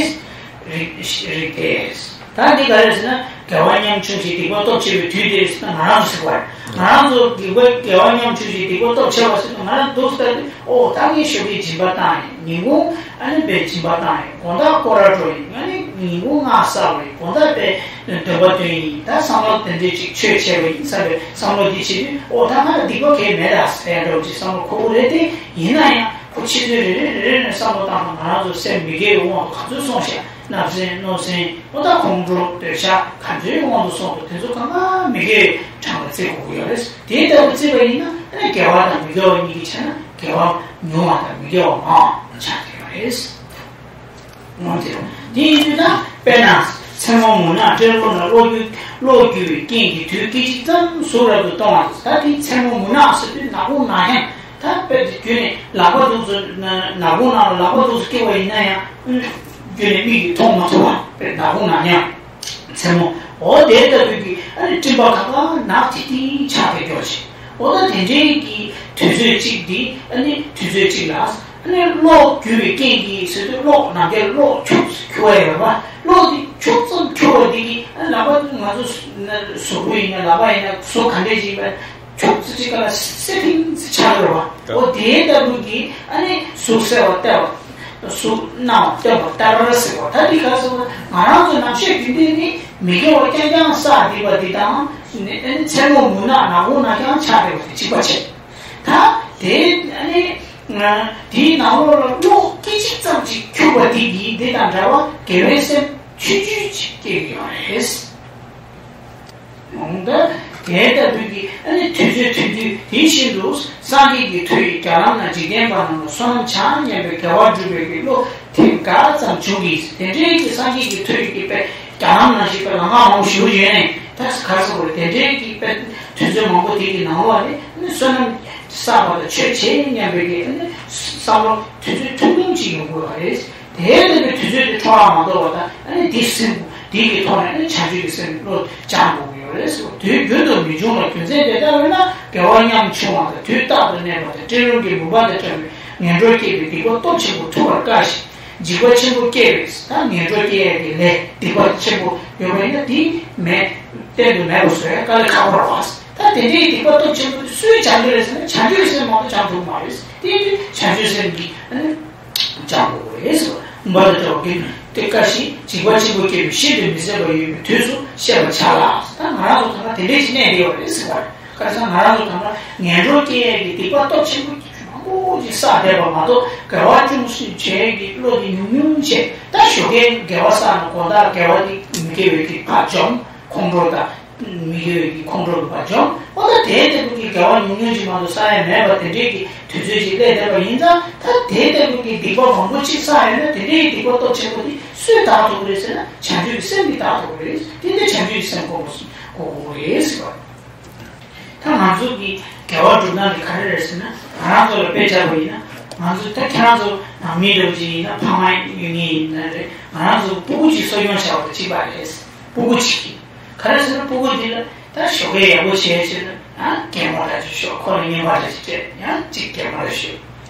རིགས་རིགས་ཏེ། ད་འདི་ག་རེ་ཟེར་ན། དགེ་བ་ཉམ་ཆུང་ཞིང་སྡིག་པ་སྟོབས་ཆེ་བའི་དུས་འདིར་ཟེར་ན་ང་རང་ཚོ་ཟེར་བ་རེད། ང་རང་ཚོ་སྡིག་པ་དགེ་བ་ཉམ་ཆུང་ཞིང་སྡིག་པ་སྟོབས་ཆེ་བ་ཟེར་ན། ང་རང་འདུག་ལྟ་དུས། ཨོ་ད་ངས་ཞོགས་ཀས་སྦྱིན་པ་བཏང་ཡིན། ཉིན་གུང་ཨ་ནི་དཔེ་སྦྱིན་པ་བཏང་ཡིན། དགོང་དག་སྐོར་ར་འགྲོ་ཡིན། ཨ་ནི་ཉིན་གུང་སྔགས་བསགས་པ་ཡིན། དགོང་དག་དཔེ་འདོན་པ་འདོན་ཡིན། ད་བསམ་བློ་དེ་འདྲས་ཅིག་ཆོས་བྱས་པ་ཡིན་བསམ་པའི་བསམ་བློ་འདི་བྱེད་དུས། ཨོ་ད་ང་ལ་སྡིག་པ་གང་ཡང་མེད་ད་ཟེར་ཡ་འདྲ་བོ་ཅིག་བསམ་བློ་འཁོར་གྱི་རེད་དེ། ཡིན་ན་ཡང་ཁོ་ཕྱི་ཚུལ་རེ་རེ་རེ་རེ་ནས་བསམ་བློ་བཏང་ན། ང་རང་ཚོ་སེམས་མི་དགེ་བའི་དབང་དུ་ག་ཚོད་སོང་ཤག་བརྣབ་སེམས་གནོད་སེམས། ཨོ་ད་ཁོང་ཁྲོ་འདོད་ཆགས་ག་ཚོད་དབང་དུ་སོང་འདུག་དེ་ཚོ་གང་ག་མི་དགེ་བའི་གྲངས་ལ་བརྩི་དགོས་ཀྱི་ཡོད་རེད། དེ་ལྟ་བུ་བརྩིས་པ་ཡིན་ན། ཨ་ནི་དགེ་བ་དང་མི་དགེ་བ་གཉིས་ཀྱི་ཆ་ནས་ དགེ་བ་ཉུང་བ་དང་མི་དགེ་བ་མང་བ་ཆགས་ཀྱི་ཡོད་རེད། འོན་ཏེ། དེ་ཡིན་དུས་ད་དཔེར་ན་མཚན་མོ་མུན་ནག་སྤྲིན་རླུང་ལ་གློག་འགྱུ་གློག་འགྱུ་བའི་རྐྱེན་གྱིས་དུས་སྐད་ཅིག་ཙམ་གཟུགས་རབ་ཏུ་གཏོང་བ། ད་དེ་མཚན་མོ་མུན་ནག་ཟེར་དུས་ནག་ཁུང་ནག་ཡང་ད་དཔེ་དེ་བརྒྱུད་ནས་ལག་པ་འདུག་ཚོ་ནག་ཁུང་ནང་ལ་ལག་པ་འདུག་ཚོ་སྐྱེ་བ་ཡིན་ན་ཡང་བརྒྱུད་ནས་མིག་གིས་མཐོང་མ་ཐུབ་པ་དཔེ་ནག་ཁུང་ནག་ཡང་། མཚན་མོ། འོ་དེ་ལྟ་བུའི་གི་ཨ་ནི་སྤྲིན་པ་གང་ག་ནག་ཐིག་ཐིག་ཆགས་པའི་སྐྱོ་ཆེ། འོ་ད་དེ་འདྲའི་གི་དུས་ཚོད་གཅིག་འདི་ཨ་ནི་དུས་ཚོད་གཅིག་ལ་ཨ་ནི་གློག་འགྱུ་བའི་རྐྱེན་གྱིས་ཟེར་དུས་གློག་ནམ་མཁའི་གློག་ཁྱུག་ཙམ་འཁྱུག་པ་ཡོད་པ། གློག་འདི་ཁྱུག་ཙམ་འཁྱུག་པ་འདི་གིས་ཨ་ནི་ལག་པ་ང་ཚོ་གཟུགས་པོ་ཡིན་ན་ལག་པ་ཡིན་ན་གཟུགས་ག་འདྲས་ཅིག་ཡིན་པ། ཁྱུག་ཙམ་ཅིག་ག་ལ་སེ་ཐིང་ཙམ་ཆགས་ཡོད་པ། འོ་དེའི་ལྟ་བུ་གི་ཨ་ནི་གཟུགས་གསལ་བ་བལྟ་བ། གཟུགས་སྣང་བ་སྟོན་པ་ལྟར་ཟེར་བ། ད་འདི་ག་ཟེར་བ་ང་རང་ཚོ་ནམ་ཤས་རྒྱུན་ལྡན་ནི་མི་དགེ་བ་རྐྱང་རྐྱང་བསགས་བསྡད་པ་འདི་དང་ཨ་ནི་མཚན་མོ་མུན་ནག་ནག་ཁུང་ནག་རྐྱང་ཆགས་བསྡད་པ་དེ་གཅིག་པ་བྱས། ད་དེ་ཨ་ནི་དེའི་ནང་ལོགས་ལ་གློག་སྐད་ཅིག་ཙམ་ཅིག་འཁྱུག་པ་འདི་གིས་འདི་དང་འདྲ་བ་དགེ་བའི་སེམས་ཆུང་ཆུང་ཅིག་སྐྱེ་གི་ཡོད་རེད། འོང་ད། དེ་ལྟ་བུའི་གི་ཨ་ནི་དུས་ཚོད་ཐུང་ཐུང་དེ་བཞིན་དུ་སངས་རྒྱས་ཀྱི་མཐུ་ཡིས་བརྒྱ་ལམ་ན་འཇིག་རྟེན་པ་རྣམས་ལ་བསོད་ནམས་བྱ་སྙམ་པའི་དགེ་བ་སྒྲུབ་པའི་གི་བློ་དེ་འགའ་ཙམ་འབྱུང་གི། དེ་འདྲའི་གི་སངས་རྒྱས་ཀྱི་མཐུ་ཡིས་གི་དཔེ་བརྒྱ་ལམ་ན་ཞིག་དཔེ་ལམ་ཁ་མང་པོ་ཞིག་ཡོད་ནས་ད་ག་ཟེར་དགོས་རེད། དེ་འདྲའི་གི་དཔེ་དུས་ཚོད་མང་པོ་དེ་གི་ནང་ལོགས་ནས་ཨ་ནི་བསོད་ནམས་བསགས་པ་དང་ཆོས་བྱེད་སྙམ་པའི་གི་ཨ་ནི་བསམ་བློ་དུས་ཚོད་ཐུང་ཐུང་ཅིག་ཡོང་དགོས་པ་རེད། དེའི་ལྟ་བུའི་དུས་ཚོད་དེ་འཕྲོ་བརླག་མ་གཏོགས་པ་དང་ཨ་ནི་འདི་སེམས་འདི་གི་ཐོག་ནས་ཨ་ནི་བྱང་ཆུབ་ཀྱི་སེམས་བློ་སྦྱང་དགོས་ཀྱི་ཡོད་རེད་ཟེར་བ། དུས་རྒྱུན་དུ་མི་འབྱུང་བར་རྒྱུ་མཚན་དེ་ལྟ་བས་ན་དགེ་བ་ཉམ་ཆུང་བ་དང་དུས་རྟག་ཏུ་གནས་པ་དང་སྤྲིན་རླུང་གི་མུན་པ་དང་འདྲ་བའི་ངན་འགྲོར་སྐྱེས་པའི་སྡིག་པ་སྟོབས་ཆེན་པོ་ཐུབ་པར་དཀའ་ཞིང་འཇིགས་པ་ཆེན་པོ་སྐྱེ་བས། ད་ངན་འགྲོར་སྐྱེ་ཡས་ཀྱི་ལས་སྡིག་པ་ཆེན་པོ་ཡོད་པ་ཡིན་ན་དེ་མེད་གཏན་དུ་མེད་པ་བཟོ་ཡ་དཀའ་ལས་ཁག་པོ་རེད་བ། ད་དེ་འདྲའི་སྡིག་པ་སྟོབས་ཆེན་པོ་དེ་སུས་སྦྱང་གི་རེད་ཟེར་ན་བྱང་ཆུབ་ཀྱི་སེམས་མ་གཏོགས་སྦྱང་ཐུབ་མ་རེད། དེ་དུས་བྱང་ཆུབ་སེམས་ཀྱིས་ཨ་ནི་སྦྱང་དགོས་རེད་ཟེར་བ། མུན་པ་དང་འདྲ་བ་གི་དེ་དཀའ་ཞིང་འཇིགས་པ་ཆེན་པོ་སྐྱེ་བས་ཤིན་ཏུ་མི་བཟད་པ་ཡོད་པའི་དུས་སུ་ཤེས་པར་བྱ་ལ། ད་ང་རང་ཚོ་ད་ལྟ་དེ་འདྲའི་ཞིག་གནས་བསྡད་ཡོད་རེད་ཟེར་བ་རེད། ཁ་སང་ང་རང་ཚོ་ད་ལྟ་ངན་འགྲོར་སྐྱེ་ཡས་ཀྱི་སྡིག་པ་སྟོབས་ཆེན་པོ་མང་པོ་ཞིག་བསགས་བསྡད་པ་མ་གཏོགས་དགེ་བ་ཅུང་ཟད་བྱེད་ཡས་ཀྱི་བློ་དེ་ཉུང་ཉུང་བྱས། ད་ཞོགས་ཀས་དགེ་བ་བསགས་ན་དགོང་དག་དགེ་བ་དེ་མི་དགེ་བའི་དེ་ཕར་འཇོམས། ཁོང་ཁྲོ་དང་མི་དགེ་བའི་གི་ཁོང་ཁྲོ་གི་བ་འཇོམས། འོ་ད་དེའི་ལྟ་བུ་གི་དགེ་བ་ཉུང་ཉུང་ཅིག་མ་གཏོགས་བསགས་ཡ་མེད་པ་དེ་འདྲའི་གི་དུས་ཚོད་ཅིག་སླེབས་བསྡད་པ་ཡིན་ཙང་། ད་དེའི་ལྟ་བུ་གི་སྡིག་པ་མང་པོ་ཅིག་བསགས་ཡོད་ན་དེ་འདྲའི་སྡིག་པ་སྟོབས་ཆེན་པོ་དེ་སུས་དག་ཐུབ་ཀྱི་རེད་ཟེར་ན་བྱང་ཆུབ་ཀྱི་སེམས་ཀྱིས་དག་ཐུབ་ཀྱི་རེད། དེ་ནི་བྱང་ཆུབ་ཀྱི་སེམས་སྒོམ་པ་སྒོམ་དགོས་རེད་ཟེར་བ། ད་ང་ཚོ་གི་དགེ་བ་སྒྲུབ་སྟངས་དེ་ག་རེ་རེད་ཟེར་ན། ང་རང་ཚོ་ལ་དཔེ་བཞག་པ་ཡིན་ན། ང་ཚོ་ད་ཁྱེད་རང་ཚོ་ནང་མི་འདྲ་བོ་ཅིག་ཡིན་ན་ཕ་མ་ཡོད་མཁན་ཡིན་ན་རེད། ང་རང་ཚོ་སྤུ་གུ་ཅིག་གསོ་སྐྱོང་བྱ་བ་དང་གཅིག་པ་རེད། སྤུ་གུ་ཅིག་གི་ག་རེ་ཟེར་ན་སྤུ་གུ་འདི་ལ་ད་ཞོགས་ཀས་ཡག་པོ་བྱས་བྱས་ན་ཡང་གད་མོ་འདྲ་ཅིག་ཤོར། ཁོ་ལ་རྔན་པ་འདྲ་ཅིག་སྤྲད། ཡང་ཅིག་གད་མོ་འདྲ་ཤོར།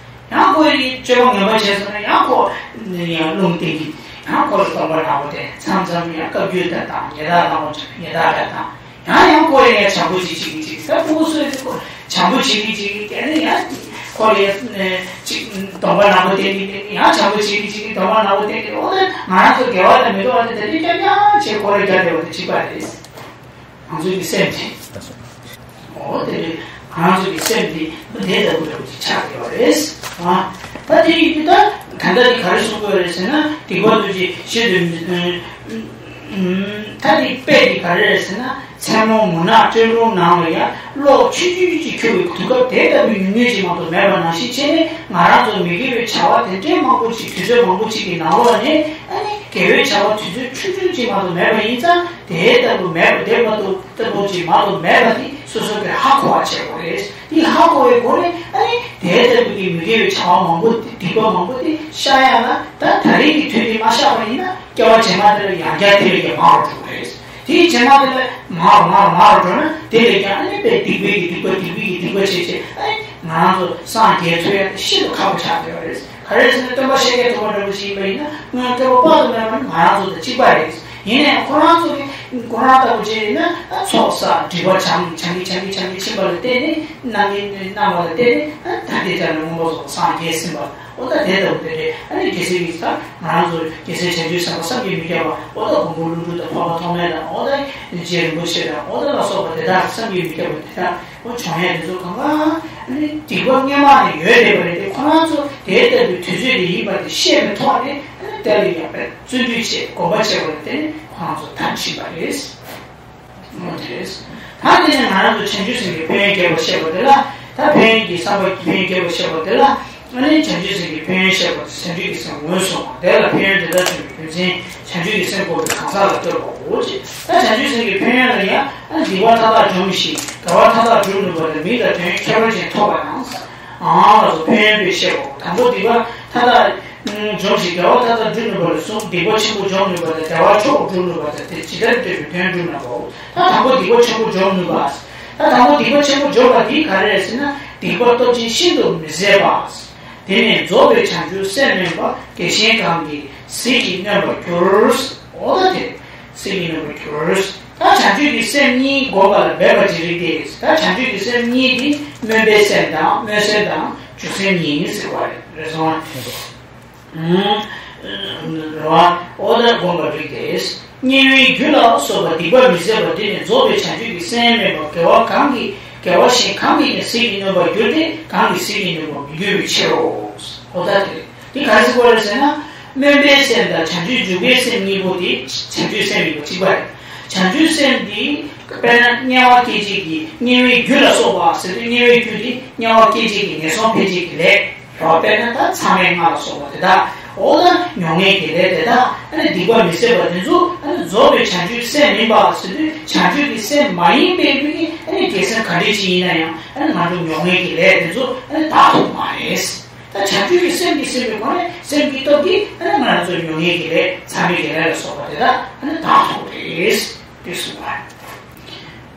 ཡང་ཁོ་ཡི་སྤྱོད་པ་ངན་པ་བྱས་སོང་ན་ཡང་ཁོ་ཡང་རླུང་བསྟན་གྱི་ཡང་ཁོ་ལ་སྡོམ་པ་ནག་པོ་སྟེ་མཚམས་མཚམས་ཡང་བཀའ་བརྒྱུད་ལྟར་དང་ཉེས་དག་ནག་པོ་བྱས་ན་ཉེས་དག་འདྲ་དང་། ཡང་ཡང་ཁོ་ལ་ཡང་བྱམས་པོ་ཅིག་བྱེད་ཀྱི་ཅིག་ད་སྤུ་གུ་སུ་ཡིན་ཁོ་བྱམས་པོ་བྱེད་ཀྱི་ཅིག་གལ་ཏེ་ཡང་ཁོ་ལ་ཡང་ཅིག་སྡོམ་པ་ནག་པོ་བསྟན་གྱི་ཡང་བྱམས་པོ་བྱེད་ཀྱི་ཅིག་སྡོམ་པ་ནག་པོ་བསྟན་གྱི། འོ་ད་ང་རང་ཚོ་དགེ་བ་དང་མི་དགེ་བ་དེ་དེ་འདྲའི་རྐྱང་རྐྱང་བྱེད་ཁོ་ལ་རྒྱབ་བསྡད་པ་དེ་གཅིག་པ་རེད། ང་ཚོ་གི་སེམས་དེ། འོ་དེ་རེད། ང་ཚོ་གི་སེམས་དེ་དེ་ལྟ་བུ་ལྟ་བུ་ཅིག་ཆགས་ཡོད་རེད། ཨ། ད་དེ་ཡིན་དུས་ད་ད་ལྟ་དེ་ག་རེ་གསུང་དགོས་རེད་ཟེར་ན་སྡིག་པ་འདུ་བྱེད་ཤེས་དུ་མི། ད་དེ་དཔེ་དེ་ག་རེ་རེད་ཟེར་ན། མཚན་མོ་མུན་ནག་སྤྲིན་རླུང་ནང་ལ་ཡང་གློག་ཆུང་ཆུང་ཅིག་འཁྱུག་པའི་དུས་སྐབས་དེ་ལྟ་བུའི་ཉུང་ཉུང་ཅིག་མ་གཏོགས་མེད་པ་ནང་བཞིན་བྱས་ནས་ང་རང་ཚོ་མི་དགེ་བའི་བྱ་བ་དེ་འདྲའི་མང་པོ་ཅིག་དུས་ཚོད་མང་པོ་ཅིག་གི་ནང་ལོགས་ནས་ཨ་ནི་དགེ་བའི་བྱ་བ་དུས་ཚོད་ཆུང་ཆུང་ཅིག་མ་གཏོགས་མེད་པ་ཡིན་ཙང་། དེ་ལྟ་བུ་མེད་པ་དེ་མ་གཏོགས་ལྟ་བུ་ཅིག་མ་གཏོགས་མེད་པ་དེ་སོ་སོ་གིས་ཧ་གོ་བ་བྱེད་དགོས་རེད། དེ་ཧ་གོ་བའི་སྒོ་ནས་ཨ་ནི་དེ་ལྟ་བུ་གི་མི་དགེ་བའི་བྱ་བ་མང་པོ་དེ་སྡིག་པ་མང་པོ་དེ་བཤགས་ཡ་ལ་ད་ད་རེས་ཀྱི་དུས་དེ་མ་བཤགས་པ་ཡིན་ན་སྐྱེ་བ་རྗེས་མ་དེ་ལ་ཡང་བསྐྱར་དེ་ལས་ཀྱང་མང་རུ་འགྲོ་གི་རེད། དེའི་རྗེས་མ་དེ་ལ་མང་རུ་མང་རུ་མང་རུ་འགྲོ་ན་དེ་ལས་ཀྱང་ཨ་ནི་དཔེ་སྡིག་པའི་གི་སྡིག་པ་སྡིག་པའི་གི་སྡིག་པ་བྱས་བྱས་ཨ་ནི་ང་རང་ཚོ་སངས་རྒྱས་ཐུབ་ཡ་དེ་ཤིན་ཏུ་ཁག་པོ་ཆགས་བསྡད་པ་རེད། ག་རེ་ཟེར་ན་སྟོན་པ་ཤཱཀྱ་ཐུབ་པ་འདྲ་པོ་ཞིག་ཡིན་པ་ཡིན་ན་སྔོན་སྐྱེ་བ་དཔག་ཏུ་མེད་པ་ནི་ང་རང་ཚོ་དང་གཅིག་པ་རེད། ཡིན་ནའང་ཁོ་རང་ཚོ་གིས་ཁོ་རང་ལྟ་བུ་བྱས་ཡིན་ན་ཚོགས་བསགས་སྒྲིབ་པ་སྦྱང་སྦྱང་གིན་སྦྱང་གིན་སྦྱང་གིན་ཕྱིན་པ་ལ་བརྟེན་ནས་རྣམ་སྨིན་རྣམ་པ་ལ་བརྟེན་ནས་ད་ལྟའི་ཆར་ལ་མངོན་པར་རྫོགས་པར་སངས་རྒྱས་ཟིན་པ། འོ་ད་དེ་ལྟ་བུ་དེ་རེད། ཨ་ནི་རྒྱལ་སྲས་ཀྱིས་ད་ང་རང་ཚོ་རྒྱལ་སྲས་བྱང་ཆུབ་སེམས་དཔའ་བསམ་གྱིས་མི་ཁྱབ་པ། འོ་ད་མགོན་པོ་ཀླུ་སྒྲུབ་དང་འཕགས་པ་ཐོགས་མེད་དང་། འོ་ད་རྗེ་རིན་པོ་ཆེ་དང་། འོ་ད་ལ་སོགས་པ་དེ་དག་བསམ་གྱིས་མི་ཁྱབ་པ་དེ་དག་འོ་བྱུང་ཡས་དེ་ཚོ་གང་ག་ཨ་ནི་སྡིག་པ་སྔོན་མ་ནས་ཡོད་བསྡད་པ་རེད་དེ། ཁོ་རང་ཚོ་དེ་ལྟ་བུའི་དུས་ཚོད་དེ་ཡིན་པ་དེ་ཤེས་པའི་ཐོག་ནས་ཨ་ནི་དེ་ལ་ཡང་དཔེ་བརྩོན་འགྲུས་བྱས་སྒོམ་པ་བྱས་པ་ལ་བརྟེན་ནས་ཁོ་རང་ཚོ་མཐར་ཕྱིན་པ་རེད། འོ་དེ་རེད། ད་དེ་ནས་ང་རང་ཚོ་བྱང་ཆུབ་སེམས་ཀྱི་ཕན་ཡོན་རྒྱས་པར་བཤད་པ་དེ་ལ་ ད་ཕན་ཡོན་གྱི་བསམ་པ་ཕན་ཡོན་བསྐྱེད་པར་བཤད་པ་དེ་ལ། ཨ་ནི་བྱང་ཆུབ་སེམས་ཀྱི་ཕན་ཡོན་བཤད་པ་དེ་བྱང་ཆུབ་ཀྱི་སེམས་ངོས་བཟུང་བ་དེ་ལ་ཕན་ཡོན་དེ་དག་བྱུང་བའི་རྒྱུ་མཚན་བྱང་ཆུབ་ཀྱི་སེམས་བསྒོམ་པའི་གང་ཟག་ལ་ལྟོས་པའོ་ཅེས། ད་བྱང་ཆུབ་སེམས་ཀྱི་ཕན་ཡོན་ལ་ཡང་ཨ་ནི་སྡིག་པ་མཐའ་དག་འཇོམས་ཤིང་དགེ་བ་མཐའ་དག་སྒྲུབ་ནུས་པ་དང་མིང་དང་དོན་ཁྱད་པར་ཅན་ཐོབ་པ་དང་། ཨང་ལ་སོགས་ཕན་ཡོན་སྦེ་བཤད་པའོ། དང་པོ་སྡིག་པ་མཐའ་དག་འཇོམས་ཤིང་དགེ་བ་མཐའ་དག་སྒྲུབ་ནུས་པ་ལ་གསུམ། སྡིག་པ་ཆེན་པོ་འཇོམས་ནུས་པ་དང་བདེ་བ་མཆོག་སྒྲུབ་ནུས་པ་དང་དེ་ཇི་ལྟར་འདོད་པའི་དོན་སྒྲུབ་ནུས་པའོ། ད་དང་པོ་སྡིག་པ་ཆེན་པོ་འཇོམས་ནུས་པ། ད་དང་པོ་སྡིག་པ་ཆེན་པོ་འཇོམས་པ་དེ་ག་རེ་རེད་ཟེར་ན། སྡིག་པ་སྟོབས་ཆེན་ཤིན་ཏུ་མི་བཟད་པ། དེ་ནས་རྫོགས་པའི་བྱང་ཆུབ་སེམས་སྨིན་པ། བདེ་གཤེགས་གང་གིས་ཟིལ་གྱིས་གནོན་པར་འགྱུར། འོ་ད་དེ་ཟིལ་གྱིས་གནོན་པར་འགྱུར། ད་བྱང་ཆུབ་ཀྱི་སེམས་གཉིས་བསྒོམ་པ་ལ་འབད་པ་ཅི་རིགས་ཏེ། ད་བྱང་ཆུབ་ཀྱི་སེམས་གཉིས་དེ་སྨོན་པའི་སེམས་དང་སྨོན་སེམས་དང་འཇུག་སེམས་གཉིས་ཟེར་བ་རེད། རེད་སོང་ཨ། རེད་བ། འོ་ད་བསྒོམ་པ་རིགས་ཏེ། དམྱལ་བའི་རྒྱུ་ལ་སོགས་པ་སྡིག་པ་མི་བཟད་པ་འདི་ནི་རྫོགས་པའི་བྱང་ཆུབ་ཀྱི་སེམས་སྨིན་པ་དགེ་བ་གང་གིས་དགེ་བ་གཞན་གང་གིས་ཀྱང་ཟིལ་གྱིས་གནོན་པར་འགྱུར་ཏེ་གང་གིས་ཟིལ་གྱིས་གནོན་པར་མི་འགྱུར་བའི་ཕྱིར་རོ། འོ་ད་དེ་རེད། འདི་ག་རེ་ཟེར་གྱི་ཡོད་རེད་ཟེར་ན། སྨོན་པའི་སེམས་དང་བྱང་ཆུབ་འཇུག་པའི་སེམས་གཉིས་པོ་དེ་བྱང་ཆུབ་སེམས་ཡིན་པ་གཅིག་པ་རེད། བྱང་ཆུབ་སེམས་འདི་དཔེར་ན་དམྱལ་བ་སྐྱེ་བྱེད་ཀྱི་དམྱལ་བའི་རྒྱུ་ལ་སོགས་པ་ཟེར་དུས་དམྱལ་བའི་རྒྱུ་དེ་དམྱལ་བ་སྐྱེ་བྱེད་ཀྱི་ངན་སོང་འཕེན་བྱེད་ཀྱི་ལས། རོ་དཔེར་ན་ད་མཚམས་མེད་ལྔ་ལ་སོགས་པ་དེ་དག་འོ་ན་མྱོང་མཁན་གྱི་ལས་དེ་དག་ཨ་ནི་སྡིག་པ་མི་བཟད་པ་དེ་ཚོ་ཨ་ནི་རྫོགས་པའི་བྱང་ཆུབ་སེམས་མིན་པ་ཟེར་དུས་བྱང་ཆུབ་ཀྱི་སེམས་མ་ཡིན་པའི་ལུས་ཀྱི་ཨ་ནི་དགེ་སེམས་ག་འདྲ་ཅིག་ཡིན་ན་ཡང་ཨ་ནི་ང་ཚོ་མྱོང་མཁན་གྱི་ལས་དེ་ཚོ་ཨ་ནི་དག་ཐུབ་མ་རེད། ད་བྱང་ཆུབ་ཀྱི་སེམས་ཀྱིས་ཟིན་པའི་སྒོ་ནས་སེམས་ཀྱི་སྟོབས་ཀྱིས་ཨ་ནི་ང་རང་ཚོ་མྱོང་མཁན་གྱི་ལས་མཚམས་མེད་ཀྱི་ལས་ལ་སོགས་པ་དེ་དག་ཨ་ནི་དག་ཐུབ་རེད། དེ་གསུངས་པ་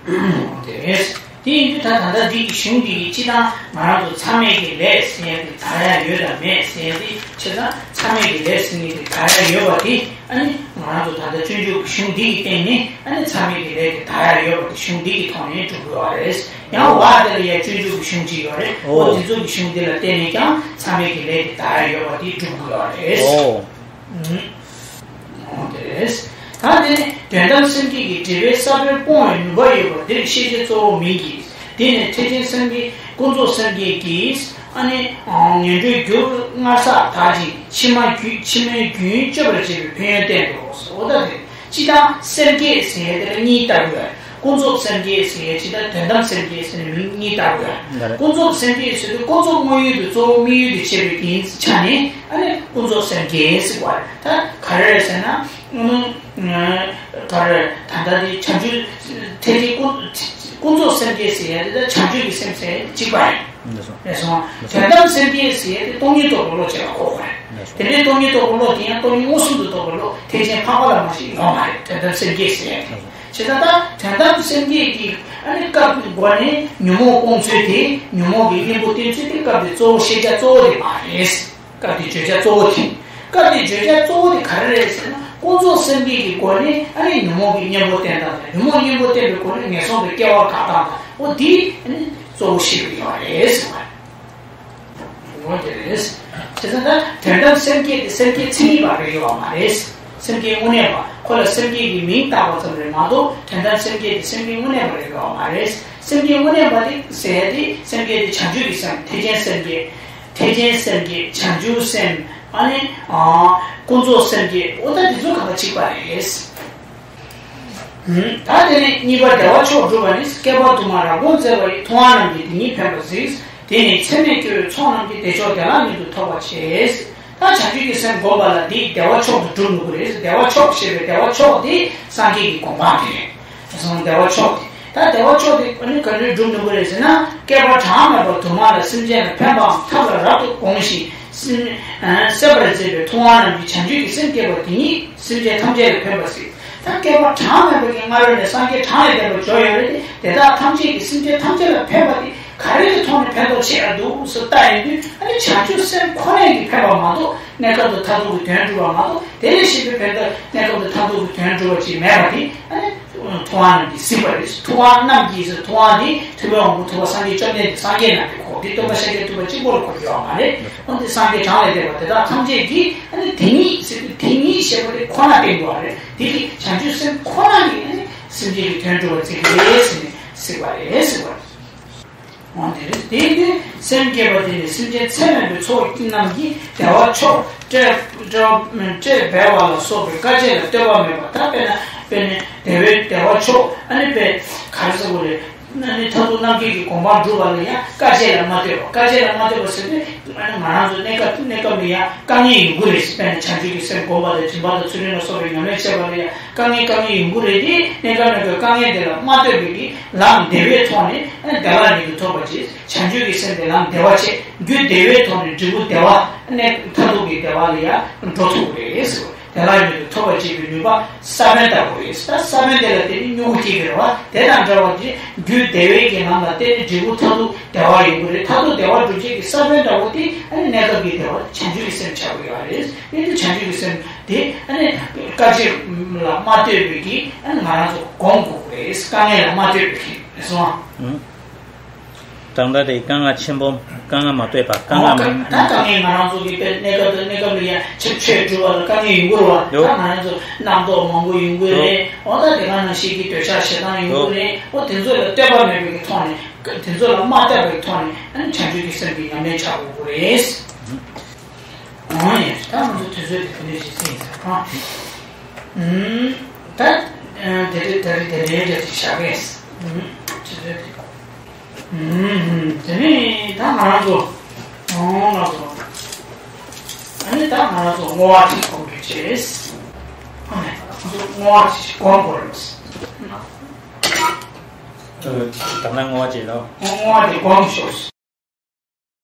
རེད། དེ་ཡིན་དུས་ད་ད་ལྟ་འདི་གི་གཞུང་འདི་གི་སྤྱི་བཏང་ང་རང་ཚོ་མཚམས་མེད་ཀྱི་ལས་ཟེར་ཡ་དེ་དག་ཡ་ཡོད་དམ་མེད་ཟེར་ཡ་དེ་ཆ་ཚང་མཚམས་མེད་ཀྱི་ལས་ཟེར་ཡ་དེ་དག་ཡ་ཡོད་པ་དེ་ཨ་ནི་ང་རང་ཚོ་ད་ལྟ་སྤྱོད་འཇུག་གི་གཞུང་འདི་གི་སྟེང་ནས་ཨ་ནི་མཚམས་མེད་ཀྱི་ལས་དེ་དག་ཡ་ཡོད་པ་དེ་གཞུང་འདི་གི་ཐོག་ནས་སྒྲུབ་དགོས་པ་རེད། ཡང་བ་དེ་ལ་ཡ་སྤྱོད་འཇུག་གི་གཞུང་ཅིག་ཡོད་རེད། ཨོ། འོ་དེ་ཚོ་གི་གཞུང་དེ་ལ་བརྟེན་ནས་ཀྱང་མཚམས་མེད་ཀྱི་ལས་དེ་དག་ཡ་ཡོད་པ་དེ་སྒྲུབ་དགོས་པ་རེད། ཨོ། ཨུམ། འོ་དེ་རེད། ད་དེ་ནས་དོན་དམ་སེམས་བསྐྱེད་ཀྱི་འབྲེལ་པའི་ས་བོན་སྤོང་བའི་ནུས་པ་ཡོད་པ་འདིར་ཤེས་བྱེད་གཙོ་བོ་མིང་གིས། དེ་ནས་ཐེག་ཆེན་སེམས་བསྐྱེད་ཀུན་རྫོབ་སེམས་བསྐྱེད་ཀྱིས་ཨ་ནི་ངན་འགྲོའི་རྒྱུར་སྔར་བསགས་དག་ཅིང་ཕྱི་མ་རྒྱུ་ཕྱི་མའི་རྒྱུན་གཅོད་པར་བྱེད་པའི་ཕན་ཡོན་བསྟན་ཏོ། འོ་ད་དེ་སྤྱི་བཏང་སེམས་བསྐྱེད་ཟེར་ཡས་དེ་ལ་གཉིས་བཏགས་ཡོད། ཀུན་རྫོབ་སེམས་བསྐྱེད་ཟེར་ཡས་སྤྱི་བཏང་དོན་དམ་སེམས་བསྐྱེད་ཟེར་ནས་མིང་གཉིས་བཏགས་ཡོད། ད་རེད། ཀུན་རྫོབ་སེམས་བསྐྱེད་ཟེར་དུས་ཀུན་རྫོབ་དངོས་ཡུལ་དུ་གཙོ་བོ་དམིགས་ཡུལ་དུ་བྱས་པའི་རྒྱུན་ཆ་ནས་ཨ་ནི་ཀུན་རྫོབ་སེམས་བསྐྱེད་ཟེར་བ་རེད། ད་ག་རེ་རེད་ཟེར་ན། ཨ་ནི་ག་རེ་ད་ལྟ་དེ་བྱང་ཆུབ་ཐེག་ཆེན་ཀུན་ཀུན་རྫོབ་སེམས་བསྐྱེད་ཟེར་ཡས་དེ་ད་བྱང་ཆུབ་ཀྱི་སེམས་ཟེར་ཡས་དེ་གཅིག་པ་རེད། ལགས་སོ། དོན་དམ་སེམས་བསྐྱེད་ཟེར་ཡས་དེ་སྟོང་ཉིད་རྟོགས་པའི་བློ་བྱེད་པ་གོ་དགོས་རེད། དེ་འདྲའི་སྟོང་ཉིད་རྟོགས་པའི་བློ་དེ་ཡང་སྟོང་ཉིད་མངོན་སུམ་དུ་རྟོགས་པའི་བློ་ཐེག་ཆེན་འཕགས་པ་ལ་མ་ཞིག་ཡོད་མ་རེད། དོན་དམ་སེམས་བསྐྱེད་ཟེར་ཡས་དེ། བྱས་ཙང་ད་དོན་དམ་སེམས་བསྐྱེད་ཀྱི་ཨ་ནི་སྐབས་ཀྱི་སྒོ་ནས་ཉོན་མོངས་སྤོང་ཚུལ་དེ་ཉོན་མོངས་ཀྱི་གཉེན་པོ་བསྟེན་ཚུལ་དེ་སྐབས་དེ་གཙོ་བོ་ཤེས་བྱ་གཙོ་བོ་དེ་མ་རེད། སྐབས་དེ་བརྗོད་བྱ་གཙོ་བོ་དེ། སྐབས་དེ་བརྗོད་བྱ་གཙོ་བོ་དེ་ག་རེ་རེད་ཟེར་ན་ཀུན་རྫོབ་སེམས་བསྐྱེད་ཀྱི་སྒོ་ནས་ཨ་ནི་ཉོན་མོངས་ཀྱི་གཉེན་པོ་བསྟེན་སྟངས་དང་ཉོན་མོངས་གཉེན་པོ་བསྟེན་པའི་སྒོ་ནས་ངན་སོང་དུ་སྐྱེ་བ་དགག་སྟངས་དང་འོ་དེ་ཨ་ནི་གཙོ་བོ་ཤེས་དགོས་ཡོད་རེད་ཟེར་བ། འོ་དེ་རེད། བྱས་ཙང་ད་དོན་དམ་སེམས་བསྐྱེད་དེ་སེམས་བསྐྱེད་མཚན་ཉིད་པ་རེད་ཡོད་མ་རེད། སེམས་བསྐྱེད་དངོས་གནས་པ་ཁོ་ལ་སེམས་བསྐྱེད་ཀྱི་མིང་བཏགས་པ་ཙམ་རེད་མ་གཏོགས་དོན་དམ་སེམས་བསྐྱེད་དེ་སེམས་བསྐྱེད་དངོས་གནས་པ་རེད་ཡོད་མ་རེད། སེམས་བསྐྱེད་དངོས་གནས་པ་དེ་ཟེར་ཡ་དེ་སེམས་བསྐྱེད་དེ་བྱང་ཆུབ་ཀྱི་སེམས་ཐེག་ཆེན་སེམས་བསྐྱེད། ཐེག་ཆེན་སེམས་བསྐྱེད་བྱང་ཆུབ་སེམས་ཨ་ནི་ཨ་ཀུན་རྫོབ་སེམས་བསྐྱེད་འོ་ད་དེ་ཚོ་གང་ག་གཅིག་པ་རེད། ད་དེ་ནས་གཉིས་པ་བདེ་བ་མཆོག་སྒྲུབ་པ་ནི། བསྐལ་པ་དུ་མར་རབ་དགོངས་མཛད་པ་ཡི། ཐུབ་དབང་རྣམས་ཀྱིས་དེ་ཉིད་ཕན་པར་གཟིགས། དེ་ནི་ཚད་མེད་སྐྱེ་བོའི་ཚོགས་རྣམས་ཀྱིས། བདེ་མཆོག་བདེ་བླག་མྱུར་དུ་ཐོབ་པར་བྱེད། ད་བྱང་ཆུབ་ཀྱི་སེམས་བསྒོམ་པ་ལ་འདི་བདེ་བ་མཆོག་ཏུ་སྒྲུབ་ནུས་པ་རེད། བདེ་བ་མཆོག་ཞེས་པའི་བདེ་བ་མཆོག་དེ་སངས་རྒྱས་ཀྱི་གོ་འཕང་དེ་རེད། སོང་བདེ་བ་མཆོག་དེ། ད་བདེ་བ་མཆོག་དེ་ཨ་ནི་ག་འདྲ་སྒྲུབ་ནུས་པ་རེད་ཟེར་ན། བསྐལ་པ་གྲངས་མེད་པ་དུ་མ་ལ་སེམས་ཅན་ལ་ཕན་པའམ་ཐབས་ལ་རབ་ཏུ་དགོངས་ཤིང་སེམས་ཨ་གསལ་བར་མཛད་པའི་ཐུབ་དབང་རྣམས་ཀྱིས་བྱང་ཆུབ་ཀྱི་སེམས་བསྐྱེད་པ་དེ་ཉིད་སེམས་ཅན་ཐམས་ཅད་ལ་ཕན་པར་གཟིགས། ད་བསྐལ་པ་གྲངས་མེད་པ་གི་སྔ་རོལ་ནས་སངས་རྒྱས་གྲངས་ལས་འདས་པ་འབྱོར་ཡོད་རེད་དེ། དེ་དག་ཐམས་ཅད་ཀྱིས་སེམས་ཅན་ཐམས་ཅད་ལ་ཕན་པ་དེ་ག་རེ་གི་ཐོག་ནས་ཕན་ཐོགས་ཆེ་ཨ་འདུག་ཟེར་ལྟ་ཡོང་དུས་ཨ་ནི་བྱང་ཆུབ་སེམས་ཁོ་ནས་ཀྱི་ཕན་པ་མ་གཏོགས་གནས་སྐབས་དང་མཐར་ཐུག་གི་དོན་སྒྲུབ་པ་མ་གཏོགས་དེ་ལས་གཞན་པའི་ཕན་ཐོགས་གནས་སྐབས་དང་མཐར་ཐུག་གི་དོན་སྒྲུབ་པ་ཅིག་མེད་པ་དེ་ཨ་ནི། ཐུབ་དབང་རྣམས་ཀྱིས་གཟིགས་པ་རེད། ཐུབ་དབང་རྣམས་ཀྱིས་ཟེར་ཐུབ་དབང་དེ་ཐུབ་པའི་དབང་པོ་ཐུབ་པ་སངས་རྒྱས་བཅོམ་ལྡན་འདས་སངས་རྒྱས་རྣམས་ཀྱི་གོ་དེ་སྟོན་པ་ཤཱཀྱ་ཐུབ་པ་གཅིག་པོ་ལ་གོ་རྒྱུ་ཡོད་མ་རེད། འོན་ཏེ་སངས་རྒྱས་གྲངས་ལས་འདས་པ་དེ་དག་ཐམས་ཅད་ཀྱིས་ཨ་ནི་དེ་ཉིད་ཟེར་དུས་དེ་ཉིད་ཞེས་པ་དེ་ཁོ་ན་བསྟན་དགོས་པ་རེད། དེ་གི་བྱང་ཆུབ་སེམས་ཁོ་ན་ནི་ཨ་ནི་སེམས་ཅན་གྱི་དོན་སྒྲུབ་པར་བྱེད་ཀྱི་རེད་ཟེར་ནས་གཟིགས་པ་རེད་ཟེར་བ་རེད། འོ་དེ་རེད། དེ་དུས་སེམས་བསྐྱེད་པ་དེ་ནི་སེམས་ཅན་ཚད་མེད་པའི་ཚོགས་རྣམས་ཀྱིས་བདེ་བ་མཆོག་སྤྲད་སྤྲད་སྤྲད་འབད་བ་ལ་སོགས་པའི་དཀའ་སྤྱད་ལ་ལྟོས་པ་མེད་པ། ད་དཔེར་ན་དཔེར་ན་བདེ་བའི་བདེ་བ་མཆོག་ཨ་ནི་དཔེ་ག་རེ་ཟེར་དགོས་རེད། ན་ནི་མཐར་ཐུག་རྣམ་མཁྱེན་གྱི་གོ་འཕང་སྒྲུབ་པ་ལ་ཡང་དཀའ་སྤྱད་ལ་མ་ལྟོས་པ། དཀའ་སྤྱད་ལ་མ་ལྟོས་པ་ཟེར་དུས་ང་རང་ཚོ་གནས་སྐབས་གནས་སྐབས་ལ་ཡང་དཀའ་ངལ་ཡོང་གི་རེད། དཔེར་ན་བྱང་ཆུབ་ཀྱི་སེམས་སྒོམ་པ་དང་སྦྱིན་པ་དང་ཚུལ་ཁྲིམས་ལ་སོགས་པའི་ཉམས་ལེན་བྱེད་པ་ལ་ཡང་དཀའ་ངལ་དཀའ་ངལ་ཡོང་གི་རེད་དེ། གནས་སྐབས་གནས་སྐབས་དཀའ་ངལ་དེ་ལ་མ་ལྟོས་པའི་གི་ལམ་བདེ་བའི་ཐོག་ནས་བདེ་བླག་ཉིད་དུ་ཐོབ་པར་བྱེད། བྱང་ཆུབ་ཀྱི་སེམས་དེ་ལམ་བདེ་བ་བྱེད། རྒྱུ་བདེ་བའི་ཐོག་ནས་འབྲས་བུ་བདེ་བ་ནས་མཐར་ཐུག་གི་བདེ་བ་ལ་ཡང་འགྲོ་ཐུབ་ཀྱི་རེད་ཟེར། དེ་ལ་ཡོད་དུ་ཐོབ་པར་བྱེད་པའི་ནུས་པ་ས་བོན་ལྟ་བུ་རེད། ད་ས་བོན་དེ་ལ་བརྟེན་ནས་མྱུ་གུ་སྐྱེ་གི་རེད་བ། དེ་དང་འདྲ་བ་དེ་རྒྱུ་བདེ་བའི་གི་ལམ་ལ་བརྟེན་ནས་འབྲས་བུ་མཐར་ཐུག་བདེ་བ་ཡོང་གི་རེད། མཐར་ཐུག་བདེ་བ་སྒྲུབ་བྱེད་ཀྱི་ས་བོན་འདྲ་བོ་དེ་ཨ་ནི་གནས་སྐབས་ཀྱི་བདེ་བ་བྱང་ཆུབ་ཀྱི་སེམས་ཆགས་ཀྱི་ཡོད་རེད། དེ་ནི་བྱང་ཆུབ་ཀྱི་སེམས་དེ་ཨ་ནི་དཀའ་སྤྱད་ལ་མ་ལྟོས་པའི་གི་ཨ་ནི་ང་རང་ཚོ་སྒོམ་དགོས་ཀྱི་རེད། དཀའ་ངལ་ལ་མ་ལྟོས་པའི་གི་རེད་སོང་ཨ། ཨང་། དྲང་བདེན་དེ་དཀའ་ངལ་ཆེན་པོ། དཀའ་ངལ་མ་ལྟོས་པ། དཀའ་ངལ་མ། ད་དཀའ་ངལ་ང་རང་ཚོ་གི་དཔེ་གནས་སྐབས་དང་གནས་སྐབས་ལ་ཡང་ཆོས་ཆོས་སྒྲུབ་པ་ལ་དཀའ་ངལ་ཡོང་གི་རེད་བ། ཡོད། ད་ང་རང་ཚོ་རྣམ་རྟོག་མང་པོ་ཡོང་གི་ཡོད། རེད། འོ་ད་དེ་ག་ནང་བཞིན་གྱི་འདོད་ཆགས་ཞེ་སྡང་ཡོང་གི་ཡོད། རེད། འོ་དེ་ཚོ་ལ་ལྟོས་པ་མེད་པའི་གི་ཐོག་ནས། དེ་ཚོ་ལ་མ་ལྟོས་པའི་ཐོག་ནས་ཨ་ནི་བྱང་ཆུབ་ཀྱི་སེམས་ཀྱི་ཉམས་ལེན་བྱ་དགོས་ཀྱི་རེད། འོ་ཡ། ད་ང་ཚོ་དུས་ཚོད་དེ་དེ་འདྲ་ཞིག་ཟིན་ཡིན་ས་རེད། ཨང་། ད་དེ་རེད། ད་རེད། དེ་རེད། དེ་རེད་ཞག་གས། ཨང་། དུས་ཚོད་དེ། ཨུམ། དེ་ནས་ད་ང་རང་ཚོ། ཨོ་ལགས་སོ། ཨ་ནི་ད་ང་རང་ཚོ་བསྔོ་བ་ཅིག་སྒོམ་རྒྱུ་བྱས། ཨ་ནི་ང་ཚོ་བསྔོ་བ་ཅིག་སྒོམ་དགོས་རེད། ད་ནང་བསྔོ་བ་ཅིག་ལོ། བསྔོ་བ་དེ་སྒོམ་ཤོག